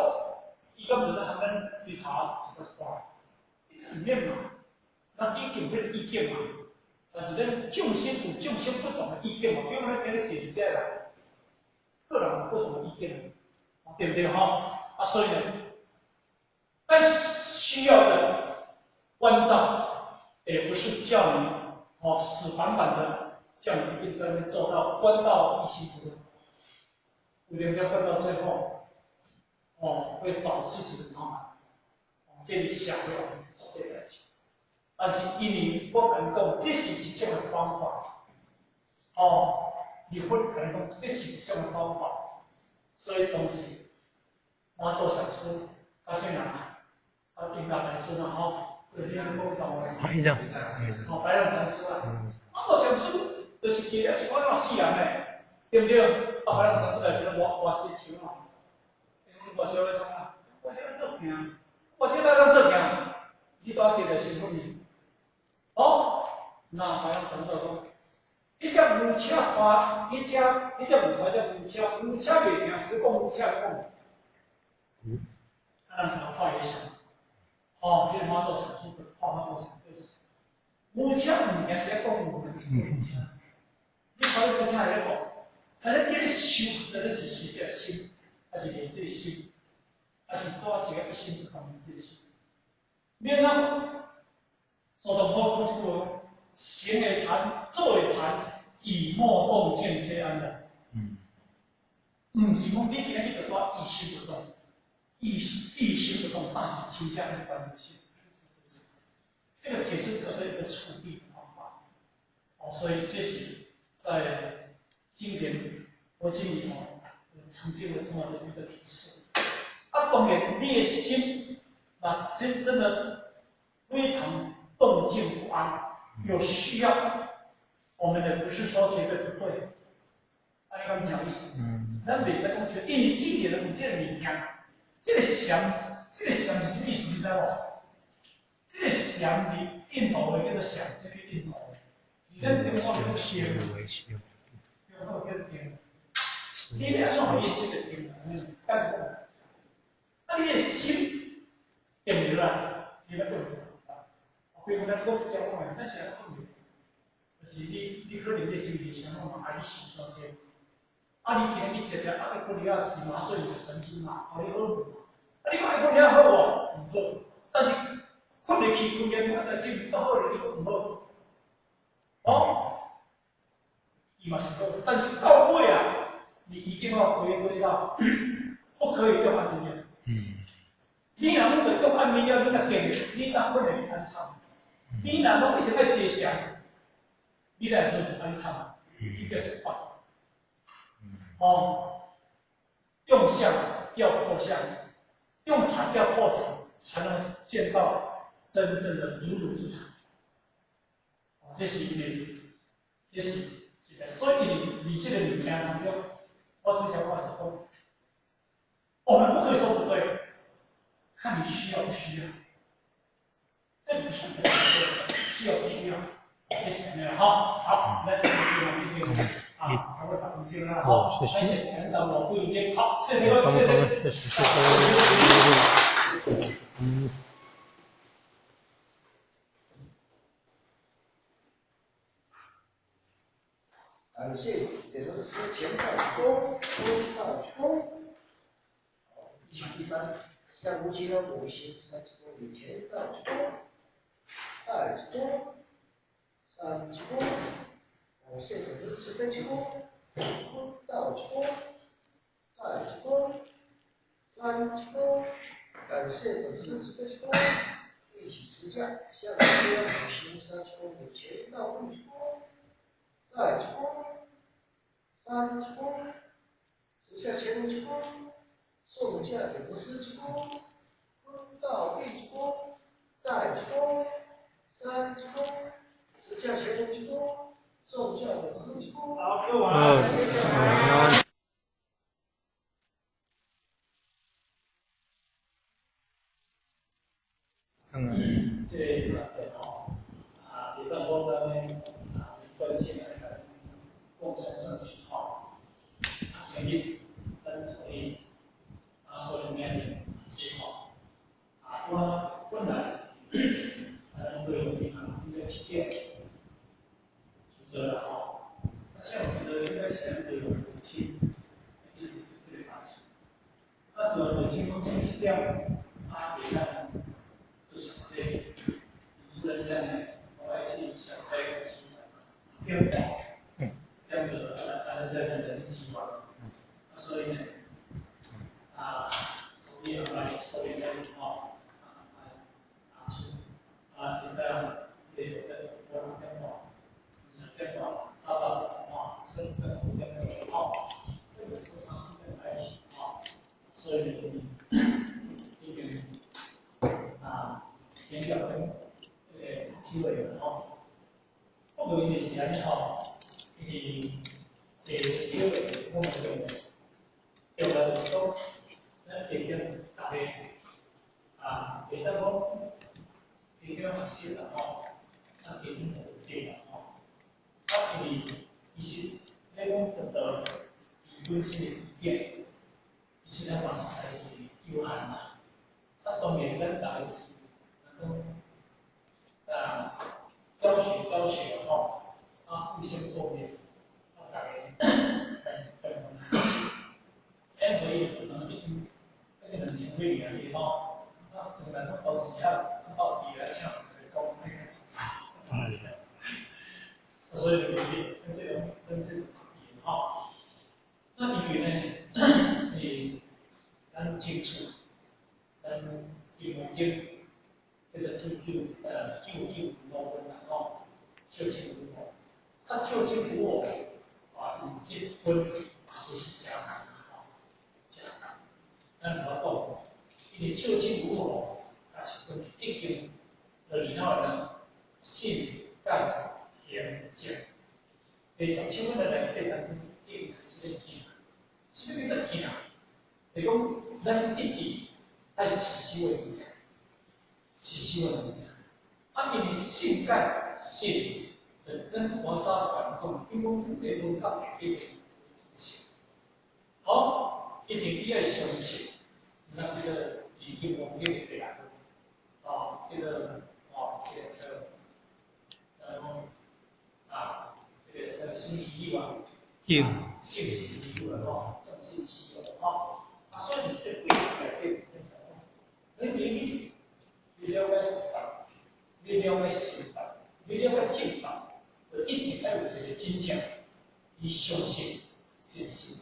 伊敢就咧含咱對頭一個一掛，毋免嘛，咱已經有彼個意見嘛。但是咱眾生有眾生不同的意見嘛，比如咱今日坐佇遮人，各人有不同的意見，對不對吼？啊，所以呢，但需要的關照，也不是叫你哦死板板的，叫你一定在那邊做到觀到一心不亂，有點像觀到最後，哦，會找自己的麻煩，哦，這裡社會做這代誌。但是因為我共你講，這是一種的方法，哦，你佛共你講，這是一種的方法，所以當時馬祖上師，甲啥人啊？啊，雲南大師嘛吼，有聽講到無？哦，白讓禪師啊，馬祖上師就是坐了一寡仔死人的，對不對？啊，白讓禪師來叫我我死手啊，我手咧創啊？我手咧做行，我手咧怎做行？你帶一個身份呢？哦，那白讓禪師講，彼隻牛車拖，彼隻牛拖隻牛車，牛車袂行，是咧講牛車講。啊，人頭看伊想，哦，彼個馬祖上師看馬祖上師，牛車毋行是咧講牛，是講牛車。你看你牛車咧講，但咱今日修，咱是修這個心，還是練這個心，還是帶一個一心不動的這個心？你按怎？蘇東坡講一句話：行會禪，坐會禪，以莫動靜皆安然。毋是講你今日你就帶一心不動，一心不動，但是真正的關心。這個其實就是一個處理的方法。哦，所以這是在經典佛經裡頭曾經有這麼的一個提示。啊，當然你的心，那真真的非常動靜不安，有需要，我們也不是說絕對不對。啊，你敢聽有意思？咱袂使講說，因為經典的有這個物件，這個禪，這個禪是啥物意思？你知無？這個禪佇印度話叫做禪，這個印度話。佇咱中國叫定，中國叫定。你欲按怎予你心會定？講講。啊，你的心定落來，你欲用啥？比如講，咱講一隻話，咱是按怎困？就是你可能你心裡想講嘛，啊，你想傷濟。啊，你今日去食食阿個可能啊是麻醉你的神經嘛，予你好困。啊，你講愛困了好無？毋好。但是睏入去，睏見啊，在精神做好咧，你講毋好。哦，伊嘛是好，但是到尾啊，你一定要回歸到不可以用安眠藥。你若攏著用安眠藥，你若建議，你若睏會去按慘。你若攏一直愛坐禪，你來做就按慘，你就是壞。哦，用相要破相，用禪要破禪，才能見到真正的如如之禪。哦，這是因為，這是這個，所以你這個物件當中，我之前我是講，我們不可以說不對，看你需要不需要。這不是對不對，需要不需要？這是按呢好，好，來，啊，差不多10分鐘啦，好，謝謝。好，謝謝各位，謝謝，謝謝，謝謝。嗯。感謝點燈師錢道公，郭道公。好，一起一班，向無極的五行30公里錢道公，再一公，三一公，感謝點燈師飛公，郭道公，再一公，三一公，感謝點燈師飛公，一起持家，向無極的五行30公里錢道公，再一公，三一公，持下前一公，送驾点灯师一公，坤道一公，再一公，三一公，持下前一公，送驾点灯师一公。好，各位晚安。嗯。這個吼，啊，會當講咱呢，啊，關心來看，共襄盛舉吼。啊，今日咱所以啊，所以明日之吼，啊，我本來是，咱會有啊，應該7點就到啦吼。啊，請問就應該是咱會有父親，就是這個代誌。啊，對，父親講這7點，啊，會當做啥物？主人家呢，我愛去小開個七點半，點個啊，咱這邊人7萬，所以呢，啊，所以後來所以呢，吼，啊，出，啊，會使啊，個我點半，點半早早吼，先等5點鐘吼，那個從3、4點開始吼，所以已經啊，點點鐘。機會吼，不過因為是按呢吼，因為坐機會我們用用來就是講，咱加減逐個啊，會當講加減學習啦吼，啊加減學對啦吼，啊因為其實咧講佛道伊本身的意見，其實咱嘛實在是有限啦。啊，當然咱逐個是講。啊，教學教學吼，啊，互相鍛鍊，啊，大家來共同學習。因為課堂畢竟那個2000幾年哩吼，啊，兩人攏投錢啊，到底來請人講，那個是啥？所以就是跟這種跟這種吼，那因為呢，咱接觸，咱用經。叫做99.5分啦吼，笑親無我，啊笑親無我，啊有這分是是誠難吼，誠難。咱有法講，因為笑親無我，啊是分已經落去了人信解行證，第17分的內底當中已經開始咧行，啥物叫做行？就是講咱一直愛爱实修的物件，实修的物件。啊，因为信解信，咱我早讲讲，金刚经第分到第八分，好，一定你爱相信，咱这个伫金刚经的第六分，哦，这个哦，这个叫，啊，这个叫什么持有啊？正正信持有啦吼，正信持有吼。啊，所以这个几内底，咱今日你了解佛，你了解心法，你了解正法，就一定爱有一个真正，伊相信信心。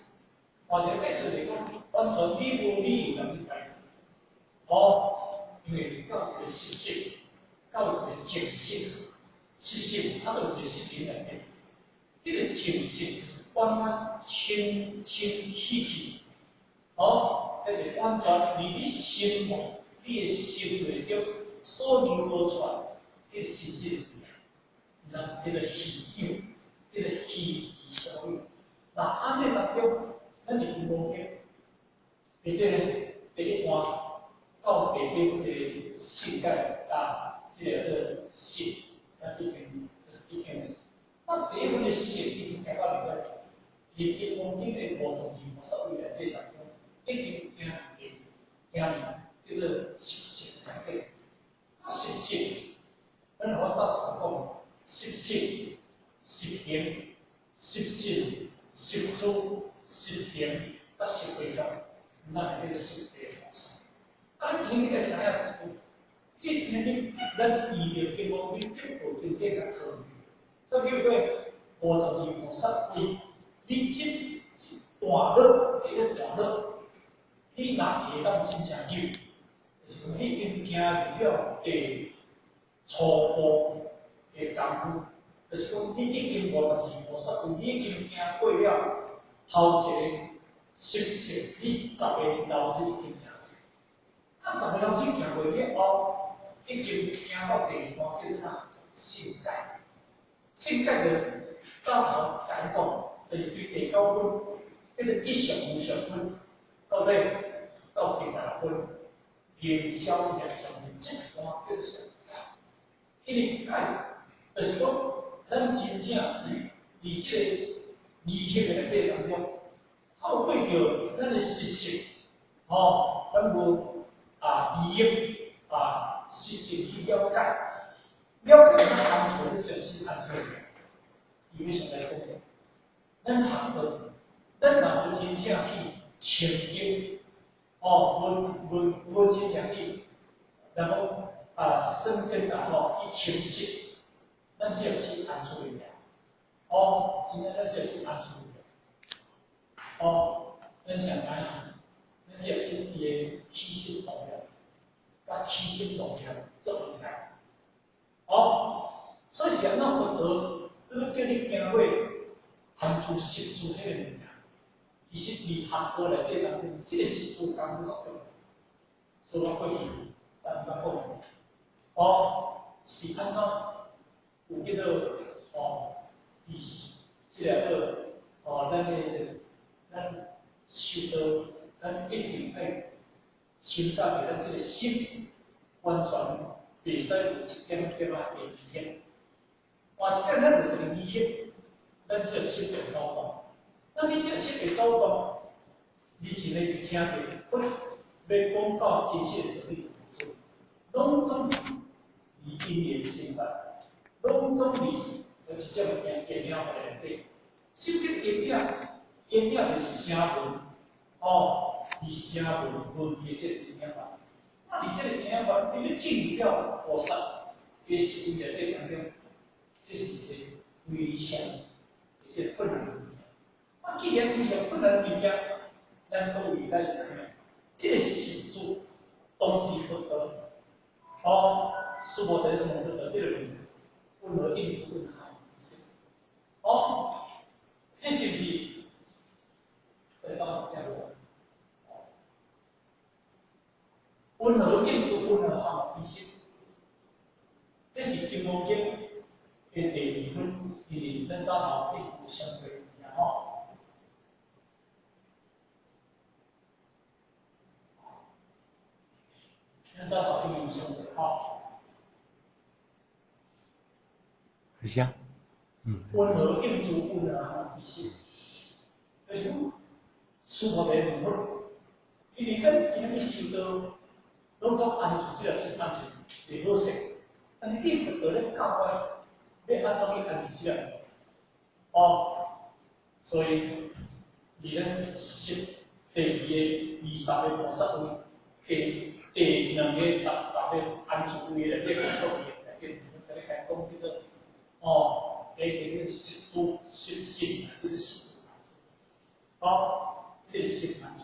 或者意思来讲，完全你无理由通去怀疑。哦，因为到一个实质，到一个证实，实质它就有一个实名内底，这个证实完完清清气气，哦，彼个完全伫你心哦，你的心内中所流露出来，彼个真实的物件，咱彼个虚有，彼个虚其小有。那按呢当中，咱伫金刚经，伫这个第一段到第八分的信解啊，这个叫信，咱已经就是已经。那第一分的信已经行到伫个，伫金刚经的52菩萨位内底当中，已经行伫行伫叫做十信内底。啊，十信，咱我早讲，十信、十行、十信、十住、十行、甲十回向，咱会叫十地菩萨。啊，你听你会知影，你听你咱依著金刚经这部经典甲套套叫做52菩萨位，你这一段落，一个段落，你若会当真正入，就是讲你已经行入了第初步的功夫，就是讲你已经52菩萨位，你已经行过了头一个十识，你十个老子已经行过。啊，十个老子行过了后，已经行到第二段叫做啥？信解。信解就早头共𪜶讲，就是对第九分，彼个一相无相分，到底到第十六分，明消业障的这段叫做啥？因为解，就是讲咱真正伫这个仪式的内底当中，透过著咱的实习，吼，咱无啊利益啊实习去了解，了解咱行错，你就是行错的，伊要上来讲起，咱行错，咱若无真正去清净，哦，无真正去，然后啊生根啊吼去清晰，咱这是安出的。哦，真正咱这是安出的。哦，咱想知影，咱这是伊的起心动念，佮起心动念做应该。哦，所以是按怎佛陀，佮叫你行过含住十住彼个物件，其实伫学道内底当中，这个十住功夫足重要。所以我过去昨昏讲，哦，是按怎有叫做哦，伊这个叫哦，咱的这个咱修道，咱一定爱深觉伫咱这个心完全袂使有一点点仔的疑惑。换一点咱有一个疑惑，咱这个心会走动。那你这个心会走动，你真个去听著佛欲讲到真实的道理，拢总伫因缘生法，拢总伫就是这物件现了内底。什么叫音影？音影就是声闻，哦，伫声闻无记的这个因缘法。啊，伫这个因缘法，你欲进入了菩萨的心内底当中，这是一个非常这个困难的物件。啊，既然非常困难的物件，咱各位来知影，这个十住当时佛陀，哦，须菩提问佛陀这个问题，云何应处云何哦，这是毋是在走啥路？云何应处云何含彼心？这是《金刚经》的第二分，因为咱早头已经有相对物吼。咱再头一面上吼。是啥？温和应住温和含其实，就是讲师父的问佛，因为咱今日去修道，拢总安住这个心安住会好势，但是你佛道咧教我，欲按怎去安住这个？哦，所以伫咱十第二个20个菩萨位，第两个十个安住位内底所谓内底，甲你开讲叫做哦。诶，这个十住十心，这个十住，哦，这个心安住。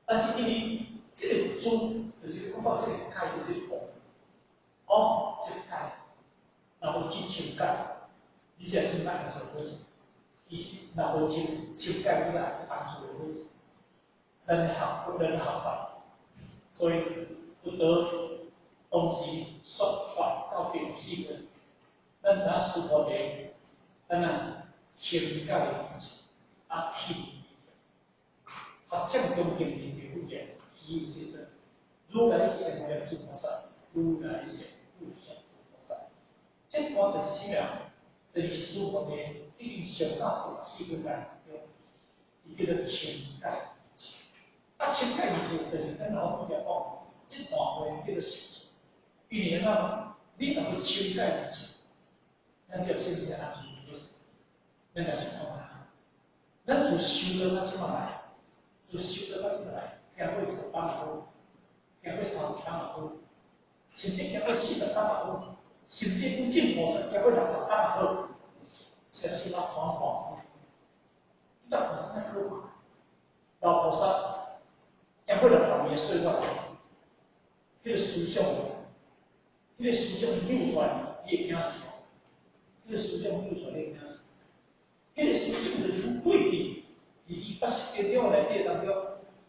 但是因为这个住，就是讲到这个解，就是悟，哦，这个解，若无去深解，你这个心安住好势。其实若无深深解，你也安住会好势。咱学咱学法，所以佛陀当时说法到第14分，咱知影须菩提。咱啊，清解而处，啊，体合掌恭敬而不言，其有世尊，如来善业诸菩萨，如来善不善菩萨。这段就是啥物啊？就是须菩提已经上到第14分来，伊叫做清解而处。啊，清解而处就是咱老拄才讲，这段话叫做实处。因为安怎？你若无清解而处，咱就先是安住。咱来想看觅，咱自修道到这马来，自修道到这马来，行过20档也好，行过30档也好，甚至行过40档也好，甚至讲证菩萨行过60档也好，这个心啊缓缓，你若有真正可怕，老菩萨行过60年岁月，彼个思想扭出来，伊会惊死。彼个思想扭出来，伊会惊死。彼个思想就是讲过去，伫伊八十个点内底当中，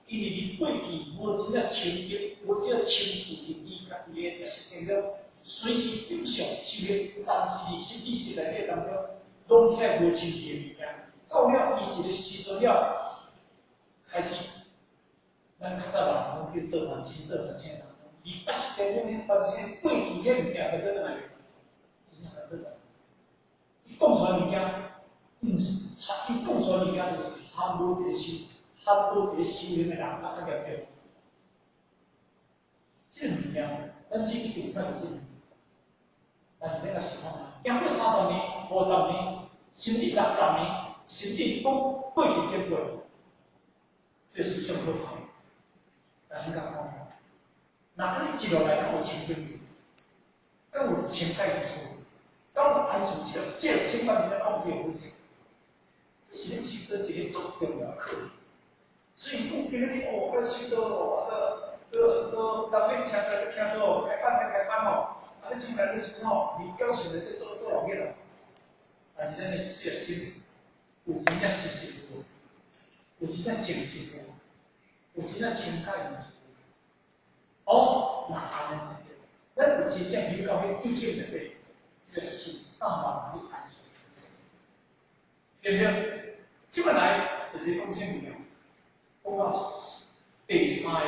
因为伊过去无真正清洁，无真正清楚伫伊家己的时间中，随时顶上修行，但是伫实际时内底当中，拢遐无清气的物件。到了伊一个时阵了，开始，咱较早人讲叫倒还清，倒还清当中，伊八十个点发生过去遐物件，会倒转来袂？真正会倒转来。伊讲出来物件。毋是，伊讲出来物件就是含无一个修，含无一个修行的人啊较严重。这个物件，咱只一定发现，但是咱若想看觅，经过30年、50年，甚至60年，甚至讲过去经过，这个思想可怕。但是讲看，若按呢一路来较有清净，较有清解之处，较有安住这个心法，真正控制会好势。这是咱修道一个足重要的课题。所以讲今日哦，我修道哦，啊，阁人咧听咧听道哦，开班咧开班哦，啊，咧唱来咧唱吼，你表现咧咧做做老热哦。但是咱的这个心有真正实实无？有真正静心无？有真正清解无？哦，那按呢？咱有真正有到彼意境内底，这个心慢慢去安住，对不对？这摆来就是讲啥物件？讲到第三个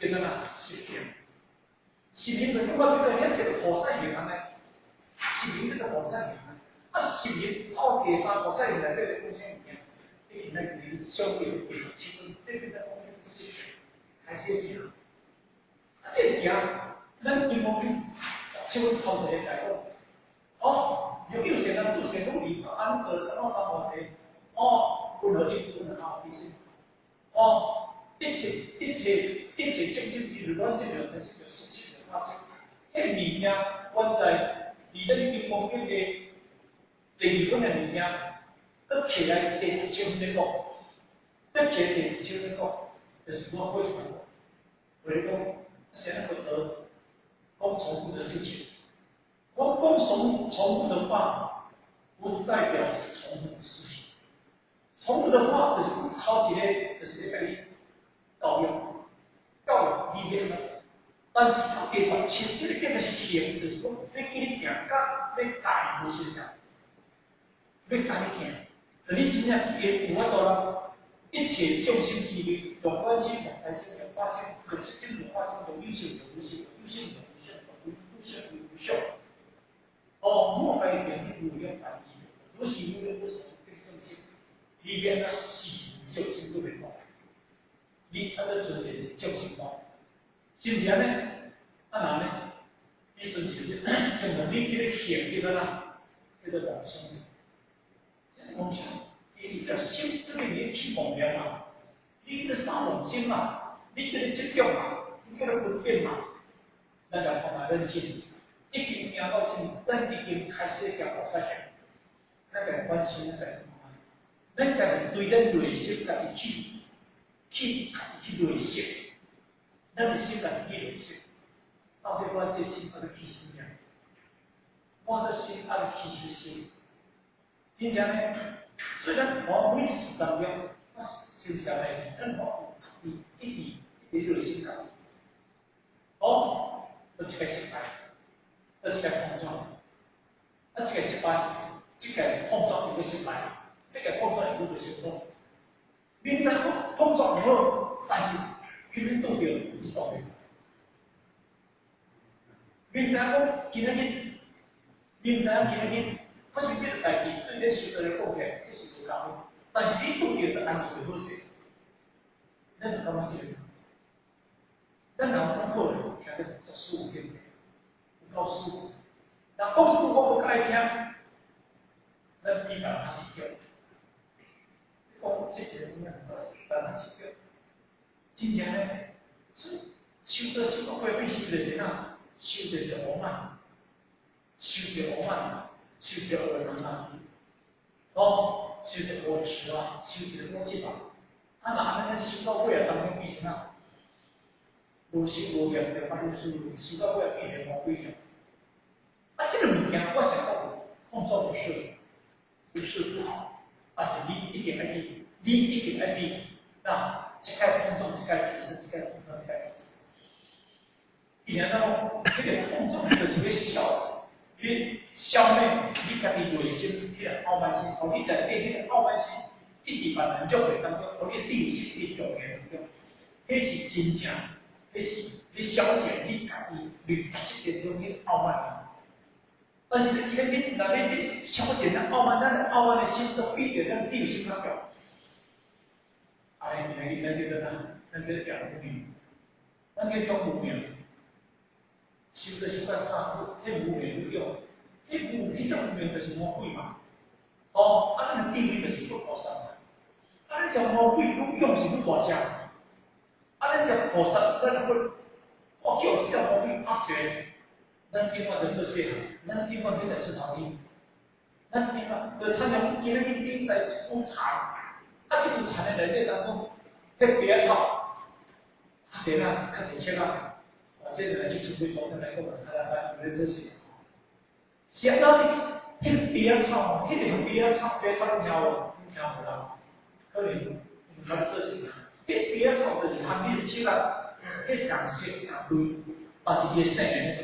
叫做哪？十行。十行就讲到这个遐叫做菩萨行按呢。十行叫做菩萨行啊，十行走第三菩萨行内底咧讲啥物件？你今仔日小记第17分，这个在讲叫做十行，开始行。啊，这个行，咱金刚经17分头一个来讲，哦，有善男子善女人，安得三摩地。哦，温和应温和阿弥心。哦，一切一切一切众生之如来这个开始就实质就发生。彼物件原在伫咱金刚经的第二分的物件，阁起来第十七分咧讲，阁起来第十七分咧讲，就是我过去讲，为了讲，现在佛陀讲重复的事情，我讲重复的话，不代表是重复的事情。重复的话就是讲头一个，就是咧共你教育，教育你欲按怎做。但是到第十七，这个叫做行，就是讲欲叫你行，佮欲教你无相像，欲教你行，你真正会有法度啦。一切众生之力，用观心、用开心、用法身，用七境、用化身，用有性、用无性，伊愛閣剩一個眾生觀，是毋是按呢？啊若按呢，你剩一個是正常，你去咧行叫做啥？叫做妄想。這妄想，伊直接心這邊你起妄念嘛，你叫啥妄心嘛？你叫做執著嘛？你叫做分別嘛？咱來看覓咱進，已經行到這，咱已經開始行菩薩行，咱家反省，咱家看覓，咱家己對咱內心家己去家己去累識，咱的心家己去累識，到底我這心愛去啥物件？我這心愛去啥物心？真正呢，雖然我每一次當中，我想一件代誌，咱我有家己一直一直內心家己，哦，有一個失敗，有一個碰撞，啊，這個失敗，這個碰撞又閣失敗，這個碰撞又閣成功。明知講碰撞毋好，但是偏偏拄著是當面。明知講今仔日，明知影今仔日發生這個代誌，對你修道來講起來，這是無共的。但是你拄著就安怎會好勢？咱就感覺是，咱人講好咧，聽得足舒服，有夠舒服。若講舒服我無較愛聽，咱比別人較執著。講這些物件，別人較執著。真正呢，所以修道修到尾變修就是哪？修就是傲慢，修就是傲慢，修就是惡人啊！哦，修是惡痴啊，修一個惡執啊！啊，若按呢修到尾啊，當中變成哪？無修無業就啊，愈修修到尾啊，變成魔鬼啊！啊，這個物件我想講，碰撞不是，不是不好，但是你一定愛去，你一定愛去，那這個碰撞，這個提示，這個碰撞，這個提示。伊安怎講？這個碰撞就是欲消，欲消滅你家己內心彼個傲慢心，予你內底彼個傲慢心一直慢慢弱的當中，予你的智心一直強的當中，彼是真正，彼是你消解你家己內心當中彼個傲慢。但是你今日若欲你消解咱傲慢，咱的傲慢的心都比著咱智心較強。按呢，今日咱叫做啥？咱叫做用無明，咱叫用無明。修就修到啥？彼無明愈勇，彼無彼種無明就是魔鬼嘛。哦，啊，咱的智慧就是佛菩薩嘛。啊，咱這魔鬼愈勇是愈大隻。啊，咱這菩薩，咱佛，哦，叫這隻魔鬼壓一下，咱永遠就做細漢，咱永遠欲來出頭天。咱永遠就親像今日你栽一株田，啊，這株田的內底當中，彼白仔草，較濟哪，較濟刺仔。啊，這個去出去從來講，較較有咧做事。是按怎呢？彼個白仔草，彼個白仔草，白草你聽無？你聽無啦？可能毋捌做事。彼白仔草就是含你的刺仔，彼共色共類，但是伊的生命咧做。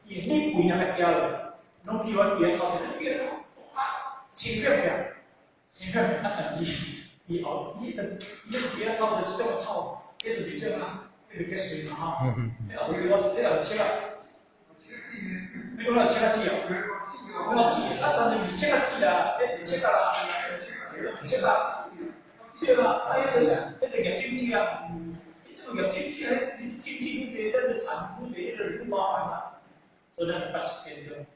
伊你肥啊較攑落，攏去阮白仔草，彼白仔草啊，清片片，清片片啊，但伊伊後伊個伊個白仔草就是這種草，彼就是這啊。彼個結穗嘛吼，彼後尾我是彼後切啊，你講那切仔子哦，我子，啊，當然是切仔子啦，彼切啊啦，切啊，對啦，啊，彼個葉種子啊，彼這個葉種子，彼種子愈濟，咱就田愈濟，彼個愈麻煩啦。所以咱80分鐘，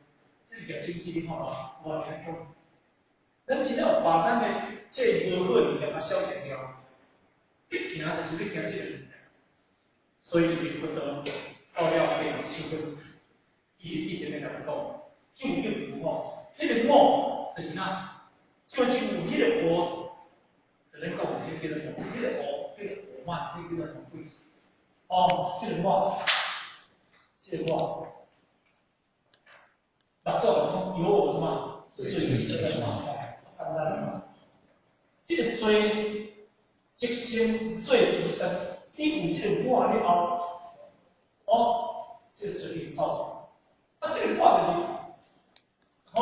這個葉種子你看嘛，偌爾強。咱真正有把咱的這個無好的物件甲消減掉，你行就是欲行這個。所以伊佛陀到了87分，伊一直咧共講，究竟無我，彼個我就是哪？就像有彼個我，就咱講的彼個叫做我，彼個我叫做傲慢，彼個叫做魔鬼。哦，這個我，這個我，六祖講有我什麼？罪即身嘛，簡單嘛。這個罪即生，罪即身。你有這個我了後，哦，這個罪已經走出來。啊，這個我就是，哦，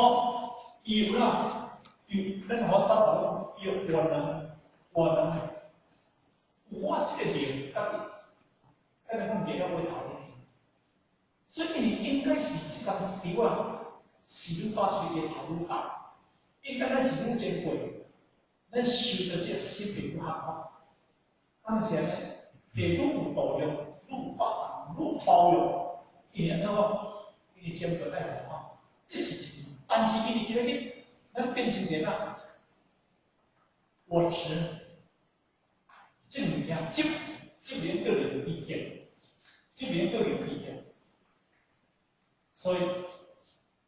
伊有哪？有，咱互我走頭，伊有萬能，萬能，我這個名，家己，咱來講袂了尾頭咧。所以你應該是這張一張啊，是愈大喙的頭愈大，應該咱是愈珍貴，咱受的這個心靈愈合法。敢是按呢？会愈有度量，愈有包容，愈有包容。因為按怎講？因為針對愛護吼，這是真。但是因為今日咱變成一個啥？我執，這物件執，執免叫做知見，執免叫做知見。所以，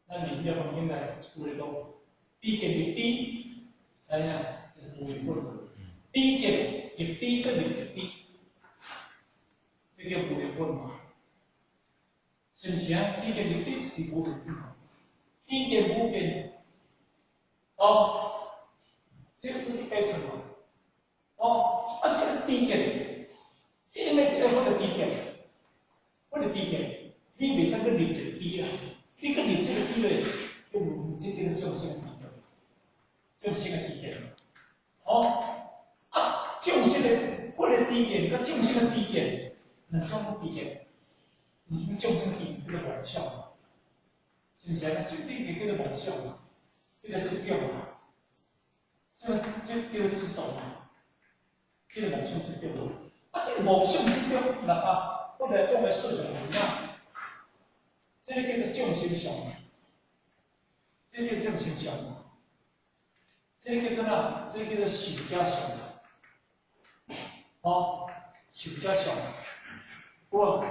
咱念這方經來一句咧講：知見入知，按呢，就是無明本。知見入知，閣入知，這叫無明本嘛？是毋是啊？知見入知就是無明本。知見無變，哦，這是計出嘛？哦，啊是知見，這應該是愛佛的知見，佛的知見，你袂使閣入一個知啦，你閣入這個知咧，就無這叫做眾生的知見，眾生的知見。哦，啊，眾生的佛的知見，佮眾生的知見，兩種知見，毋是眾生知見叫做妄想，是毋是啊？這知見叫做妄想嘛，叫做執著嘛，這叫做執著嘛，叫做妄想執著。啊，這個妄想執著，若啊，我來講的說法是啥？這個叫做眾生相，這個叫眾生相，這個叫做啥？這個叫做受者相。哦，受者相，哇，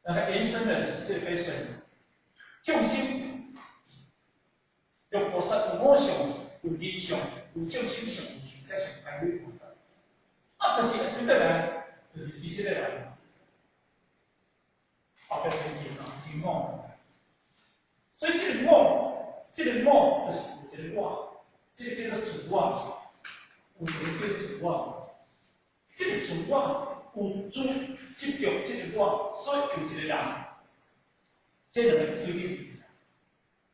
那個延伸的是這個解釋。眾生，六菩薩有我相，有人相，有眾生相，有壽者相，排女菩薩。啊，就是這個來，就是這些個來，後壁前進啊，真我。所以這個我，這個我就是有一個我，這個叫做自我，有一個叫做自我。這個自我有主執著這個我，所以有一個人，這兩個對立。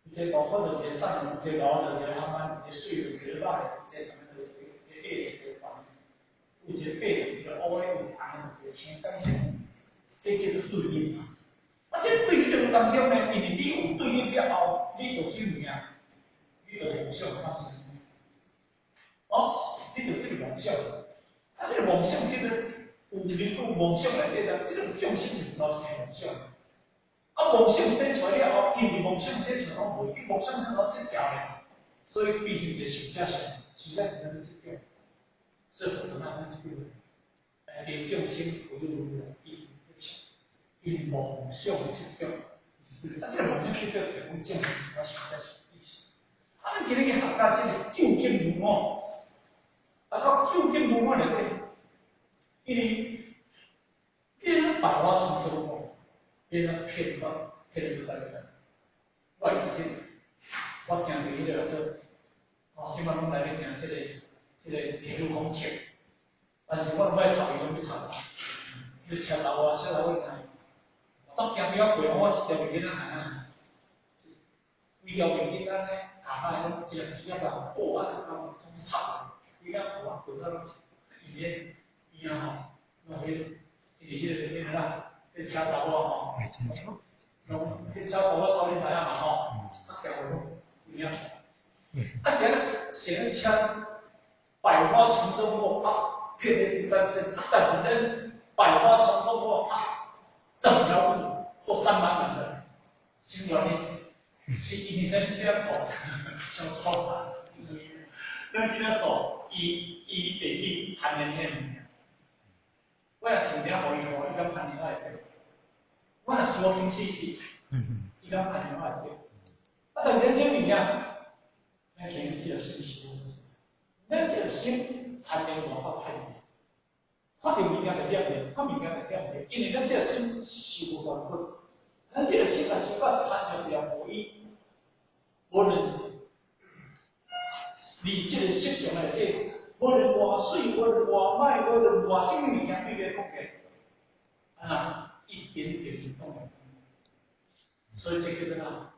一個大款就一個瘦的，一個老就一個憨慢，一個媠就一個老的，一個長就一個一個矮一個懸，有一個白就一個烏的，有一個紅的，一個青，敢是？這叫做對立嘛。啊，這個對立的當中呢，因為你有對立了後，你就啥物件？你就夢想發生。哦，你就這個夢想。啊，這個夢想叫做有明有夢想內底啊，這個眾生就是老生夢想。啊，夢想生出來了後，因為夢想生出來攏無，伊夢想生攏執著咧，所以變成一個壽者相，壽者相就是執著。所以佛陀那這句話，來給眾生不入來因夢想執著，啊，這個夢想執著就是講眾生是我壽者相意思。啊，咱今日去學到這個究竟無我，啊，到究竟無我內底，因為你百花叢中哦，你那騙我騙不在身。我其實我行佇彼個內底，哦，這擺攏來咧行這個鐵路公車，但是我毋愛插伊，攏欲插，欲車查我，車查我知。當行佇遐過，我一條袂記得啊，規條袂記得呢，卡仔攏一個枝仔吧，破啊，攏總插，伊甲河啊，滾到攏伊咧邊仔吼，攏彼，伊彼個啦，彼車查某吼，攏彼車查某草你知影嘛吼，啊行過攏邊仔，啊是按是按車百花叢中過啊，片葉不沾身，啊但是咱百花叢中過啊，整條路都沾滿滿的，什麼原因？是因為咱這個傷粗啊，咱這個數，伊會去攀連彼物件。我若穿領予伊看，伊敢攀連我會對？我若是我經死死，伊敢攀連我會對？啊，但是咱這物件，咱今日這個心是無，咱這個心攀連無法歹去，看著物件就念著，看物件就念著，因為咱這個心受無斷骨，咱這個心若受到親像一條雨衣，無論是佇這個色相內底，無論偌媠，無論偌歹，無論偌啥物物件對你講起，啊，一點點都袂。所以這叫做啥？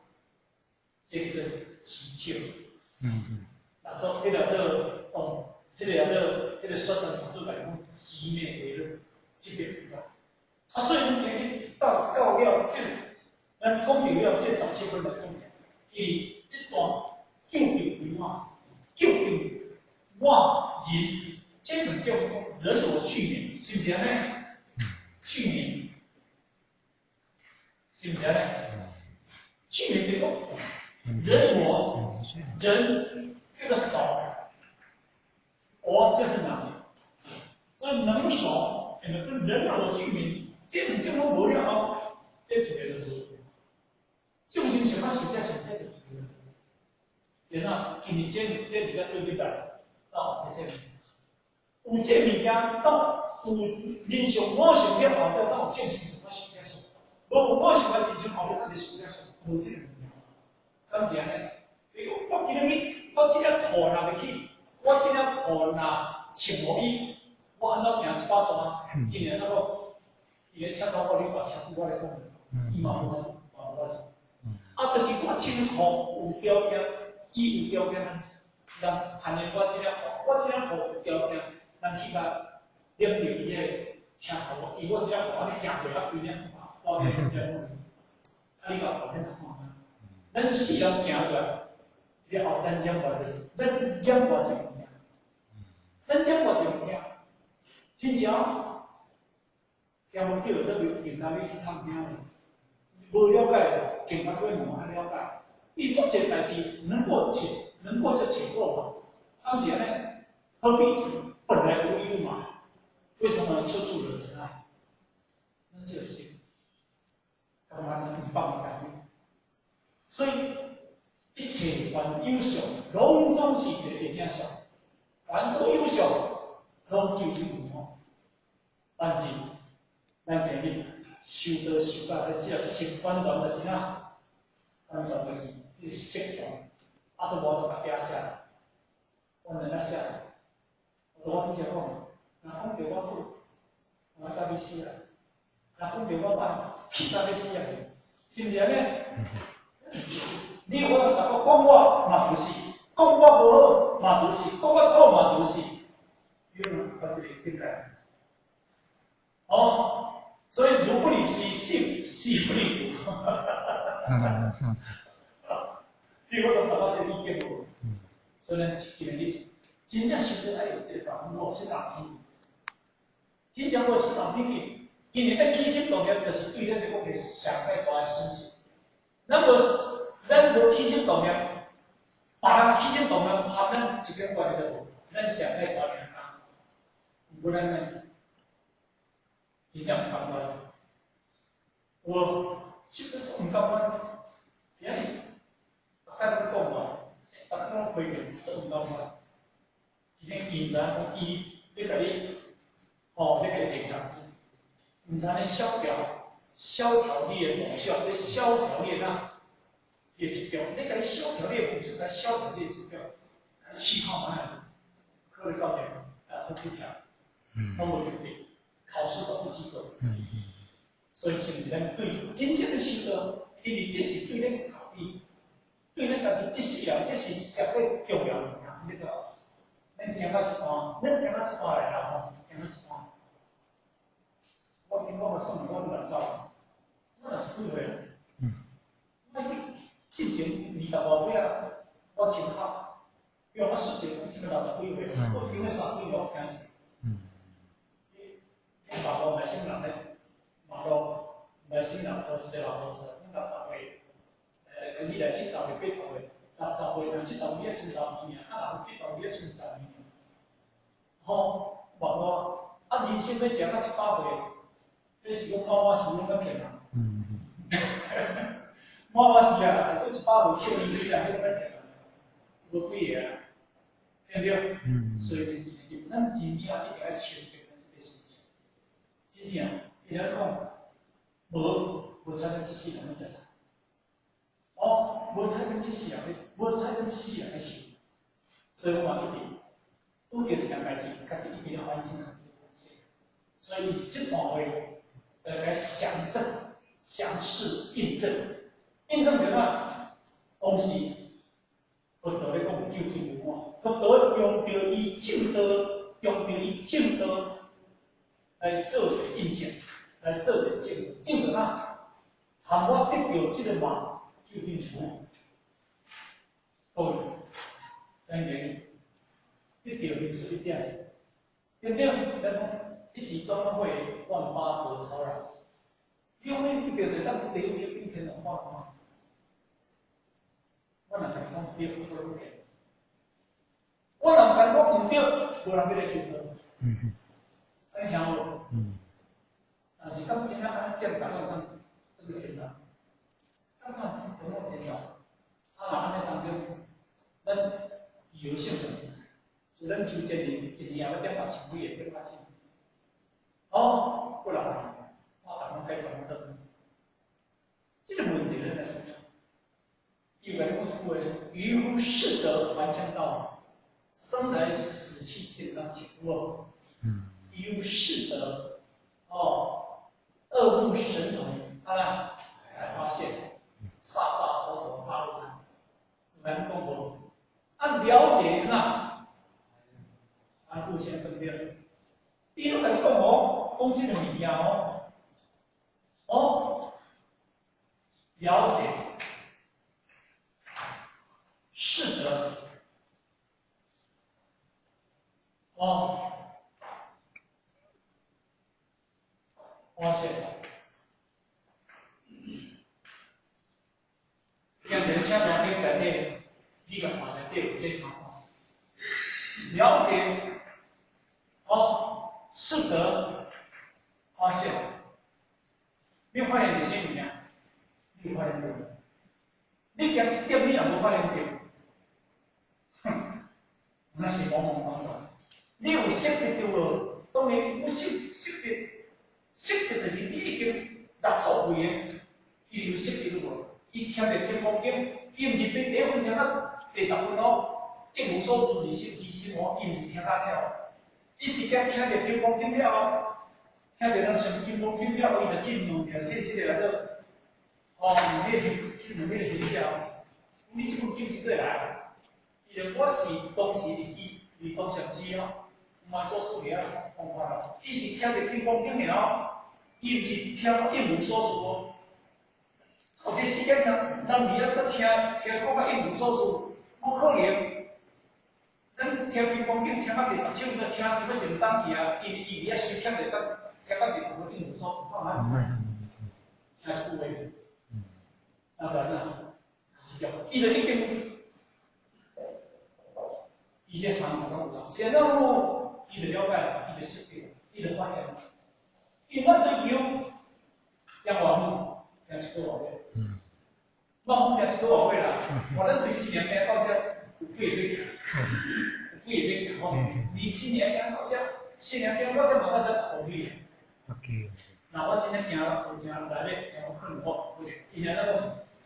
這叫做執著。那做彼個叫哦，彼個叫彼個雪山佛祖來講，寂滅為樂，這個對吧？啊，所以咱今日到了這個，咱講到了這17分來講，因為這段究竟為我，究竟我人，這兩種講人我俱泯，是毋是按呢？俱泯，是毋是按呢？俱泯就是講人我人這個手，我就是能，所以能所，跟人我俱泯，這兩種攏無了後，這自然就無。眾生想要受這受這就自然。然後，因為這比較對比來，哦，這有這物件，當有人上我想了後，當有眾生想要受這受，無我想要人生後壁，咱就受這受，無這個物件。敢是按呢？你講我今日去，我這領褲若袂去，我這領褲若穿無伊，我按怎行100逝？伊會怎講？伊咧車頭我你把車子我來講，伊嘛無法嘛無法穿。啊，就是我穿褲有條件，伊有條件，人限定我這領褲，我這領褲有條件，人起碼黏著伊个車頭，伊我這領褲按呢行過啊，規領我變成這樣。啊，你講後天看看，咱一世人行過來，了後咱染偌濟，咱染偌濟物件，咱染偌濟物件，真正聽無對，咱就警察你去探聽，無了解，警察會問較了解。伊做這代誌能過且能過就且過嘛，啊毋是按呢？何必本來無一物嘛？為什麼處處惹塵埃？咱這個心，感覺咱放下去。所以一切凡有相，攏總是一個電影相。凡所有相，攏究竟無我。但是咱今日修道修到這個完全就是啥？完全就是彼色相，啊，都無得家己寫，完全咧寫。我拄才講，若講著我好，我甲欲死啊！若講著我歹，氣甲欲死啊！是毋是按呢？你有法度講我嘛不是，講我無好嘛不是，講我錯嘛不是，有嗎？這是個境界。哦，所以如不離時，心死不離苦。你有法度達到這個意境無？所以咱今日真正修道愛有這個覺悟，是動機。真正無是動機，因為咱起心動念，就是對咱來講是上蓋大的損失。咱無起心動念，別人起心動念，和咱一點關係都無，咱上蓋大兩工。毋過咱呢，真正毋甘願。我是不是毋甘願？是按呢，逐擺攏講嘛，逐擺攏批評，做毋甘願。伊毋知影講伊欲共你，吼，欲共你連結，毋知咧消掉、消調你的夢想，咧消調你的哪？你的執著，咧共你消調你的夢想，共消調你的執著，試看覓，考你到底啊好去聽，攏無及格，考試都不及格。所以是毋是咱對真正的修道，因為這是對咱家己，對咱家己這世人，這是上蓋重要的物件。你個，咱行到一半，咱行到一半來啦吼，行到一半，我聽講我算我60，我60幾歲啊？我進前20外歲啊，我穿好，因為我實際講，這個60幾歲，我因為三幾歲我驚死。你馬路咪先人咧，馬路咪先人開一個馬路出來，60歲，開始來70歲、80歲、60歲、若70歲，剩10年爾，啊，若80歲，剩10年。吼，網路啊，人生欲食到100歲，這是講滿滿時攏咧騙人。滿滿時啊，閣100歲笑嘻嘻啊，彼攏咧騙人，無幾个啊，對毋對？所以，咱真正一定愛清白咱這個心性，真正伊咧講，無彩咱這世人欲食菜，哦，無彩咱這世人欲，無彩咱這世人欲受，所以我嘛一直拄著一件代誌，家己一直咧反省，家己咧反省。所以這段話來來詳證、詳釋印證，印證著哪？當時佛陀咧講究竟無我，佛陀用著伊正道，用著伊正道來做一個印證，來做一個證，證著哪？含我得著這個夢，究竟是我？各位，咱今日得著名色一點，對不對？咱講一指終會萬法得超然。你講你得著就當地獄頂天龍化嗎？我若共你講對，我攏騙。我若共你講毋對，無人欲來求道。按呢聽無？但是敢真正按呢點達到咱這個天堂？敢看天堂天堂？啊，按呢當中，咱有性的，自咱周杰倫一年也欲點六千幾个點較少。哦，過來，我逐工該怎麼做？這個問題咱來思考。伊有共你講一句話：愚夫識得還鄉道，生來死去見當前。有無？愚夫識得，哦，惡目神童，啊啦，來發現，颯颯頭頭八路漢，有共你講無？啊，了解哪？啊，故先對不對？伊攏共你講哦，講這個物件哦，哦，了解，識得，哦，發現，今日請大家內底，你共看內底有這三項，了解，哦，識得，發現，你發現著啥物件？你有發現著無？你行這點，你若無發現著，哼，那是懵懵懂懂。你有識得著無？當然有識識得，識得就是你已經六祖位的，伊有識得無？伊聽著金剛經，伊毋是對第一分聽到第十分哦，一無所住而生其心哦，伊毋是聽到爾哦，伊是驚聽著金剛經了後，聽著咱上金剛經了後，伊就去問著這個叫做，哦，問彼個去問彼個行者哦，你這本經是佗來？伊就我是當時佇基佇東禪寺哦，嘛做事爾方法哦，伊是聽著金剛經爾哦，伊毋是聽到一無所住哦。有這世間人，人毋曉閣聽聽講到一無所住，無可能。咱聽金剛經聽到第十首，閣聽聽欲前當去啊，伊伊佇遐隨聽著到聽到第十分一無所住，看觅聽一句話，那就按怎？是叫伊就已經，伊這三項攏有啦。現在有，伊就了解，伊就識得，伊就發現，因咱對求，聽偌久，聽一個月。莫講聽一個外歲啦，我咱對四年行到遮，有幾個欲行？有幾個欲行吼？20年行到遮，四年行到遮嘛才10公里。若我真正行有誠來咧，行可能我有可能，伊若咱講，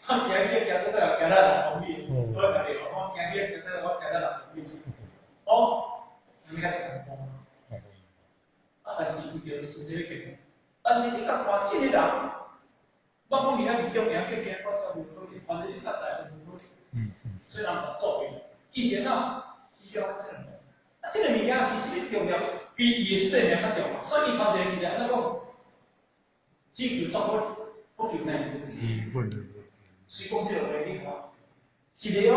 我行去行到遮行了6公里，我家己我行去行到我行了6公里，哦，啥物較是成功？啊，但是為著身體健康，但是你共看這個人。我講伊咱一中行去行到遮無可能，反正你較在都無可能。所以人就做位，伊是按怎？伊了解這個，啊，這個物件是啥物重要？比伊的生命較重要。所以伊頭一個起來，按怎講？只求作佛，不求內物。所以講這個話，你看，一個哦，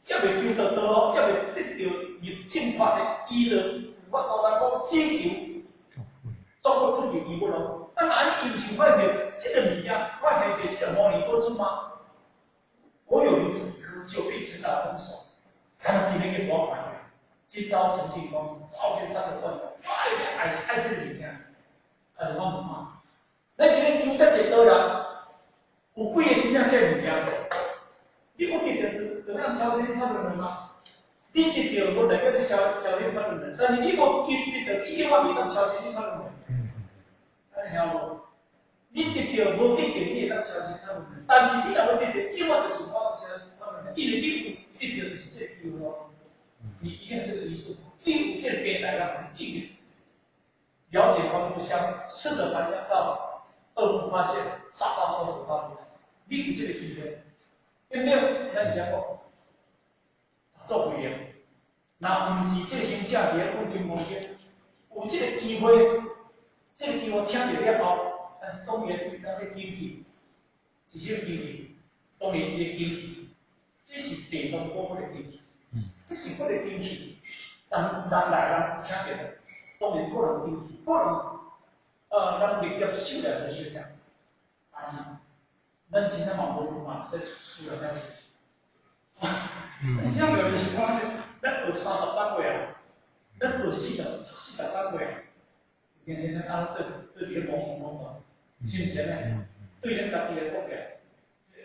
猶未求得道哦，猶未得著入正法的，伊就有法度來講，只求作佛，不求餘物咯。啊，若按呢，伊毋是發現著這個物件，發現著這個摩尼寶珠嗎？我有靈芝一顆，久被塵勞封鎖，敢若今日去我看下，今朝陳進光照片三個罐頭，愛愛愛這個物件，啊，就我問嘛，咱今日求這一個道人，有幾個真正這個物件？你有得著就當消這三輪嗎？你得著無代表你消消這三輪，但是你無得著，你永遠袂當消失這三輪。聽無？你得著無得著，你會當消失三輪，但是你若無得著，永遠就是我消失三輪，因為你有得著就是這個機會咯。你一定這個意思，你有這個平台讓你進了解凡夫相，識得凡夫道，惡目發現，颯颯頭頭發現，你有這個機會，對不對？咱這講，做會員，若毋是這個行者佇咧講金剛經，有這個機會，這個機會聽著了後，但是當然伊當咧堅持，是啥物堅持？當然伊的堅持，這是地藏菩薩的堅持，這是佛的堅持。人人來人聽著，當然個人經濟，個人咱歷劫修來無相像，但是咱真正嘛無嘛會使輸人遐濟。真正袂是講，咱學30單位啊，咱學40單位啊，聽先咱啊對對佇咧懵懵懂懂，是毋是按呢？對咱家己來講起來，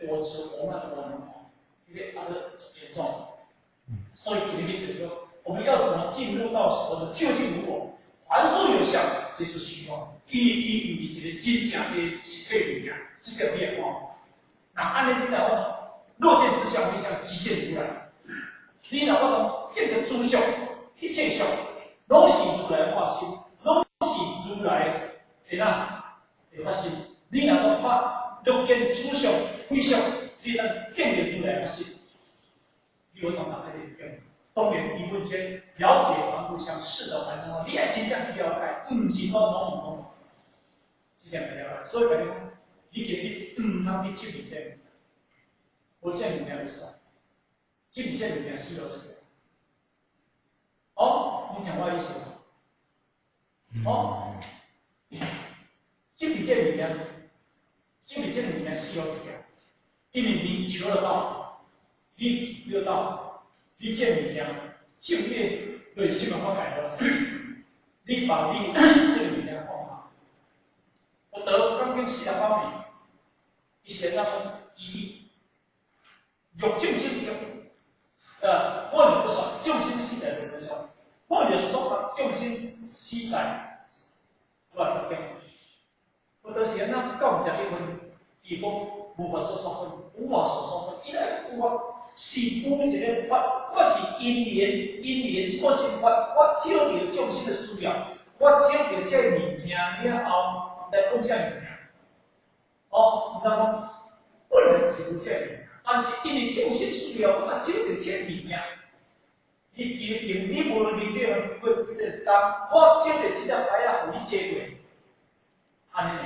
活出活難活難吼，彼個啊閣嚴重。所以今日就是講，我們要怎麼進入到所謂的究竟無我，凡所有相，皆是虛空。因為伊毋是一個真正的實體物件，這個點吼。那按呢你若講，若見此相非相，即見如來。你若講見著諸相，一切相，攏是如來化身，攏是如來的哪的法身。你若講發，若見諸相非相，你若見著如來法身。你有當達彼個點。當然，一分間了解凡夫相，識得凡夫，你愛真正去了解，毋是講攏毋講，這點愛了解。所以共你講，你今日毋通去執著這個，無這物件就使，執著這物件死就死。哦，你聽我意思無？哦，執著這物件，執著這物件死就死。因為你求得到，你得到。你這物件，正面內心的法界了，你把你這個物件放下，佛陀講經48年，伊是按怎講？伊欲眾生聽，我就不說，眾生死在就不說，我就說眾生死在，我來講。佛陀是按怎講11分？伊講無法所說分，無法所說分，伊來無法。是有一個法，我是因緣，因緣所生法，我照著眾生的需要，我照著這個物件了後來講這個物件。哦，毋知講本來是無這個物件，但是因為眾生需要，我照著這個物件。你今你無論你變過這個工，我照著這隻牌仔，予你借過，按呢爾。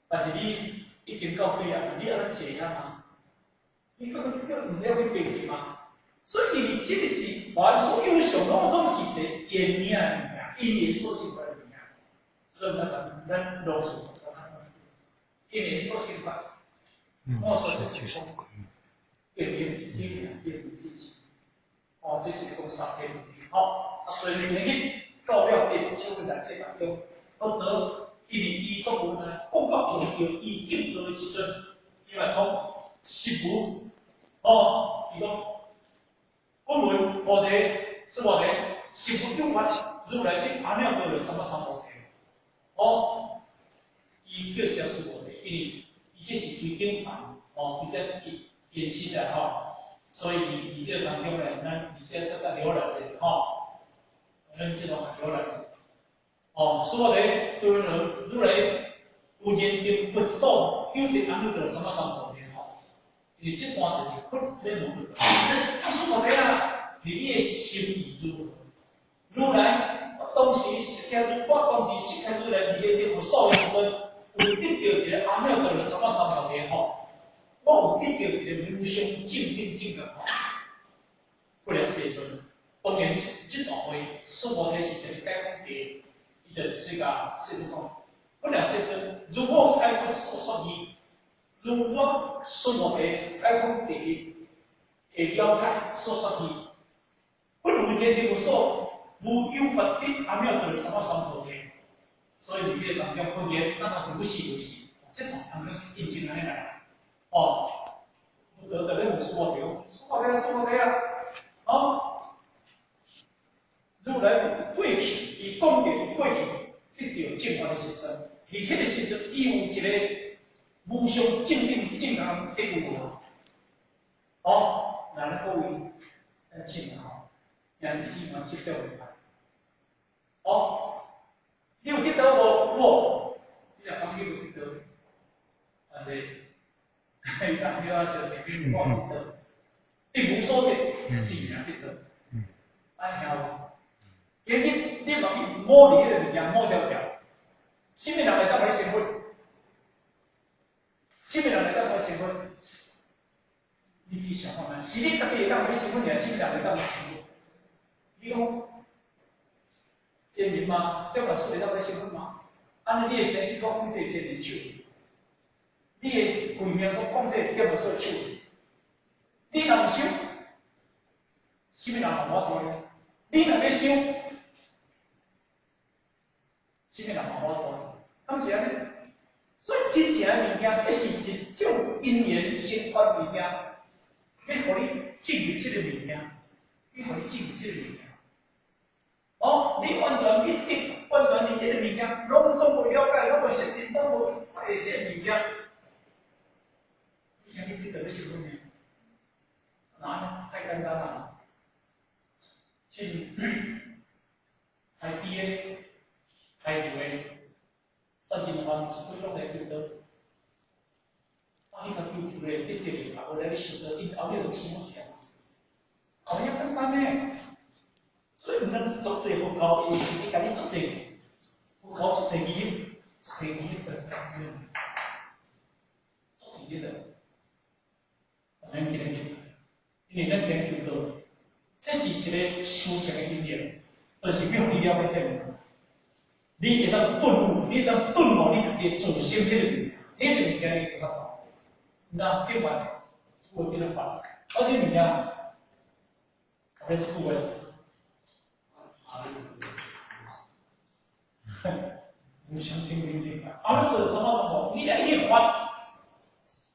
但是你已經到底啊，你按怎借遐嘛？你感覺你毋了去背去嗎？所以因為這個是凡所有相，攏總是一個緣影的物件，因緣所生的物件。所以咱咱羅素三因緣所生法，我說這是講變變變變之事。哦，這是講三天吼。啊，所以你去到了第十七分內底當中，佛陀因為伊做無奈，講法強調伊證道的時陣，伊嘛講實無。哦，伊講，我問菩提，須菩提，實無有法，如來得阿耨多羅三藐三菩提。哦，伊叫小須菩提，因為伊這是規頂盤，哦，伊這是延伸的吼，所以佇這個當中咧，咱而且閣較瀏覽一下吼，咱這種較瀏覽一下。哦，須菩提，對如來有認定佛所有得阿耨多羅三藐三菩提吼。因為這段就是佛咧問佛，啊，須菩提啊，你的心意如何？如來，我當時釋迦，我當時釋迦如來佇咧佛所的時陣，有得著一個阿耨多羅三藐三菩提吼，我有得著一個無上正等正覺吼。佛了世尊，當然這段話，須菩提是一個解講題，伊就說共世尊講，佛了世尊，如我解佛所說義。如我須菩提解講第一會了解所說義，佛有認定有所無有法得阿耨多羅三藐三菩提，所以佇這個當中，佛言，那麼如是如是，這段當中是印證按呢來。哦，佛陀佇咧問須菩提，須菩提啊，須菩提啊，哦，如來過去，伊講著伊過去得著正法的時陣，佇彼個時陣，伊有一個。無上正等正覺得有無？哦，那咱各位，咱請吼，楊世嘛這得袂歹。哦，你有這道無？有，你若講你有這道，但是，伊講你我小姐，我有這道，得無所得，是啊，這道，愛聽無？今日你嘛去摸你彼個物件，摸條條，啥物人會當來成佛？啥物人會當來成佛？你去想看覓，是你家己會當來成佛，抑是啥物人會當來成佛？你講，真言嘛，点嘛出会当欲成佛嘛？按呢，你的生死阁放这个真言手，你的慧命阁放这个点嘛出的手，你若毋修，啥物人嘛无法度呢？你若欲修，啥物人嘛无法度呢？敢是按呢？所以真正的物件，這是一種因緣成法物件，欲予你進入這个物件，欲予你進入這个物件。哦，你完全你得，完全你這个物件，攏總無了解，攏無熟認，攏無發現這个物件，你聽你得著欲成佛呢？那呢太簡單啦！像台低的、台流的，三千萬一幾攏來求道，啊，你共求求咧，得著的，啊，無來你修道，𪜶後尾就生起來，後尾簡單呢。所以毋通足濟佛教，伊是伊共你足濟佛教足濟儀式，足濟儀式就是咁樣，足濟儀式。咱今日，因為咱今日求道，這是一个殊勝的因緣，就是欲予你了解這个物件。你會當頓悟，你會當頓悟你家己自身彼个物件，彼个物件你會發覺，你知影？變完，這句話變做法，我啥物件？後尾這句話。無上清淨境界，阿彌陀什麼什麼，你愛去發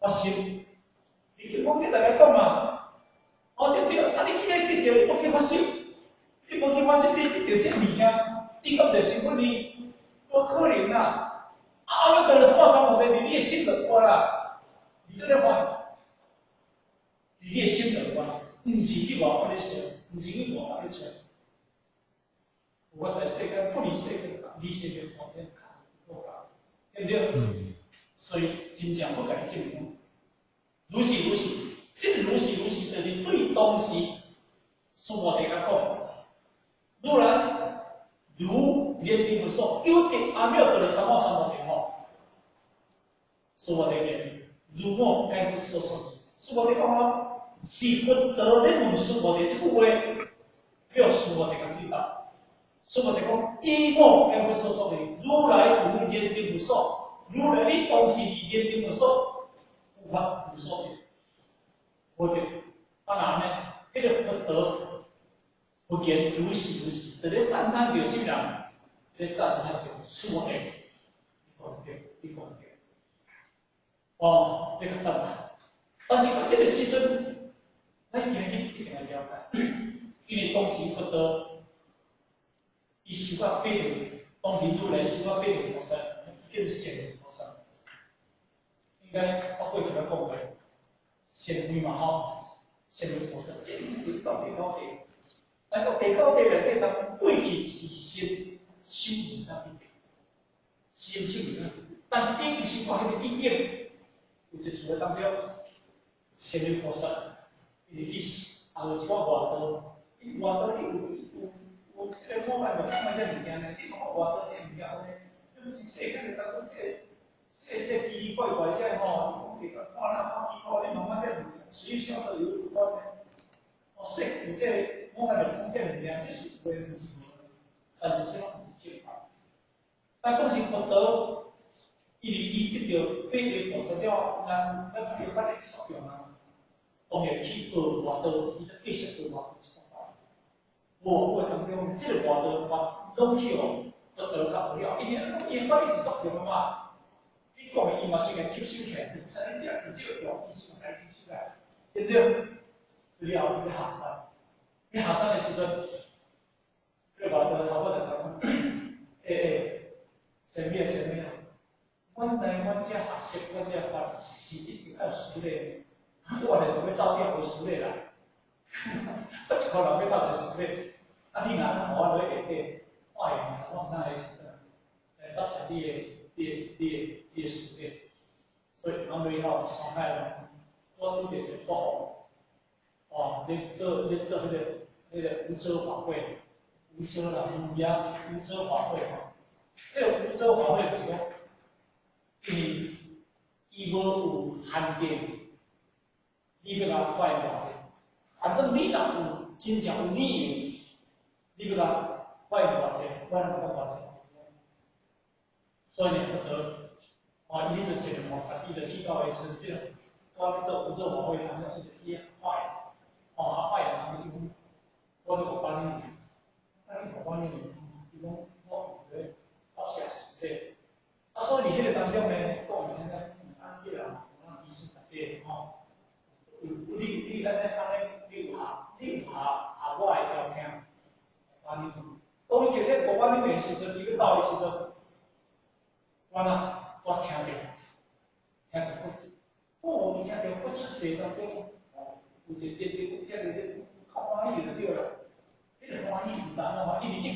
發心，你我跟大家講嘛，哦對不對？啊你既然得著，你無去發心，你無去發心，你得著這个物件，你敢就成佛呢？無可能啦！阿彌陀什麼什麼的，你的心就關啦，你這咧發，你的心就關，毋是去外國咧想，毋是去外國咧揣。我在世間不離世間，離世間方面較對不對？所以真正不共你證明，如是如是，這個如是如是，就是對當時須菩提共講，如來如言定無所，有得阿耨多羅三藐三菩提吼。須菩提言，如我解佛所說，須菩提講哦，是佛陀咧問須菩提這句話，叫須菩提共對答。須菩提講，以我解佛所說的，如來無言定無所，如來你當時是言定無所，有法無所得，無得。啊那呢？彼個佛陀佛言如是如是，佇咧讚歎著啥物人？咧讚歎著須菩提，你講對，你講對。哦，你較讚歎。但是到這個時陣，咱今日一定愛了解，因為當時佛陀。伊修到八地，當時如來修到八地菩薩，叫做善慧菩薩。應該我過去捌講過，善慧嘛吼，善慧菩薩進入到地九地，咱講地九地內底，當過去是先修行到彼地，先修行到彼地，但是已經修到彼個意境，有一次當中，善慧菩薩伊去學一寡外道，伊外道伊有有。有這个我來就感覺這物件呢，你從外道這物件呢，就是世間的當中這個、這個、這奇奇怪怪這吼，你講看那看奇怪，你問我這物件，屬於小道有有關呢？哦，說有這個，我來就講這物件，這是有的，毋是無的，但是啥物毋是正法。但當時佛陀，因為伊得著八地菩薩了，咱咱家己發的作用啊，當然去學外道，伊就繼續學外道一法。無有當中，這个外道法攏去予佛陀共學了，因為伊法力是作用的嘛。你講的伊嘛隨共吸收起來，就是像你這個這個意思嘛，來吸收來，對不對？所以後伊下山，伊下山的時陣，彼個外道頭我就講，欸欸，啥物啊啥物啊？阮台灣這學習，阮這法是一定愛修煉，我來就欲走掉無修煉啦。我一個人欲走就修煉。啊！你若按呢予我落去下底，我會我毋通來時陣，來答謝你的、你的、你的、你的事業。所以講落後山海內，我拄著一个國王，哦，咧做咧做彼个彼个無遮法會，無遮啦，無遮無遮法會吼。彼个無遮法會就是講，因為伊無有限定，你欲共我拜偌濟，反正你若有真正有理由。你欲共我用偌濟，我攏講偌濟。所以呢，佛陀，哦，伊彼陣舍利菩薩，伊就去到的時陣，這個我咧做做法會，當中伊就去化緣，哦，啊化緣人伊講，我欲予你，啊你予我你是創？伊講我有咧發下誓咧。啊，所以佇彼個當中呢，講啥呢？啊，這個人是啥醫師大家吼，有你你按呢按呢，你有合你有合合我的條件，安呢。當伊摕這五百兩的時陣，伊欲走的時陣，我哪我聽著，聽著佛，哦，伊聽著佛出世當中，哦，有一個點點，聽著這較歡喜就對啦。彼個歡喜毋知按怎嘛，因為已經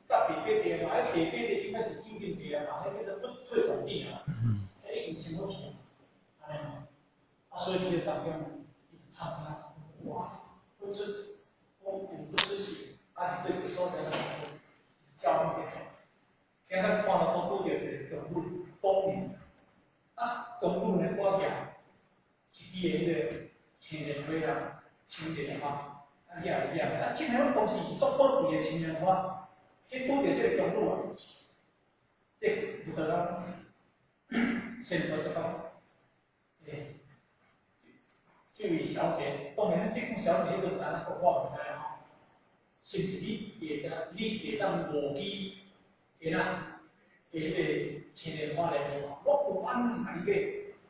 佮地八地嘛，彼地八地應該是究竟地啊嘛，彼叫做不退轉地啊，彼已經成佛去啊，按呢吼。啊，所以佇個當中，伊就聽聽，哇，佛出世，講有佛出世，啊，對這個所在教育的，行到一半就拄著一個宮女，宮女，啊，宮女呢，我舉一支的彼個青蓮花啊，青蓮花，啊，舉來舉來，啊，青蓮花當時是足寶貴的青蓮花，去拄著這個宮女啊，這就得咱先菩薩講，欸，這位小姐，當然這講小姐彼陣按怎講，我毋知吼。是毋是你會當，你會當五支的哪？的彼個青蓮花來予我，我無按呢共你買，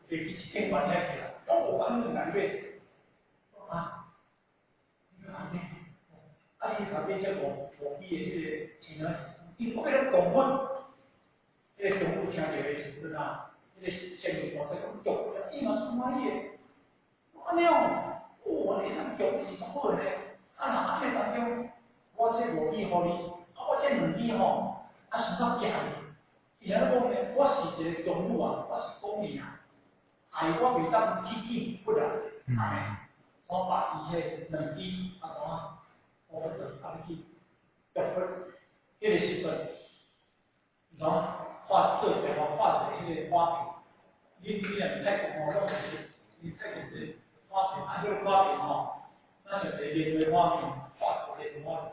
會記一千萬遐去啦，我無按呢共你買。啊，你閣按呢？啊，你共買這五支的彼個青蓮花是啥？因為彼個功夫，彼個功夫聽著的時陣啊，彼個仙人菩薩講，叫伊嘛出歡喜的。按呢哦，哦，你通叫是足好的咧。啊，若按呢當中，我這五支予你，啊，我這兩支吼，啊，實在寄去。伊按呢講呢，我是一個宮女啊，我是宮女啊，害我袂當去見佛啊，按呢，所以把伊彼兩支啊怎啊，我佛就放去供佛。彼個時陣，伊怎畫做一個花，畫一個彼個花瓶。你你若泰國吼，攏是你泰國一個花瓶，啊，彼個花瓶吼，那像一個蓮花瓶，畫圖蓮花。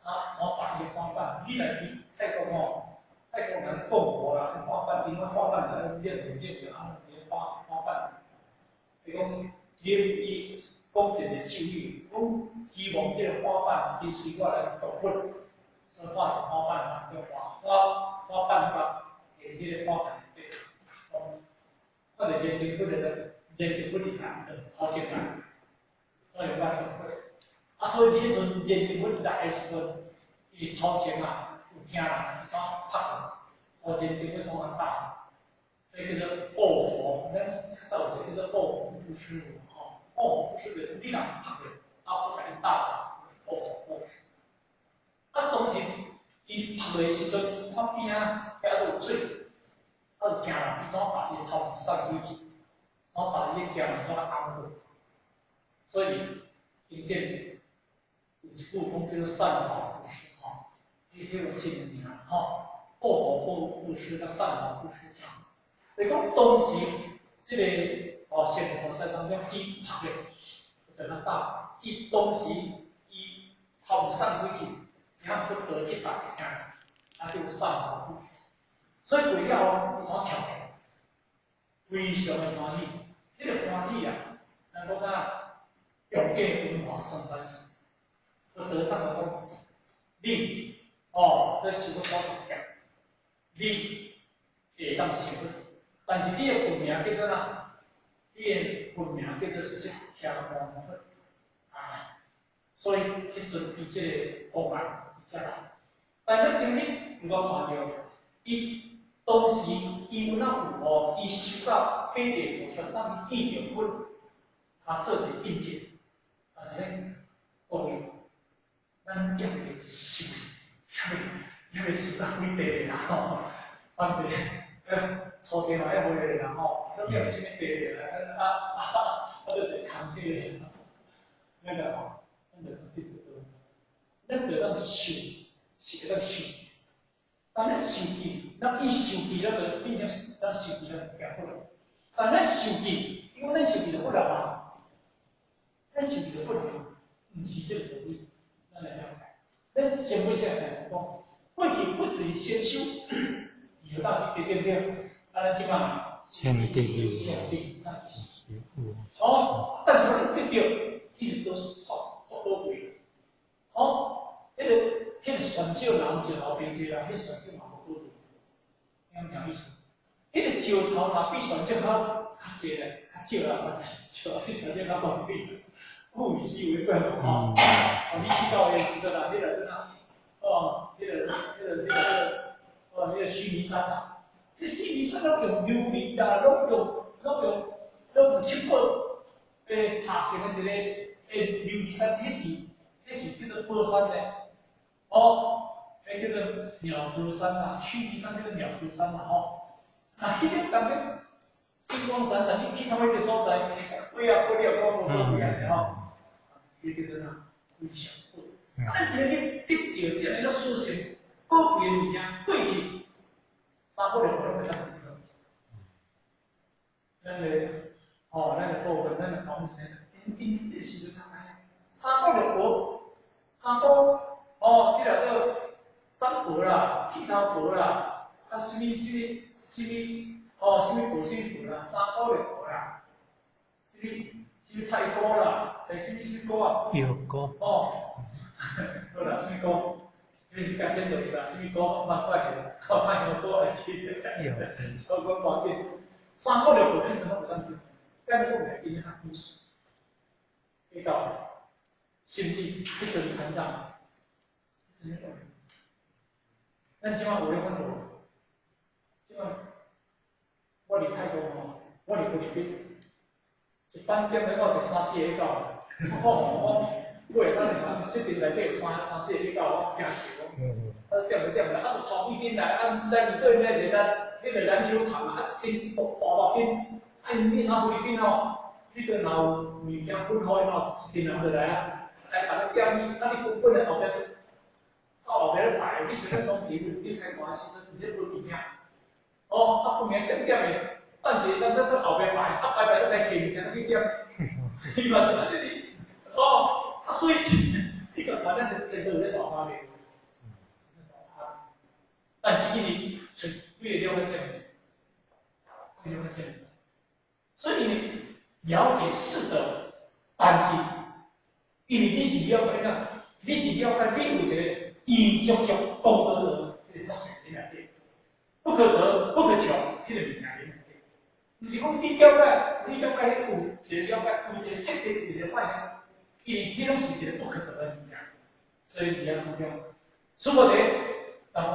啊，怎擺伊個花瓣？你若去泰國吼，泰國人供佛啦，花瓣，因為花瓣在練練著啊，花花瓣。伊講，伊伊講一個咒語，講希望這個花瓣跟隨我來供佛，所以畫成花瓣啊，叫花花花瓣法，給彼個花瓣內底，看著認真佛的，認真佛佇來，頭前來，所以我供佛。啊，所以彼陣認真佛來的時陣，伊頭前啊有驚人，伊怎拍落，我認真佛創啊打，彼叫做惡佛，咱較早有一個叫做惡佛布施吼，惡佛布施就是你若拍落，啊佛共你打落，惡佛布施。啊，當時伊拍落的時陣，看邊仔遐閣有水，啊有驚人，伊怎把伊頭送開去，怎把伊的驚人怎尪過，所以經典有一句講叫做善法布施吼，彼彼有真有名吼，惡佛布布施佮善法布施差。就是講當時這個哦，仙菩薩當中，伊拍咧，就較大，伊當時伊頭送開去，驚佛陀去打驚，啊叫善法布施。所以過了後，伊怎跳起來？非常的歡喜，彼個歡喜啊，咱講啊，用過文化算本事。佛陀當來講，你哦，咧修個菩薩戒，你會當成佛，但是你的佛名叫做哪？你的佛名叫做釋迦牟尼佛啊。所以彼陣伊這個方案佇遮來，但咱今日有我看著，伊當時伊有哪有哦？伊修到八地菩薩，當伊見著佛，他做一個印證，但是呢，各位，咱猶未修，猶未修到幾地啦吼，反正初地嘛猶未啦吼，都猶啥物地啦，啊啊啊，閣一個空地，那個吼，咱就得得，咱就當受，是會當受。但咱受記，咱伊受記，咱就變成咱受記，咱就變佛了。但咱受記，因為咱受記就佛了嘛，咱受記就佛了，毋是這個道理，咱來了解。咱前尾先來講，過去不只先修，有道理對不對？啊，咱這擺先得先得那是哦，但是我得著，伊就都煞煞寶貴。哦，彼個船少人石頭白濟啦，彼船少嘛無寶貴。你敢聽意思？彼個石頭若比船少較較濟咧，較少啦，嘛是石頭比船少較寶貴。物以稀為貴嘛，吼！哦，你去到的時陣啊，彼個哪？哦，彼個，哦，彼個須彌山啊，彼須彌山攏用琉璃啦，攏用七寶塔成的一個琉璃山，彼是叫做寶山咧。哦，彼叫做鳥和山啊，須彌山叫做鳥和山嘛，吼。啊，彼個當咧金光閃閃，你去到彼個所在，鬼啊鬼了，講無寶貴啊，吼。彼叫做哪？非常寶。啊，咱今日得著這个殊勝寶貴的物件，過去三寶六寶攏袂當得到。咱的吼，咱的部分，咱的講生，𪜶這時陣較知影。三寶六寶，三寶哦，這個叫三寶啦，剃頭婆啦，啊，啥物啥物啥物，哦，啥物婆啥物婆啦，三寶六寶啦，啥物啥物菜菇啦，啥物啥物菇啊？藥菇。哦，好啦，啥物菇？你甲顯落去啦，啥物菇？莫怪去，哦，莫香菇還是？超過無要緊。三寶六寶其實攏會當得，但我袂比你較技術，比較，甚至彼陣成長，是啥物？咱這擺有咧反無？這擺我佇泰國吼，我佇菲律賓，一班點了到一三四個狗，我我會當下，這陣內底有三三四個狗，我驚死我。啊，點來點來，啊，就帶幾陣來，啊，咱對面一個咱彼個籃球場啊，一陣大大陣，啊，因你睇菲律賓吼，彼個若有物件噴雨吼，一陣人就來啊，來共你點，啊，你噴噴的後壁走後壁咧排，你想咱當時菲律賓開關時陣，毋是噴物件，哦，啊，噴物件點點的，等一下咱再走後壁排，啊，排排閣來摕物件去點，伊嘛是按呢，哦，啊，所以你講看咱的前途咧大花面。但是因為揣幾個了解這，幾個了解這，所以你了解是的，但是因為你是了解哪，你是了解你有一個伊足足功德的彼個德性佇內底，不可得不可求，彼個物件佇內底，毋是講你了解，你了解彼有一個了解，有一個識得，有一個發現，因為彼攏是一個不可得的物件，所以佇遐當中，殊無佇。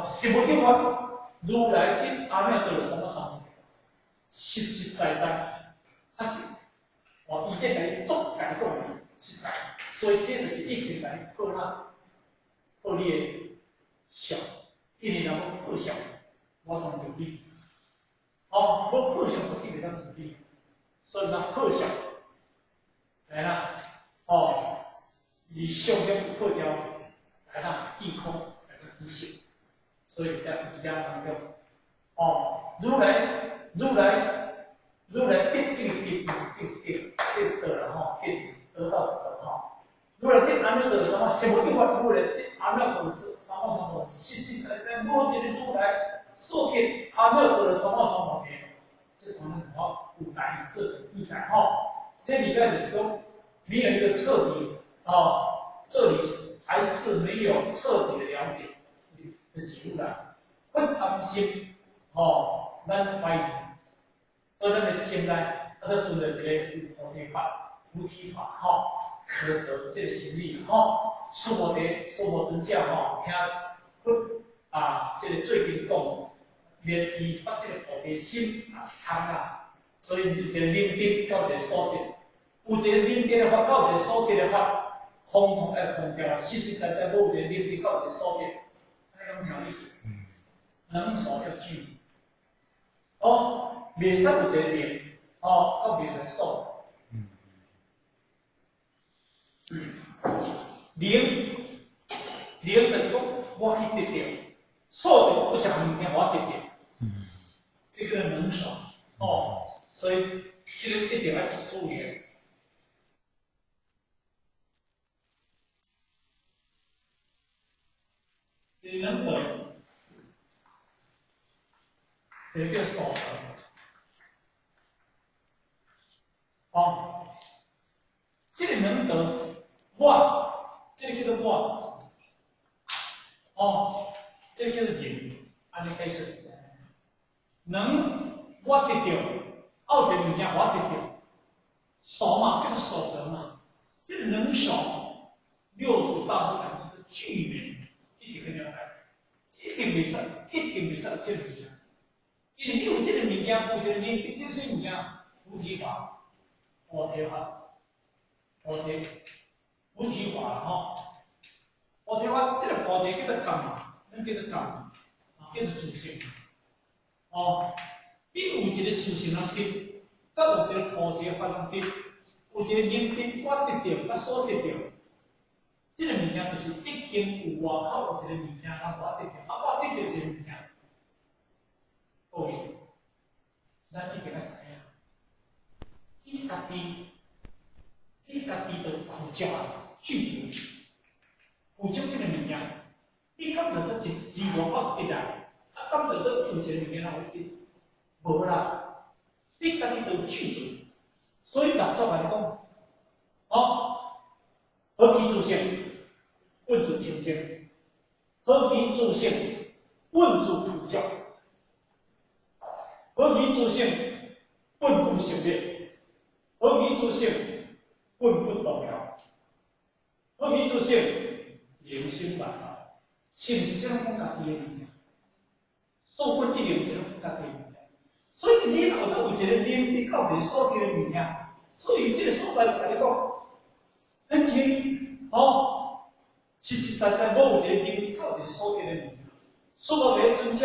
實無有法，如來得阿耨多羅三藐三菩提，實實在在，確實，哦，伊這共你足共你講實在，所以這就是一定來破哪，破你的相，因為若欲破相，我當著你，哦，欲破相，我只袂當著你，所以若破相，來啦，哦，伊相欲破掉，來啦，意空來個起性。所以在瑜伽當中，哦，如來得這個得，這個得，這個得啦吼，得得到的吼。如來得阿耨多羅三藐實無有法，如來得阿耨多羅三藐三菩提，實實在在無一個如來所得阿耨多羅三藐三菩提。這當然吼有來做成記載吼。這裡面就是講沒有一個徹底哦，這裡還是沒有徹底的了解的記錄啦。不貪心，吼，咱懷疑，所以咱的心內，啊，閣存著一個有菩提法、菩提法，吼，可得這個心理，吼，殊無佇殊無尊者，吼，聽佛啊，這個最近講，連伊發這個菩提心也是空啊，所以有一個能得到一個所得，有一個能得的法，到一個所得的法，統統愛空掉啊，實實在在無一個能得到一個所得，按呢講聽意思。能所要具，哦，袂使有一個能，哦，閣袂使所。能，能就是講我去得著，所就有一項物件我得著，這個能所，哦，所以這個一定愛注意。一个能得，一个叫所得。哦，这个能得，我，这个叫做我，哦，这个叫做人，按呢解释。能，我得著，有一个物件我得著，所嘛叫做所得嘛，这个能所，六祖大师讲的具缘，一定很了解，一定袂使，一定袂使有这个物件，因为你有这个物件，有一个能得这些物件，菩提法。菩提法，菩提，菩提法吼，菩提法，这个菩提叫做觉嘛，咱叫做觉，啊，叫做自性。哦，你有一个自性人得，佮有一个菩提法人得，有一个能得，我得著，佮所得著，这个物件就是已经有外口有一个物件，人我得著，啊，我得著一个物件，各位，咱一定爱知影。你家己，你家己就具足啊，具足，具足这个物件，你敢得得是离外口得来，啊，敢得得有一个物件人会得？无啦，你家己就具足，所以六祖共你讲，哦，何其自性，本自清净；何其自性，本自具足；何其自性，本不生灭。何其自性，本不动摇；何其自性，人生万法，是毋是这拢讲家己的物件？所本一定是拢家己的物件。所以你若有一个能得到一个所得的物件，所以这个所在就共你讲，咱去哦，实实在在无有一个能得到一个所得的物件。所以这个尊者，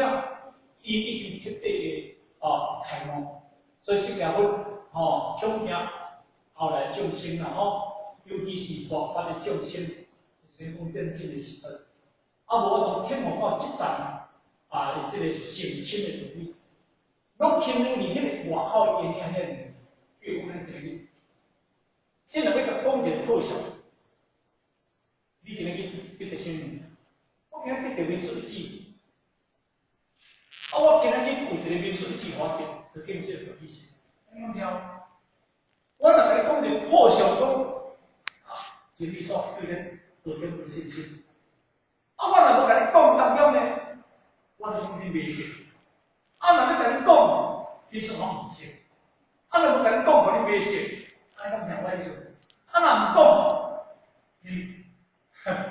伊已经彻底的哦开悟，所以释迦佛。吼，恐惊后来众生啦吼，尤其是末法的众生，就是咧讲战争的时阵，啊无法度体悟到这层啊，这个甚深的道理，拢停留伫彼个外口的因遐尔。比如讲咱今日，这若欲共讲一个破相，你今日去得著啥物件？我今日得著文殊子，啊，我今日去有一个文殊子，我得，就见这个意思。你讲听，我若共你讲一个破相，讲啊，天理所对咱道点无信心。啊，我若无共你讲当中呢，我就讲你迷信。啊，若欲共你讲，你说我毋信。啊，若无共你讲，予你迷信。按呢敢听我意思？啊，若毋讲，你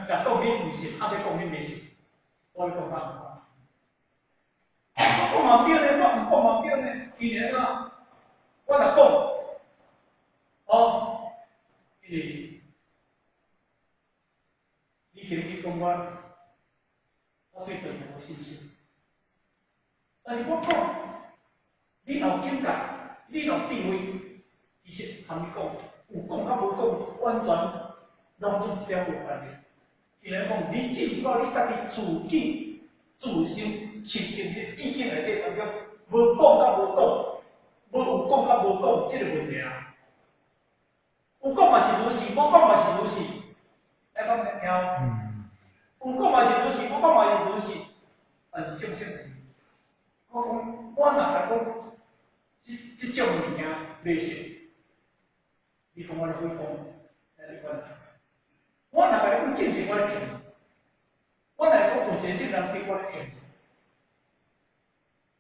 若讲你毋信，啊，欲讲你迷信，我欲讲啥？我讲嘛对呢，我毋讲嘛对呢，因为按怎？我若讲，哦，因为你今日去讲我，我对道无信心。但是我讲，你若有境界，你若有智慧，其实含你讲，有讲佮无讲，完全拢总一点无关系。伊来讲，你进入到你家己自己自身清净的意境内底当中，无讲佮无讲。无有讲佮无讲，这个问题啊，有讲嘛是如是，无讲嘛是如是，来讲听。有讲嘛是如是，无讲嘛是如是，但是众生就是，我讲，我若共讲，这这种物件迷信，你讲我咧诽谤，来你管。我若共你讲正信，我咧骗。我若讲有一个正人对我咧骗。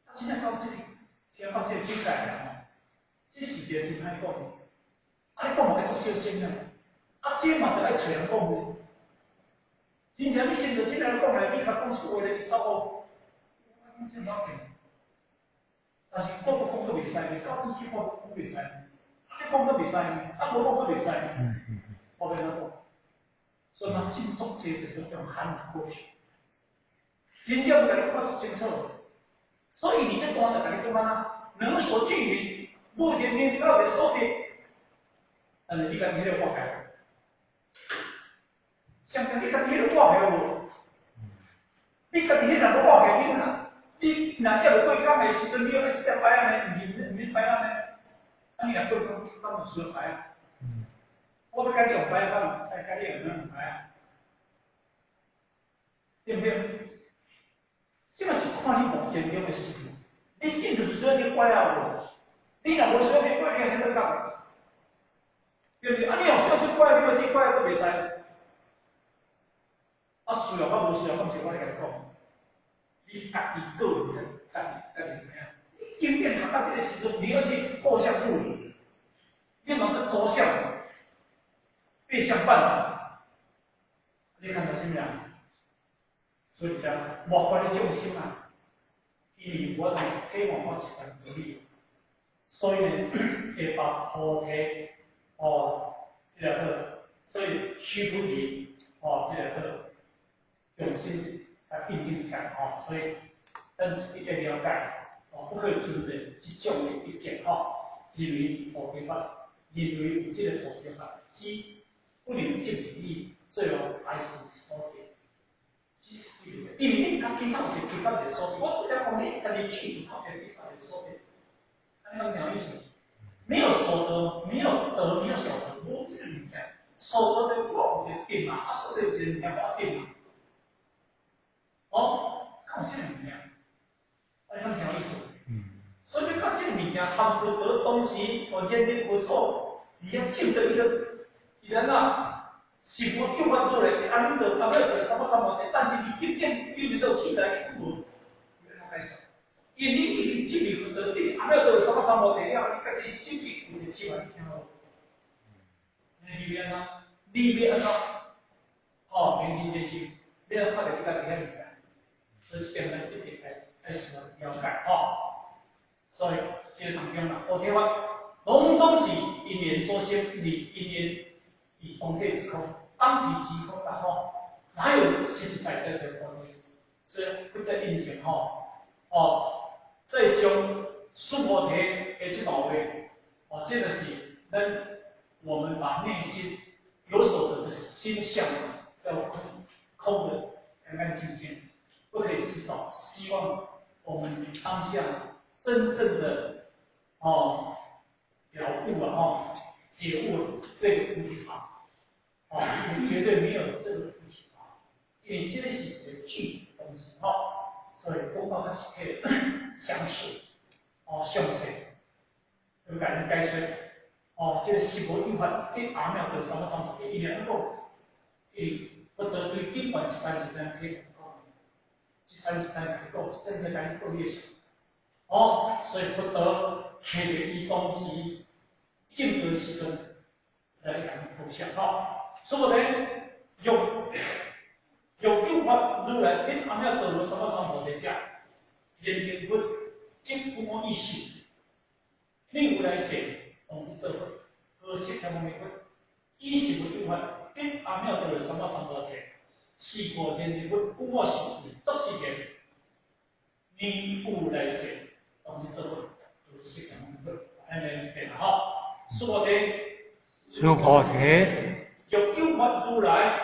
啊，真正到这个。听到这个境界啦吼，这是一个真歹讲。啊，你讲嘛欲足小心啊！啊，这嘛著爱揣人讲的。真正你先著这人讲来，你较讲一句话咧，你走好。我讲这无要紧。但是讲不讲阁袂使呢？到底去讲讲袂使？啊，你讲阁袂使呢？啊，无讲阁袂使呢？我欲按怎讲？所以嘛，真足济就是用含糊过去。真正有共你讲足清楚。所以你这段就共你讲按怎，能所具云，无一个能得到一个所得，但是你家己彼个活开，相信你家己彼个活开无？你家己彼若无活开，你若你若抑无过工的时阵，你欲直接摆按呢？毋是毋免摆按呢？啊，你若过工，敢有需要摆啊？我欲共你用摆，敢有爱共你用哪用摆啊？对毋对？這嘛是看你目前中的需要。你真正需要去怪啊無？你若無需要去怪，你會怎講？對不對？啊，你若需要去怪，你欲去怪閣袂使。啊，需要佮無需要，敢是我咧共你講？你家己個人，家己家己知影。經典學到這个時陣，你欲去破相復禮，你嘛閣走相，背相反。你看到啥物啊？所以講，末法的眾生啊，因為無法度體悟法實在道理，所以呢，會把菩提哦，這個所以須菩提哦，這個用心來印證一下吼，所以咱一定了解哦，不可以存在這種的意見吼，認為菩提法，認為有這个菩提法，只不能證入義，最後還是所得。因為你家己較有一個其他一个所得，我拄才講你家己具足較有一個其他一个所得，按呢講聽有意思？沒有所得，沒有得，沒有所得，無這個物件。所得的我有一個定嘛，啊，所得有一個物件我定嘛。哦，敢有這個物件？按呢講聽有意思？所以你到這個物件含佛得東西，哦，言言無所，伊遐證得伊個，伊安怎？是無有法度咧，阿彌陀阿彌陀三藐三菩提，但是伊經典有得到記載無？按怎解釋？因為你已經證入佛道頂，阿彌陀三藐三菩提了，你家己心裡有一個笑，你聽無？你欲按怎？你欲按怎？哦，明心見性，你要看著你家己遐物件，這是點咱一定愛愛需要了解吼。所以這個當中啦，菩提法攏總是因緣所生，離因緣以當體即空，當體即空啦吼，哪有實實在在這個菩提？所以不再印證吼，哦，這將須菩提的這段話，哦，這就是咱我們把內心有所得的心相要空空的乾乾淨淨，不可以執著。希望我們當下真正的哦了悟啊，哦解悟這個菩提法，哦，你絕對沒有這個菩提法，因為這個是一個具體的東西，哦，所以講到較實體詳細，哦，詳細，要共恁解說，哦，這個實無有法得阿耨多羅三藐三菩提，伊兩講，伊佛陀對經文一層一層去講，一層一層來講，一層一層來講，哦，所以佛陀摕著伊當時證得時陣來共恁分享吼，所以呢，欲欲有法如來得阿耨多羅三藐三菩提者，言明佛即無我意識，你有來世當得做佛，何釋迦牟尼佛，以實無有法得阿耨多羅三藐三菩提，是故言明佛無我受作是言，你有來世當得做佛，何釋迦牟尼佛，按呢一遍吼，須菩提，須菩提，欲有法如來，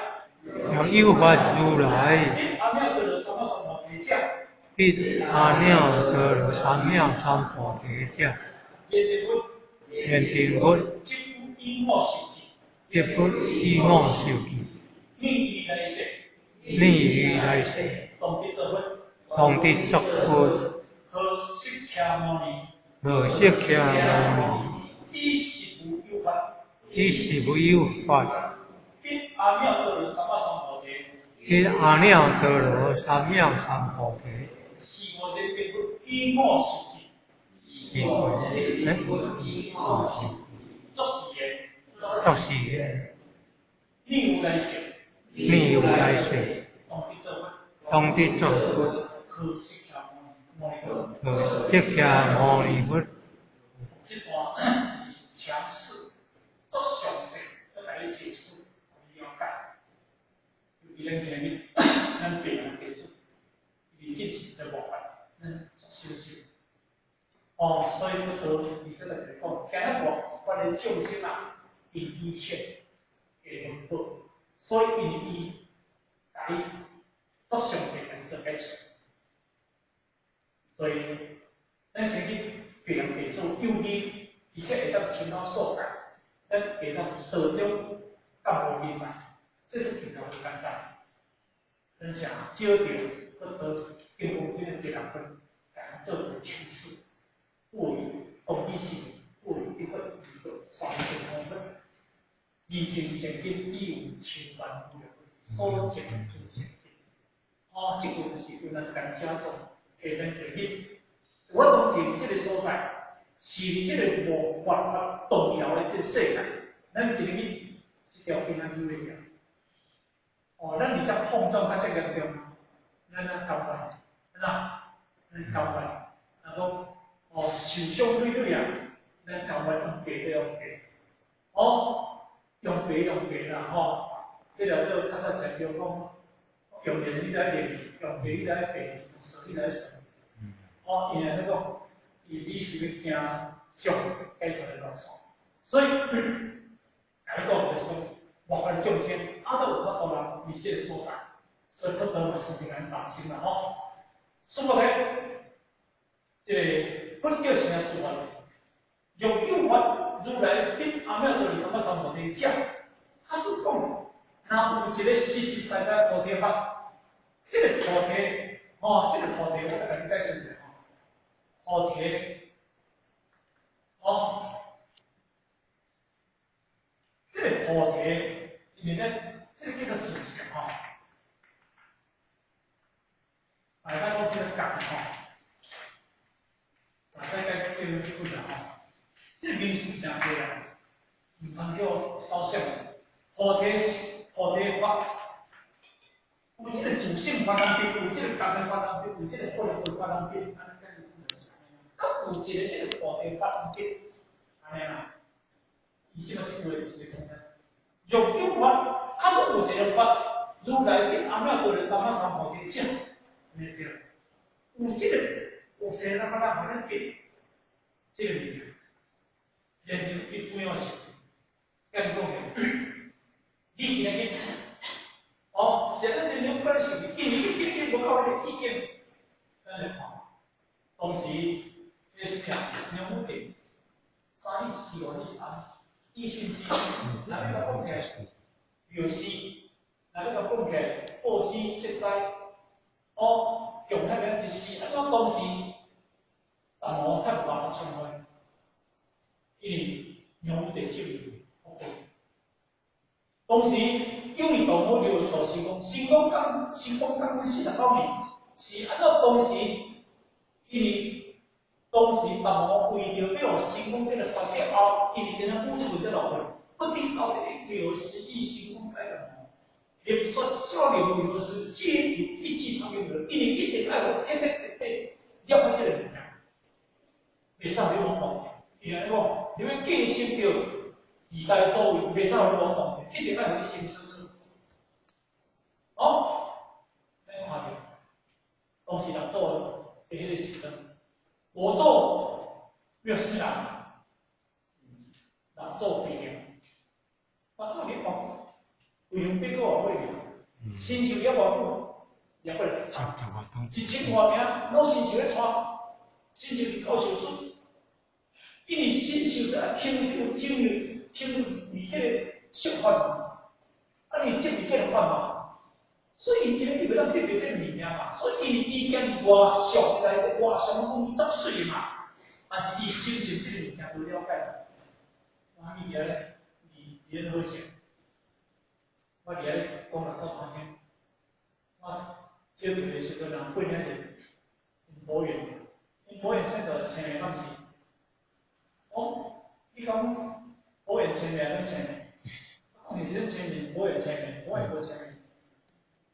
欲有法如來，得阿耨多羅三藐三菩提者，得阿耨多羅三藐三菩提者，言明佛，言明佛，即不以我受記，即不以我受記，你於來世，你於來世，當得做佛，當得作佛，何釋迦牟尼，何釋迦牟尼，以實無有法，以實無有法，得阿耨多羅三藐三菩提，得阿耨多羅三藐三菩提，是故言明佛以我受記，是故言明佛作是言，作是言，你有來世，你有來世，當得做佛，當得作佛，何釋迦牟尼佛，何釋迦牟尼佛。這段是強勢，作詳細，要共你解釋，你了解。尤其咱今日，咱白人地主，因為這是一個麻煩，咱做小心。哦，所以佛陀而且特別講，今日末法的眾生啊，因愚淺會分寶，所以因伊共你作詳細共你做解釋。所以，咱今日白人地主有義，而且會當親口所教，咱會當道中覺悟比賽，這是比較簡單。咱想少著佛陀金刚经的第六分，共做一个诠释。过于动机性，过于一分一个三千公分，二种善根已有千万无量所证诸善根。哦，这个就是原来共写做下咱今日，我当时伫这个所在，是伫这个无办法动摇的这个世界，咱今日这条边仔扭会掉。哦，咱而且碰撞较遮严重，咱啊甘愿，啦，咱甘愿，啊讲哦受伤累累啊，咱甘愿用白的用白，哦，用白用白啦吼，彼条叫较早食烧讲，用盐你来练，用白你来白，用算你来算。哦，因为那个，伊你是欲行众解决的路线，所以，来讲就是讲，末法众生，啊，都有法度人伫这个所在，所以佛陀嘛是真共担心啦吼。所以咧，这个佛叫啥说法？若有法如来得阿耨多罗三藐三菩提者，他是讲，若有一个实实在在菩提法，这个菩提，哦，这个菩提，我再共你解释一下吼。菩提，哦，这个菩提，因为咱这个叫做自性吼，大家讲叫做觉吼，大使该叫佛啦吼，这个名词诚济啦，毋通叫抽象。菩提菩提法，有这个自性法当中，有这个觉的法当中，有这个佛的法当中，按呢阁有一个这个菩提法当中，按呢啦。伊什么这句话就是讲呢？若有法，假使有一个法，如来得阿耨多罗三藐三菩提者，按呢对。有这个有一个法咱予咱得这个物件，然后伊怎样想？甲你讲者，你今仔日，哦，现在这两摆是因为你根本无够彼个意见，咱来看，当时彼个啥物啊？梁武帝三日是外，你是安？伊甚至，若欲共讲起来，药师，若欲共讲起来，布施息灾，哦，供遐个是是按怎当时，但无太无办法创开，因为梁武帝接受当时有一道我就就是讲，成功讲成功讲49年，是按怎当时，因为当时达摩为著欲予成功这个发展后，因为今仔古这文才落去，不知到底叫十亿成功改变。连说少年为何事，皆有一句通用的，因为一定爱予彻彻底底了解这个物件，袂使你枉动者。伊按呢讲，你欲继承著二代祖位，袂当予你枉动者，一定爱予你心清楚。哦，咱看著，当时六祖伫彼个时阵，五祖没有啥物人，六祖非常，六祖咧讲。为用八个月尾，新寿了偌久，也过来一千外名，拢新寿咧带，新寿是教授术，因为新寿是啊，听听听听你这个说法，啊，你接受这个法嘛，所以伊今日伊袂当得著这个物件嘛，所以伊已经外相来外相讲伊足媠嘛，但是伊相信这个物件无了解，我伊伫咧伫咧好势。我伫遐讲六祖坛经，我招到的时阵人八年前，𪜶保元，𪜶保元生做青的敢是？哦，你讲保元青面咱青面，讲是咱青面，保元青面，保元无青面，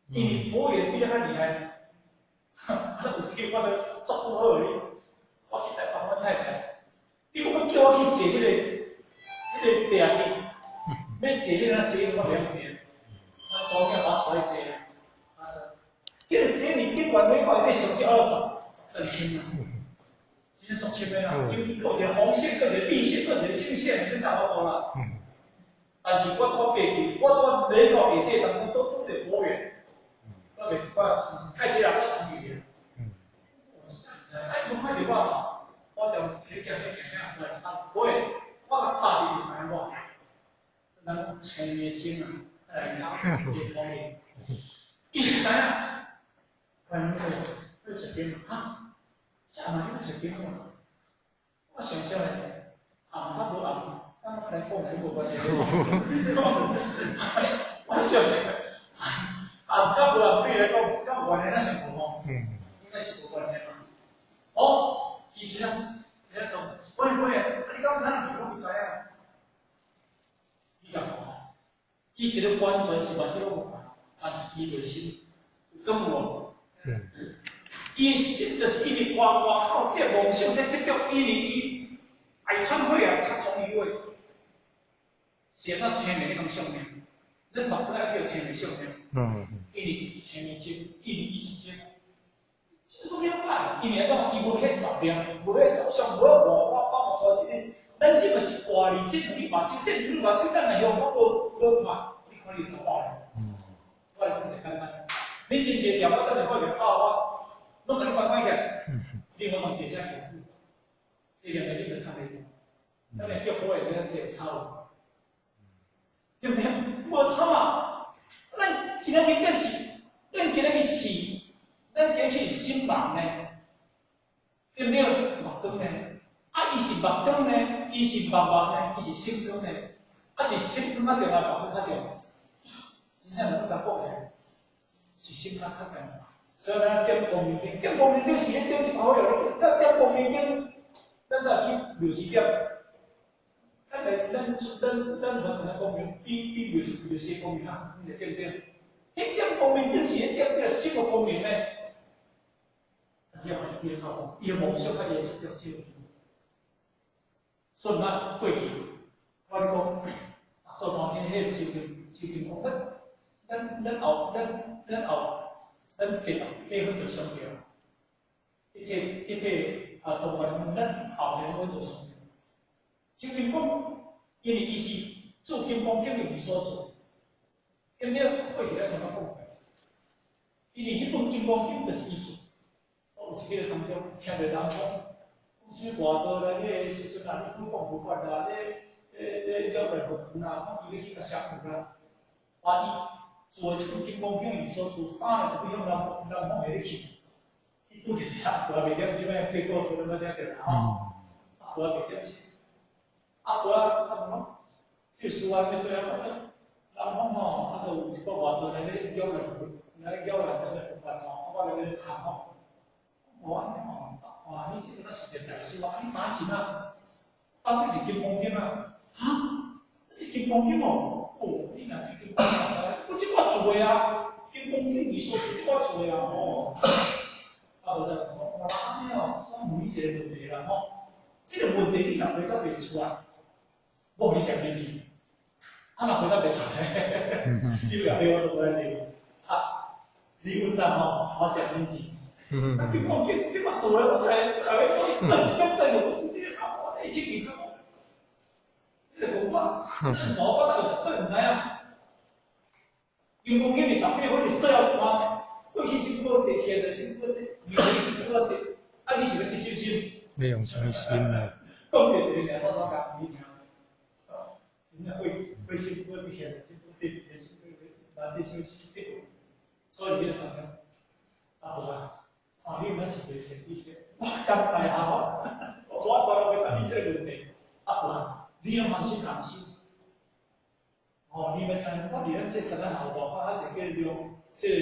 因为保元比咱较厉害。哈，有一句我都足不好的，我去台北阮太太，你讲欲叫我去坐彼个地下车，欲坐你若坐，我袂晓坐。我查某囝把我带去坐啊，这个坐伫警员尾摆伫上少十十层深啊，真正足深的啦，尤其阁有一个红线，阁一个绿线，阁一个什线，恁哪有法度啦？但是我我过去，我我咧到下底当中都拄著保元，我袂一摆开始人我通去啊。我实在，哎，无看著我，我就彼行彼行行出来，啊，保元，我共搭伫就知影我，咱讲青的精啊。来，伊是知影，关键去找经哈，这阿妈去找经哦。我想想咧，暗较无暗，敢来讲都无关系。我想想，暗较无暗对来讲，敢有关系？咱想无吼？应该是无关系嘛。哦，其实啊，是安怎？喂喂，啊你敢知影？伊讲伊知影。你讲吼，伊一个完全是目睭拢无看，但是伊內心有感無？伊心就是因為外外口這個夢想，這執著，因為伊愛喘血啊，較統一話，是按怎生命咧講相命？咱目本來叫生命相命，因為生命真，因為伊一真，這種了歹，因為按怎？伊無彼雜念，無彼雜想，無外我包括這個，咱這個是活佇這兩個目睭，這兩個目睭，咱若用講無無看，你看你怎辦？我來講一個簡單，你真濟食，我等下看袂飽，我攏共你關關起來，你我問一下錢，這兩個你就看袂到，咱個叫好的，你這個草，對不對？無草啊！咱今仔日這是，咱今仔日是，咱今日是心盲呢，對不對？目光呢？啊，伊是目光呢？伊是目目呢？伊是心光呢？啊，是心光較重要，目光較重要？真正若欲共講起來，是心較較重要。所以咱點光明燈，點光明燈是咧點一包火，咱點光明燈，咱才去廟市點。咱來咱咱咱佛堂光明比廟廟市光明較遠，對不對？彼點光明燈是咧點這個心的光明呢。伊伊較伊的夢想較伊的執著少。所以咱過去，我講做當天彼個修行修行講，咱咱咱後咱咱後咱88分就上掉，一切一切啊，動物咱後兩分就上掉。修行講，因為伊是做金剛經的伊所做，對不對？過去咱先捌講過，因為彼本金剛經就是伊做。我有一個當中聽著人講，講啥物外國來彼個時陣啊，你講無法啦，咧咧咧了來佛堂啦，講伊欲去共殺去啦，啊伊做的這本金剛經伊所做，當然就欲向南南方下咧去，伊拄一隻阿婆袂點心的，這個故事咱捌聽著啦吼，阿婆袂點心，阿婆啊，啊問講，這個師父欲做啥物？南方吼，啊，就有一個外國來咧擾亂，來擾亂咱個佛法吼，啊，我來咧學吼。我按呢吼，哇！你這個是一個大師啊，你打什啊？啊，這是金剛經啊！哈？這是金剛經哦！哦，你若對金剛經知，我這我做的啊，金剛經伊說這我做的啊吼。啊，無就講，我按呢哦，我問你一個問題啦吼，這個問題你若回答袂出來，我予你食米錢。啊，若回答袂出來，你後壁我都無愛理。啊，你問答吼，我食米錢。啊，金剛經這我做的，我來來講，這一種對我，你講我一清二楚。你就講我，你傻我那個是都毋知影。金剛經是18分是最後傳的，過去心無得，現在心無得，未來心無得，啊，你是欲去修心？欲用啥物心啊？講的是兩三三工，你聽。真正過過心無得，現在心無得，未來心無得，難得修心得。所以你就講，啊無啊。啊！你毋是一個善知識，我甘大學，我當然會答你這個問題。啊無啊，你要慢心共修。哦，你欲知影，我佇咱這層咱後外口，還一個龍，這個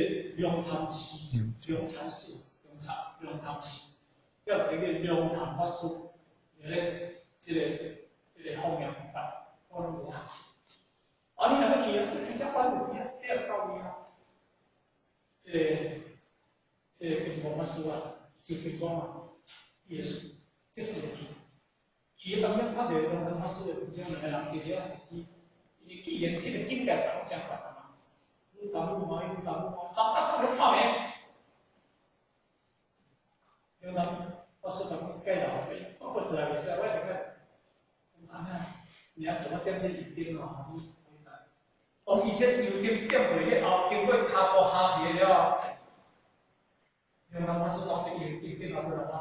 龍潭寺、龍禪寺、龍禪龍潭寺，還有一個叫龍潭法師，咧這個這個弘揚法，我攏無學習。啊，你若欲去啊，這直接關就佇遐，這到位啊。這個。這個金剛法師啊，就金剛啊，伊是這是去，去當面看著龍潭法師的中兩個人坐遐去，因為既然彼個境界攏誠懸啊嘛，愈東愈慢，愈東愈慢，東到啥物破命？龍潭法師共阮介紹一下，我過來袂使，我就講，按呢，爾怎麼點這油燈哦？當伊說油燈點過去後，經過跤步下去了後。龍潭法師講，伊伊頂後過來我，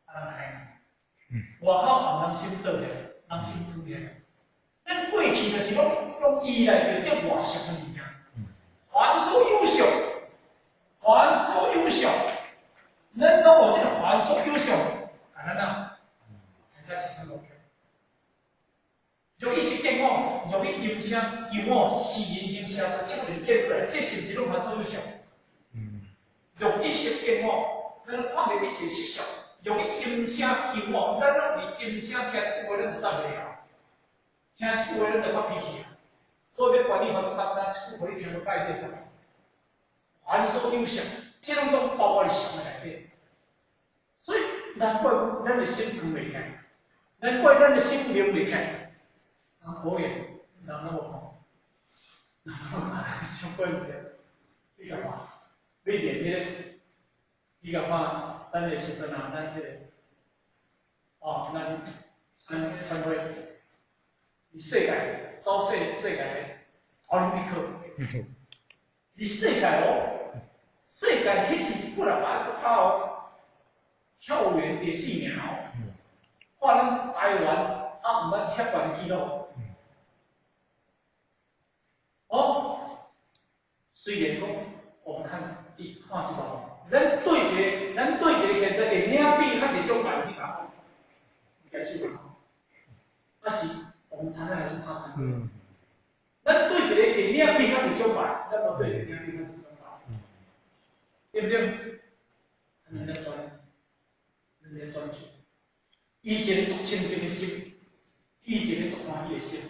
啊人開，外口暗人心倒咧，人心虛咧。咱過去就是攏攏依賴著這外相的物件，凡所有相，凡所有相，咱攏有這個凡所有相，共咱啊，大家是啥目標？若伊是見我，若伊音聲求我，是人形聲，這個見過來，這是毋是攏凡所有相？若伊識見我，咱看著一切色相；若伊音聲求我，咱攏佇音聲聽這句話，咱就走袂了。聽這句話，咱就發脾氣啊！所以欲管理法足簡單，一句話你聽無介意就凡所有相，這攏總包括佇相的內底。所以難怪講咱的心光袂起來，難怪咱的心靈袂起來。啊，可憐，人攏無看，小鬼物你幹嘛？你練彼個，你共看，咱的時陣啊，咱彼個，哦，咱參會，佇世界走世界奧林匹克，佇世界哦，世界彼是幾若百個國家哦，跳遠第四名哦，看咱台灣啊，毋捌遐懸的紀錄。哦，雖然講，我們看伊看是無，咱對一個現在會領比較濟獎牌，你講，你該試看。啊是，我們參賽還是他參賽？咱對一個會領比較濟獎牌，咱無對一個領比較濟獎牌，對不對？人家專注，伊一個足清淨的心，伊一個足歡喜的心，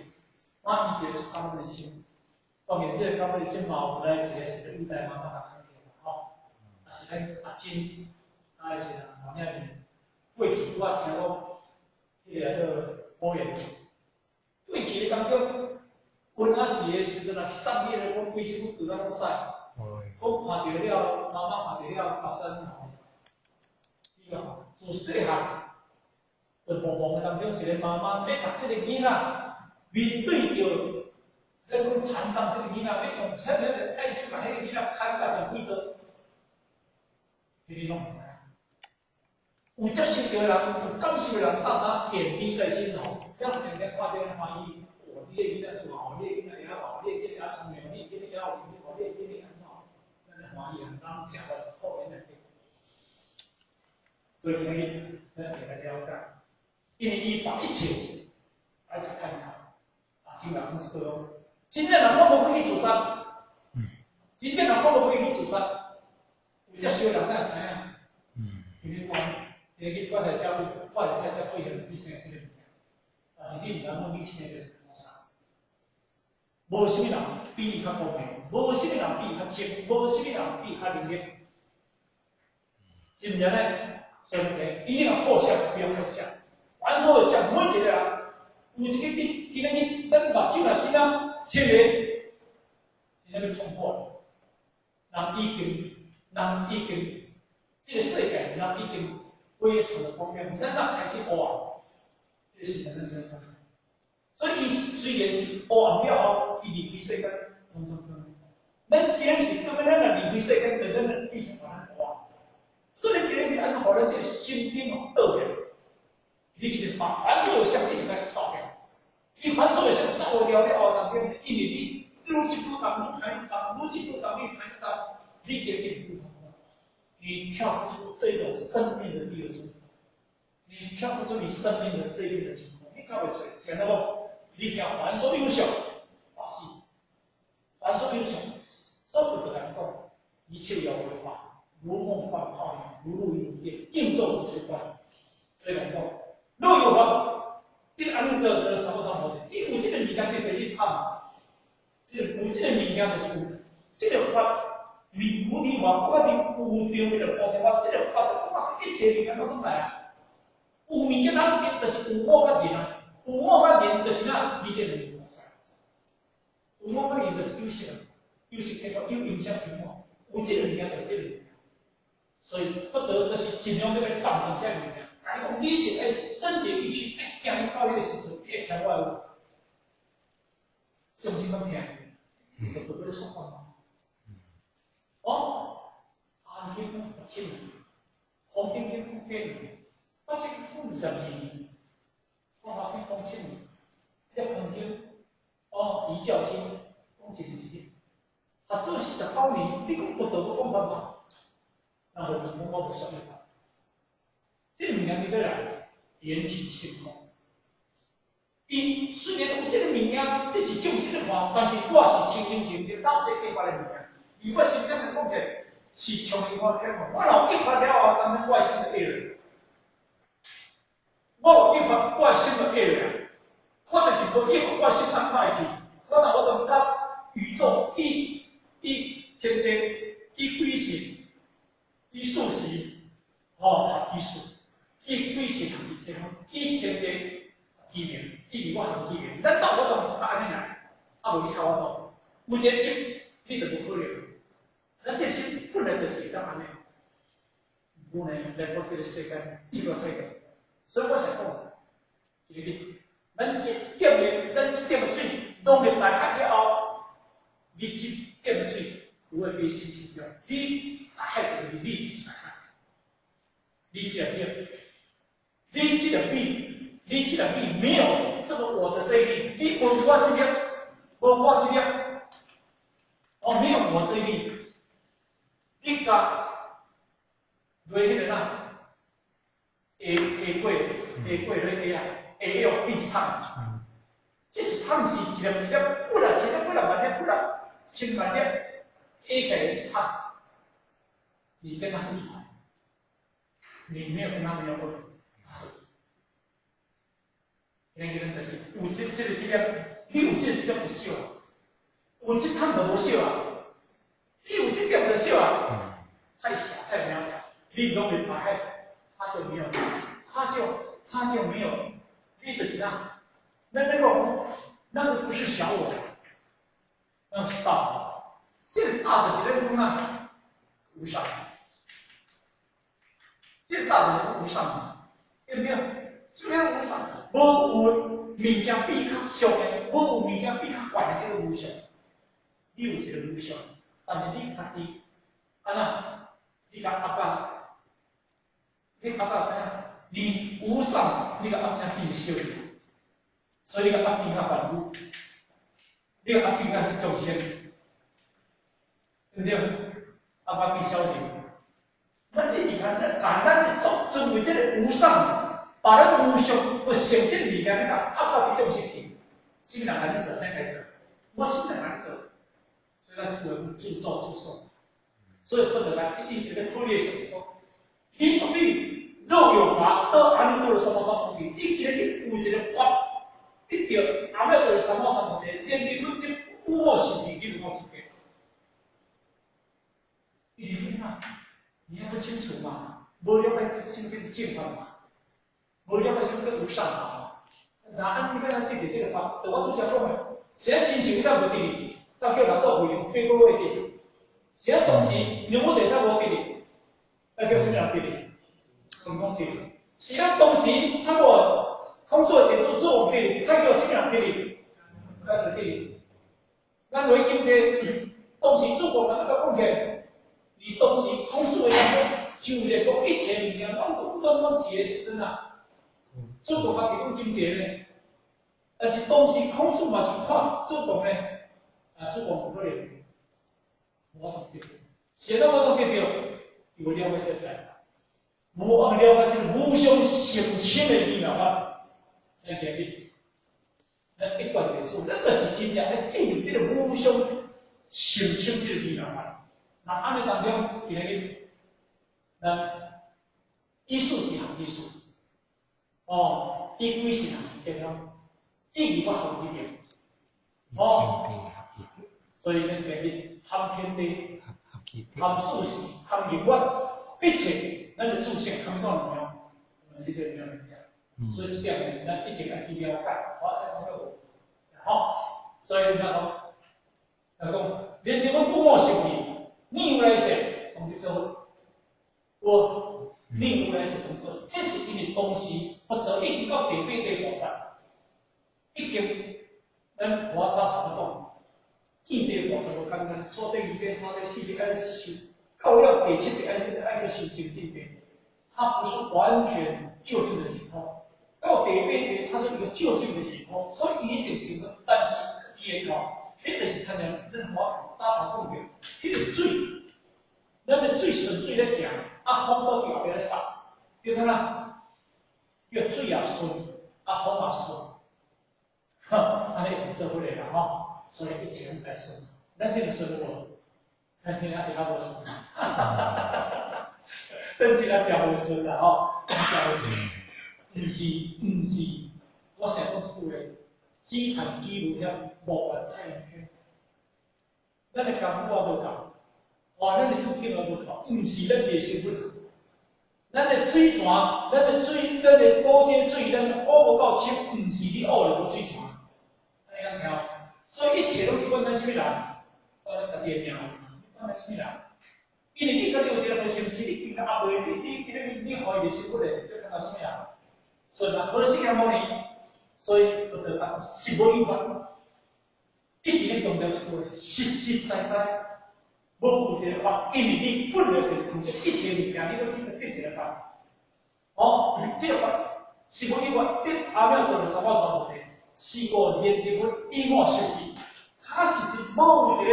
我伊一個足感恩的心。當然，這個感恩的心嘛，有來一個是個偉大媽媽來肯定嘛，吼。啊是咱阿珍，啊是啊，老兄是過去我聽講，彼個叫做保研，過去的當中，阮阿時的時陣啊，送彼個講規身軀攏屎，講看著了，媽媽看著了，目屎吼，伊個吼自細漢，在無夢的當中，一個媽媽欲共這個囡仔面對著。咱講殘障這個囡仔，欲用啥物仔愛心共彼個囡仔牽甲上幾刀，彼你攏毋知影。有接受著的人，有感受的人，當啥點滴在心頭，咱有陣時看著歡喜，哦，你這個囡仔出吼，你這個囡仔會曉跑，你這個囡仔會曉聰明，你這個囡仔會曉能力，你這個囡仔按怎，咱就歡喜啊，咱食到是苦因內底。所以今日咱會來了解，因為伊把一切來去看看，啊，請人講一句講。真正若看無去自殺，真正若看無去自殺，有接受的人哪會知影？今日講，今日去我來遮，我會太遮配合你生這個物件，但是你毋知講你生的是菩薩，無啥物人比伊較光明，無啥物人比伊較清，無啥物人比伊較靈驗，是毋是按呢？所以一定要破相，不要破相。凡所有相，每一個人有一個今今日咱目睭若真啊切個，真正欲衝破，人已經，這個世界人已經非常的光明，咱若開始黑暗，這是咱怎樣？所以伊雖然是黑暗了後，伊離開世間當中，咱今日是感覺咱若離開世間，就咱變成咱黑暗。所以今日按怎予咱這個心頂哦倒來，你一定把凡所有相一直共掃掉。伊凡所有相掃掉了後，當中因為你愈這久動，愈歹動，愈這久動，愈歹動，你今日不同了，你跳不出這種生命的第二層，你跳不出你生命的這一的情況，你跳袂出來，是按怎講？你聽凡所有相，法死；凡所有相，所以就來講，一切有為法，如夢幻泡影，如露亦如電，應作如是觀。所以來講，若有法，得阿耨多羅三藐三菩提，伊有這個物件得被你參，這個有這個物件就是有這個法，為菩提法，我佇有著這個菩提法，這個法，我一切物件攏總來啊。有物件哪種就是有我佮人啊，有我佮人就是哪，你這個菩薩。有我佮人就是有色啊，有色聽講有音聲聽我，有這個物件就是這個物件。所以不得就是盡量欲共斬斷這個物件。共伊講，你一定愛身結意趣，愛行到彼個時陣，你會聽我的話，眾生攏聽，就就欲說法。哦，阿經講17年，黃經經講8年，八識講22年，法華經講7年，涅槃經哦，遺教經講一日一日，啊，做49年，你講佛陀閣講法嗎？那無是講我無說法。這個物件就倒來，緣起性空。伊雖然有這個物件，這是眾生咧看，但是我是清清淨淨，哪有這變化的物件？以我心點來講起來，是像伊我講，我若有一發了後，當然我的心就會了。我有一發，我的心就會了。我就是無一發，我的心啊開去。我若我就佮宇宙一一天地一鬼神一事實，哦，合其事，一鬼神合其天，一天地其名，一我合其名。咱到我都較按呢爾，啊無你較我講，有一個心，你就無可能。咱這心本來就是會當按呢，無呢來過這個世間，這個世界。所以我想講，這個咱這點的，咱這點的水，攏入大海了後，你這點的水有會被稀釋掉。你大海就是你是大海，你這粒米，你這粒米，你這粒米沒有這個我的這一粒，你無我這粒，無我這粒，哦，沒有我這一粒，你共落彼個哪？下下過下過咧下啊，下藥變一桶，這一桶是一粒一粒，幾若千粒、幾若萬粒、幾若千萬粒，加起來一桶，你跟他是一體，你沒有跟他沒有二，他是。咱今日就是有這個這粒，你有這個這粒就少，有這桶就無少啊，你有這點就少啊，太小太渺小，你攏明白。他就沒有，他就沒有，你就是那，那個不是小我，那是大我。這個大就是咧講啊，無上。這個大就是無上，對不對？這個無上，無有物件比較俗的，無有物件比較懸的叫做無上。你有一個無上，但是你家己，按怎？你共阿爸。你阿爸怎樣？你無上，你共阿爸變小，所以你共阿變較凡夫，你共阿變較眾生，對不對？阿爸變小人，咱一直看，咱共咱的作尊為這個無上，把咱無上佛性這個物件，你共壓到佇眾生去，啥物人共你做？咱來做，無啥物人共你做，所以咱是為自作自受，所以佛就來一直咧普利上講，你絕對。若有法得阿耨多羅三藐三菩提，你今日有一個法得著阿耨多羅三藐三菩提，連你阮這有我是你，你有我資格。你啊，你還不清楚嗎？無了解什麼叫正法嘛？無了解什麼叫無上法嘛？那按你欲按怎得著這個法？就我拄才講的，啥親像才無得哩？才叫六祖慧能八個月得。啥當時梁武帝才無得哩？才叫啥物人得哩？成功得，是咱當時他無孔子的弟子子貢得哩，他叫啥物人得哩？咱就得哩。咱話經濟，當時子貢人甲講起來，伊當時孔子的人講，就連講一切物件，攏是的時陣啊，子貢嘛提供經濟呢。但是當時孔子嘛是看子貢呢，啊子貢無可能，無法度得著，誰都無法度得著，伊無了解這個。無了解這個無上甚深的微妙法，咱今日，咱一貫弟子，咱就是真正咧進入這個無上甚深這個微妙法。那按呢當中，今日咱以事是合其事，哦，以鬼神合其天，以義我合其名，哦，所以咱今日含天地，含事實，含日月，一切。咱的自性，他們講了沒有？是這個沒有物件，所以這點呢，咱一定要去了解。我再重複，好，所以你看講，來講，連這個古我性去，你有來世，講去做，我你有來世講做，這是因為當時佛陀已經到第八地菩薩，已經咱我早頭講，見地菩薩無簡單，初地、二地、三地、四地愛修，到了第七地愛愛去修精進地。它不是完全究竟的解脫，到第八地，它是一個究竟的解脫，所以伊一定是個，但是伊會到，彼就是親像咱我早頭講著，彼個水，咱的水順水咧行，啊風倒佇後壁咧掃，叫啥啦？叫水也顺，啊风也顺，哈，按呢一定做佛的啦吼。所以一切拢该顺，咱这个顺无？咱听下会较无顺，哈哈哈哈，咱这个真无顺啦吼，真无顺。毋是毋是，我成日讲一句话：只谈机无险，无办太阳天。咱的功夫也无够，哦，咱的意境也无够，毋是咱袂成佛。咱的水泉，咱的水，咱的古井水，咱挖无够深，毋是你挖就无水泉。按呢讲听，所以一切拢是管咱啥物人，管咱家己的命，管咱啥物人。因为你家己有一个无心思，你今仔阿未，你今日你予伊袂成佛的，你看到啥物人？所以嘛，何释迦牟尼，所以佛陀讲实无有法，一直咧强调一句话，实实在在。无有一个法，因为你本来就负责一切物件，你拢去得一个法。哦，这个法实无有法，得阿耨多罗三藐三菩提，是故言之佛以我受记，确实是无有一个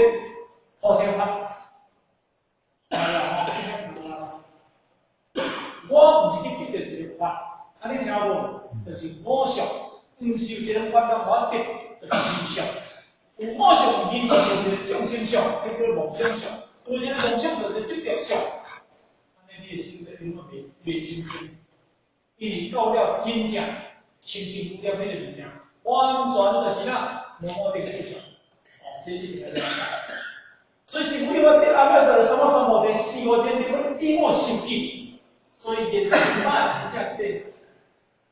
菩提法。来啦，吼，你听无啦？我毋是去得著一个法，啊，你听无？就是我相，毋是有一个法通予我得，就是人相。有我相，有人相，有一个众生相，叫做梦想相。有一个梦想，就是执著相。按呢，你的心永远袂清净，因为到了真正清净无染彼个物件，完全就是哪无我的思想。哦，所以你是来所以是为我得阿耨多罗三藐三菩提，是我天地我以我受记。所以认真真正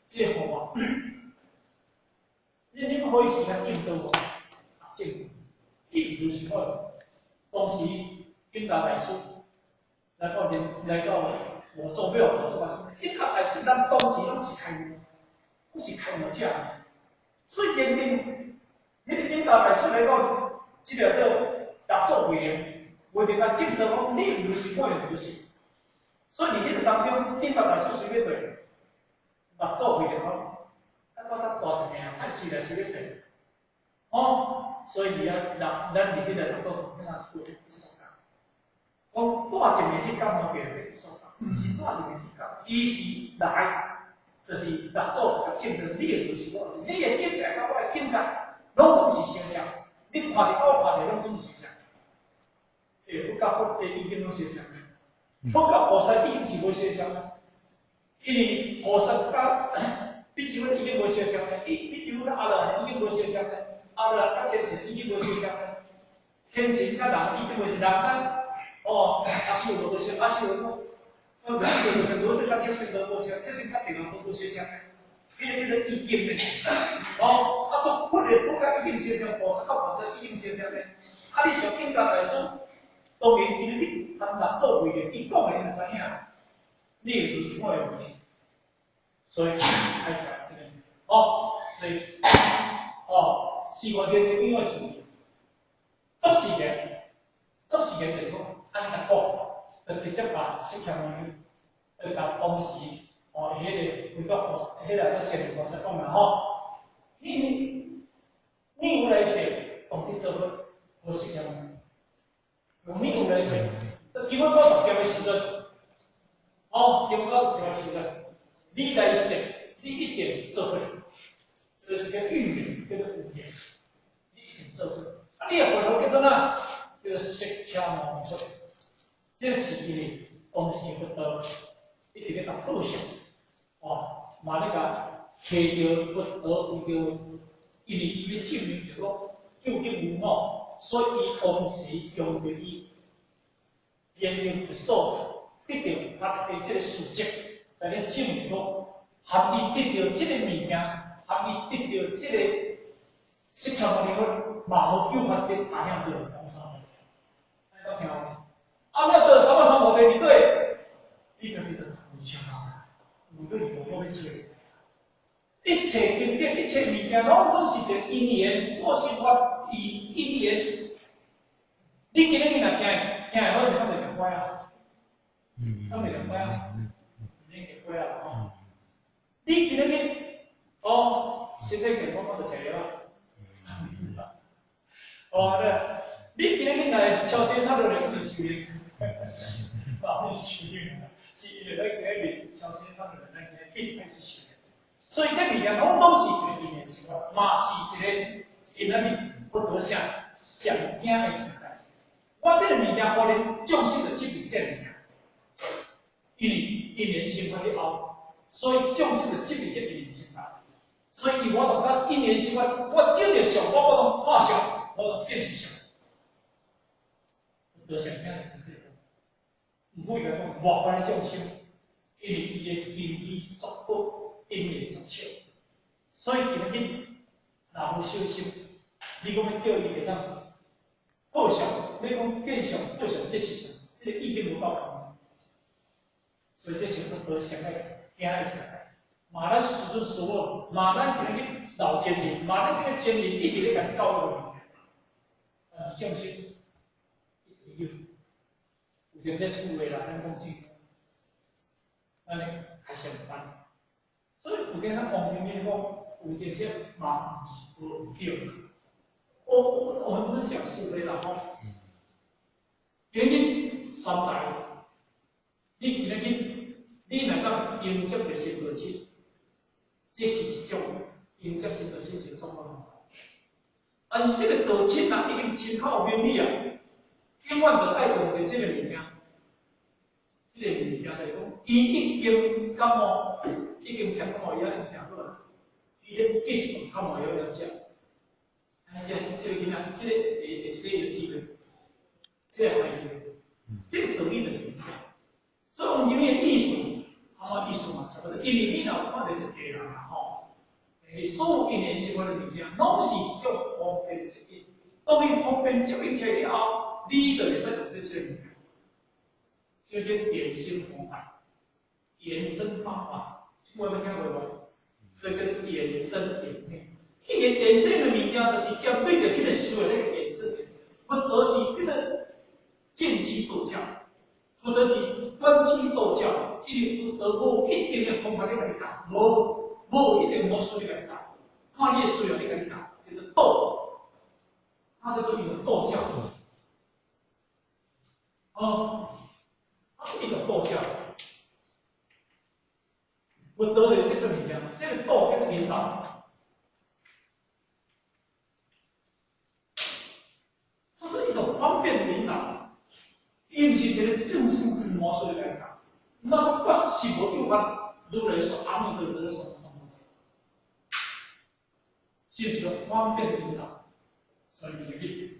这个方法，认真可以时间证道无？证，一如是我当时印达大师来到人来到五祖庙，五祖大师，印达大师咱当时拢是开悟，拢是开悟者。所以认定，彼个印达大师来到这个叫六祖慧能，慧能共证道讲，你如是，我也如是。所以伫彼个当中，印达大师随欲对六祖慧能讲，啊，我较大一命，太随来随欲对。哦，所以伫遐，咱咱伫彼个六祖遐做一所讲，讲带一命去感冒病的所讲，毋是带一命去感，伊是来，就是六祖共证道，你的如是，我是，你的境界佮我的境界，拢总是相像。你看著我看著拢总是相像。欸，佛佮佛的意境拢相像，佛佮菩萨已经是无相像啊。因为菩萨佮比丘已经无相像咧，比比丘佮阿罗汉已经无相像咧，阿罗汉佮天神已经无相像咧，天神佮人已经无相，人佮哦阿修罗无相，阿修罗我我无相，罗德佮畜生都无相，畜生佮天王都无相像咧，彼个叫做意境咧。哦，啊所以佛的佛佮已经相像，菩萨佮菩萨已经相像咧。啊，你想印达大师，当然今日你通六祖慧能，伊讲的你就知影，你的如是，我的如是，所以爱知这个哦，所以哦，四五天的因为是作誓言，作誓言就是讲按呢共讲，就直接共释迦牟尼，就共当时哦，彼个回国菩萨，彼个舍利菩萨讲啦吼，你有来世，当得做佛，无释迦牟尼，你有来世，经过九十劫的时阵，哦，经过九十劫的时阵，你来世，你一定做佛，这是个预言，叫做预言，你一定做佛。啊，你的佛号叫做哪？叫做释迦牟尼佛。这是因为当时佛陀一直咧共破相，哦，嘛咧共提著佛陀为著，因为伊欲证明著讲究竟无我，所以伊当时强调伊研究佛所得著法的这个事迹，来咧证明讲，含伊得著这个物件，含伊得著这个释迦牟尼佛，嘛无救法得阿耨多罗三藐三菩提。按呢听无？阿耨多罗三藐三菩提伫佗？你家己就有证啊，有你无阁欲揣。一切经典，一切物件，拢总是一个因缘所生法，以因缘。你今日你若行，行会好势，敢袂共拐啊？敢袂共拐啊？免共拐啊！吼！你今日去，哦，身体健康，我就揣了。哦，对，你今日去来超市差落来去修炼，啊，去修炼，是因为咱今日超市差落来，咱今日去开始修炼。所以這物件攏總是一個因緣生法，嘛是一個今仔日佛陀上上驚的一件代誌。我這個物件，予恁眾生就執著這個物件，因為因緣生法以後，所以眾生就執著這因緣生法。所以伊我就講因緣生法，我照著相，我攏看相，我攏變成相。佛陀上驚的這個，毋過伊來講，末法的眾生，因為伊的根基足好，因緣足少，所以今日若無修心，你講欲叫伊會當報相，欲講見相、報相、得實相，這個已經無夠可能。所以這是佛陀上愛驚的一件代誌。嘛咱師尊師母，嘛咱今日老前人，嘛咱這個前人一直咧共你教育物件，但是眾生一直有，有點這句話啦，咱講真，咱咧較相反。所以有點咱王經理講，有點些嘛毋是無對。我們不是講是非啦吼。原因三在，你今日你若當迎接著心道七，這是一種迎接心道七是一種方法。但是這個道七啊，已經親口明理啊，永遠都愛用著這個物件。這個物件來講，伊已經感冒，已經食感冒藥，已經食好啦。伊咧繼續感冒藥來食。啊，這這個囡仔，這個會洗個機會，這個懷疑，這個道理就是這樣。所以，我們因為藝術，好嘛，藝術嘛，差不多。因為你若有看著這個人啊，吼，所有因緣生活的物件，攏是一種方便的接引。當伊方便接引起來以後，你就會使用這個物件。這叫衍生方法，延伸方法，這有聽過無？這叫延伸演變。彼個延伸的物件，就是針對著彼個事的那個延伸。佛陀是彼個見機道教，佛陀是觀機道教，因為佛陀無一定的方法咧共你教，無一定模式咧共你教，看你的需要咧共你教，叫做道，它叫做一種道教。哦，它是一種道教。佛陀就是這個物件，這個道叫做引導。這是一種方便的引導，伊毋是一個正式是魔術的來講，那麼確實無有法如來說阿彌陀佛什麼什麼，是一個方便的引導，所以你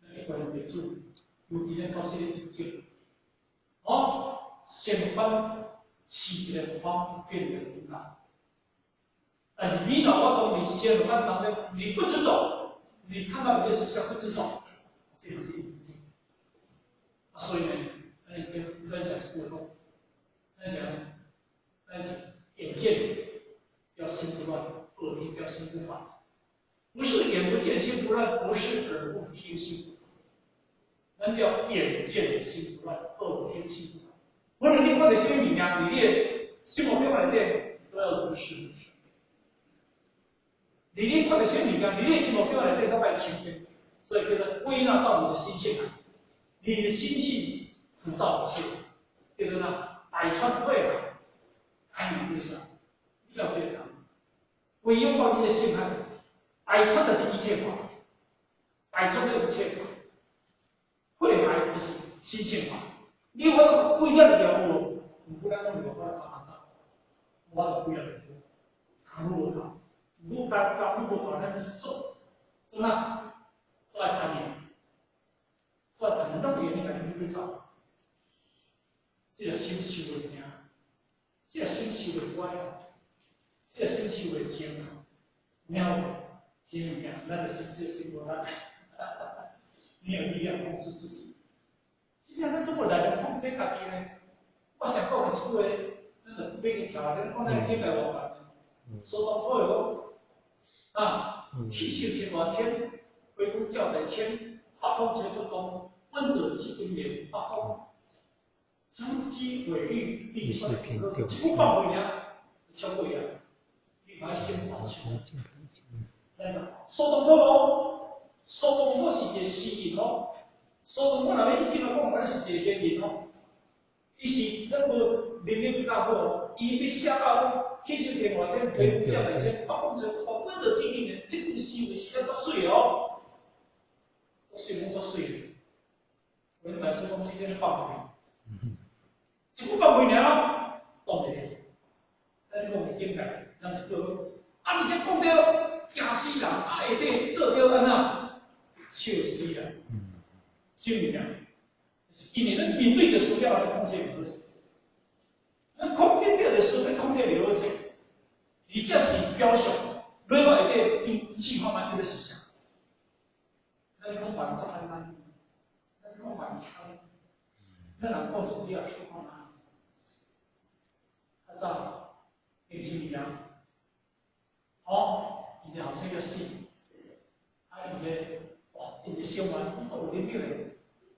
那一般弟子，尤其咱到這個意境，哦，善法是一個方便的引導，但是你若我當你善法當中，你不執著，你看到這些事項不執著。這個啊，所以呢，咱跟分享一句話，咱想，咱是眼見要心不亂，耳聽要心不煩，不是眼不見心不亂，不是耳不聽心不煩，咱要眼見心不亂，耳聽心不煩。無論你看著啥物物件，佇你的心目中內底，都要如是如是。佇你看著啥物物件，佇你的心目中內底，都愛清淨。所以叫做歸納到你的心性來，你的心性浮躁一切，叫做呢百川匯海，安於歸上，你要這個，歸用到你的心海，百川就是一切法，百川就是一切法，慧海就是心性法。你我歸納掉無？毋過咱攏無法度阿走，我就歸納掉，功夫無夠，毋過功夫無夠，咱就是做做哪？做來貪念，做來貪念，攏袂用你家己去走。這個心受袂聽，這個心受袂乖啊，這個心受袂靜啊，沒有這物件，咱的心這個心無力，沒有力量控制自己。真正咱中國人控制家己呢？我想講的一句話，咱就欲去跳，咱講咱幾百外萬，蘇東坡講啊，氣秀天外天。回光照在千，北風吹不動，闻者即阴凉。北風长积毁誉，必衰一句放屁爾，超過啊！你看先保持。來個蘇東坡講，蘇東坡是一個詩人哦。蘇東坡若欲以前來講，咱是一個賢人哦。伊是咱無能力比較好，伊欲寫到講起心电话天，回无相来天，八风尘，八分者寂定的，这句诗有时间作水的哦，作水拢作水的。阮大师讲，这个放开，一句放开尔咯，挡袂牢。咱讲的境界，人是讲，啊，而且讲著惊死人，啊，下底做著按怎，笑死人，是毋是啊？就是因为咱面对的需要来控制袂好势，咱控制著的需要控制袂好势，而且是表象，落来下底变计划嘛，叫做是啥？咱讲办足简单，咱讲办足简单，咱人讲出了笑看嘛，较早。变啥物啊？吼，伊这后生叫死，啊，伊这哇，伊这小妹，伊做有能力的，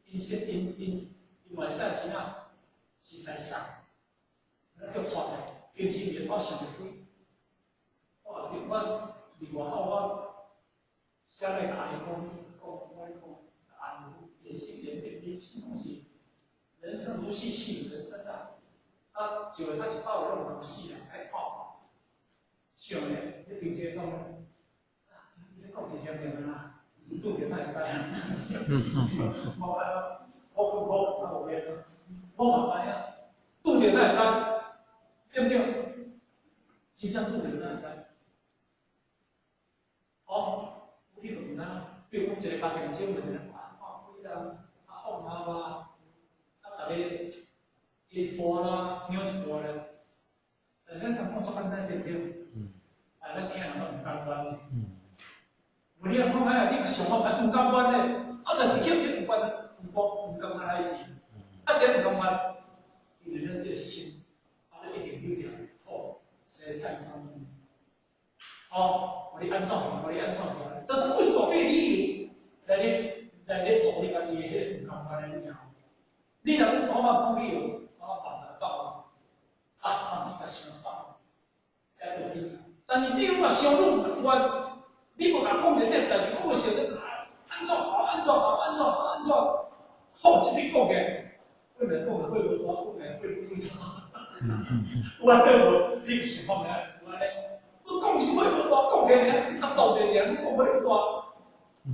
伊是因因因外省是哪？是来送，咱叫带来，平时伊我想袂开，我我伫外口我写来甲阿姨讲，讲我咧讲，阿姨人生人人生拢是人生如戏，戏如人生啊。啊，就会较一百个拢人死啦，爱看笑咧，你平时讲，啊，你咧讲是严重啦，拄著哪会知啊？我我困苦，啊无变啊，我嘛知影，拄著哪会知，对毋对？真正拄著哪会知？哦，你就毋知影，比如讲一个家庭小问题，啊，看几人啊放下啊，啊，逐个。提一半啦，让一半咧。但咱感觉足简单，对毋对？啊，咱听人拢毋甘愿咧。有你啊，看觅啊，你想法较毋甘愿咧，啊，但是叫这毋甘，毋甘，毋甘愿来是，啊，谁毋甘愿？因为咱这个心，啊，你一定有条好，实在太毋甘愿。哦，予你按怎，予你按怎，这这有一大堆理由来咧来咧阻你家己的彼个毋甘愿的，你听无？你若讲怎啊讲理由？啊，啊，想放，遐就紧。但是你如果想愈毋甘愿，你无共讲著这个代志，我想著啊，按怎好，按怎好，按怎好，按怎好，这个讲起来，本来讲的火无大，讲来火愈愈大。有安尼无？你想法咩？有安尼？你讲是火无大，讲起来你较道德是，你讲火愈大，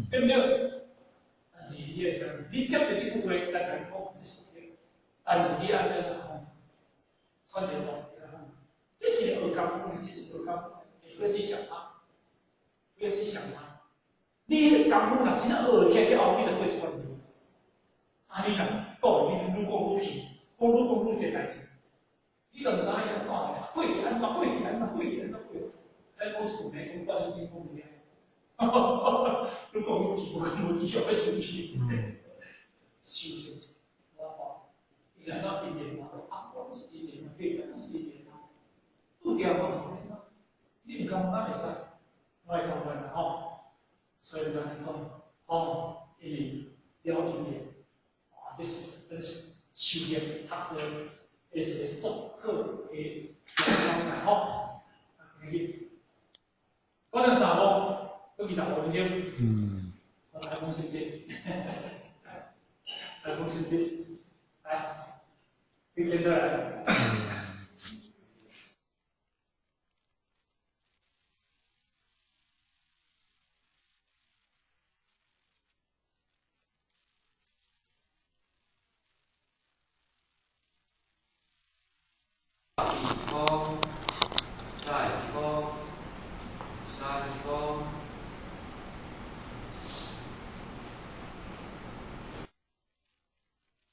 对毋对？但是你会知，你接受这句话来讲，这是对。但是你按呢吼，穿着大，这是学功夫，这是学功夫，会去想它，不要去想它。你彼个功夫若真正学起来了后，你就过一关。啊，你若讲，你愈讲愈去，讲愈讲愈济代志，你都毋知影伊按怎来，过去按怎，过去按怎，过去按怎过。咱讲一句话，讲惯已经讲袂了。愈讲愈去，无讲愈去，欲生气。生气，我看，伊按怎因缘嘛？啊，我是因缘嘛，彼个是因缘啊。拄著嘛，你毋甘愿会使，我会甘愿啦吼。所以咱讲，吼，因为了因缘，啊，这是咱是修行学道的一个足好的方法吼。啊，今日九点三分，阁25分钟。我来讲心得，来讲心得，来，你先来。好。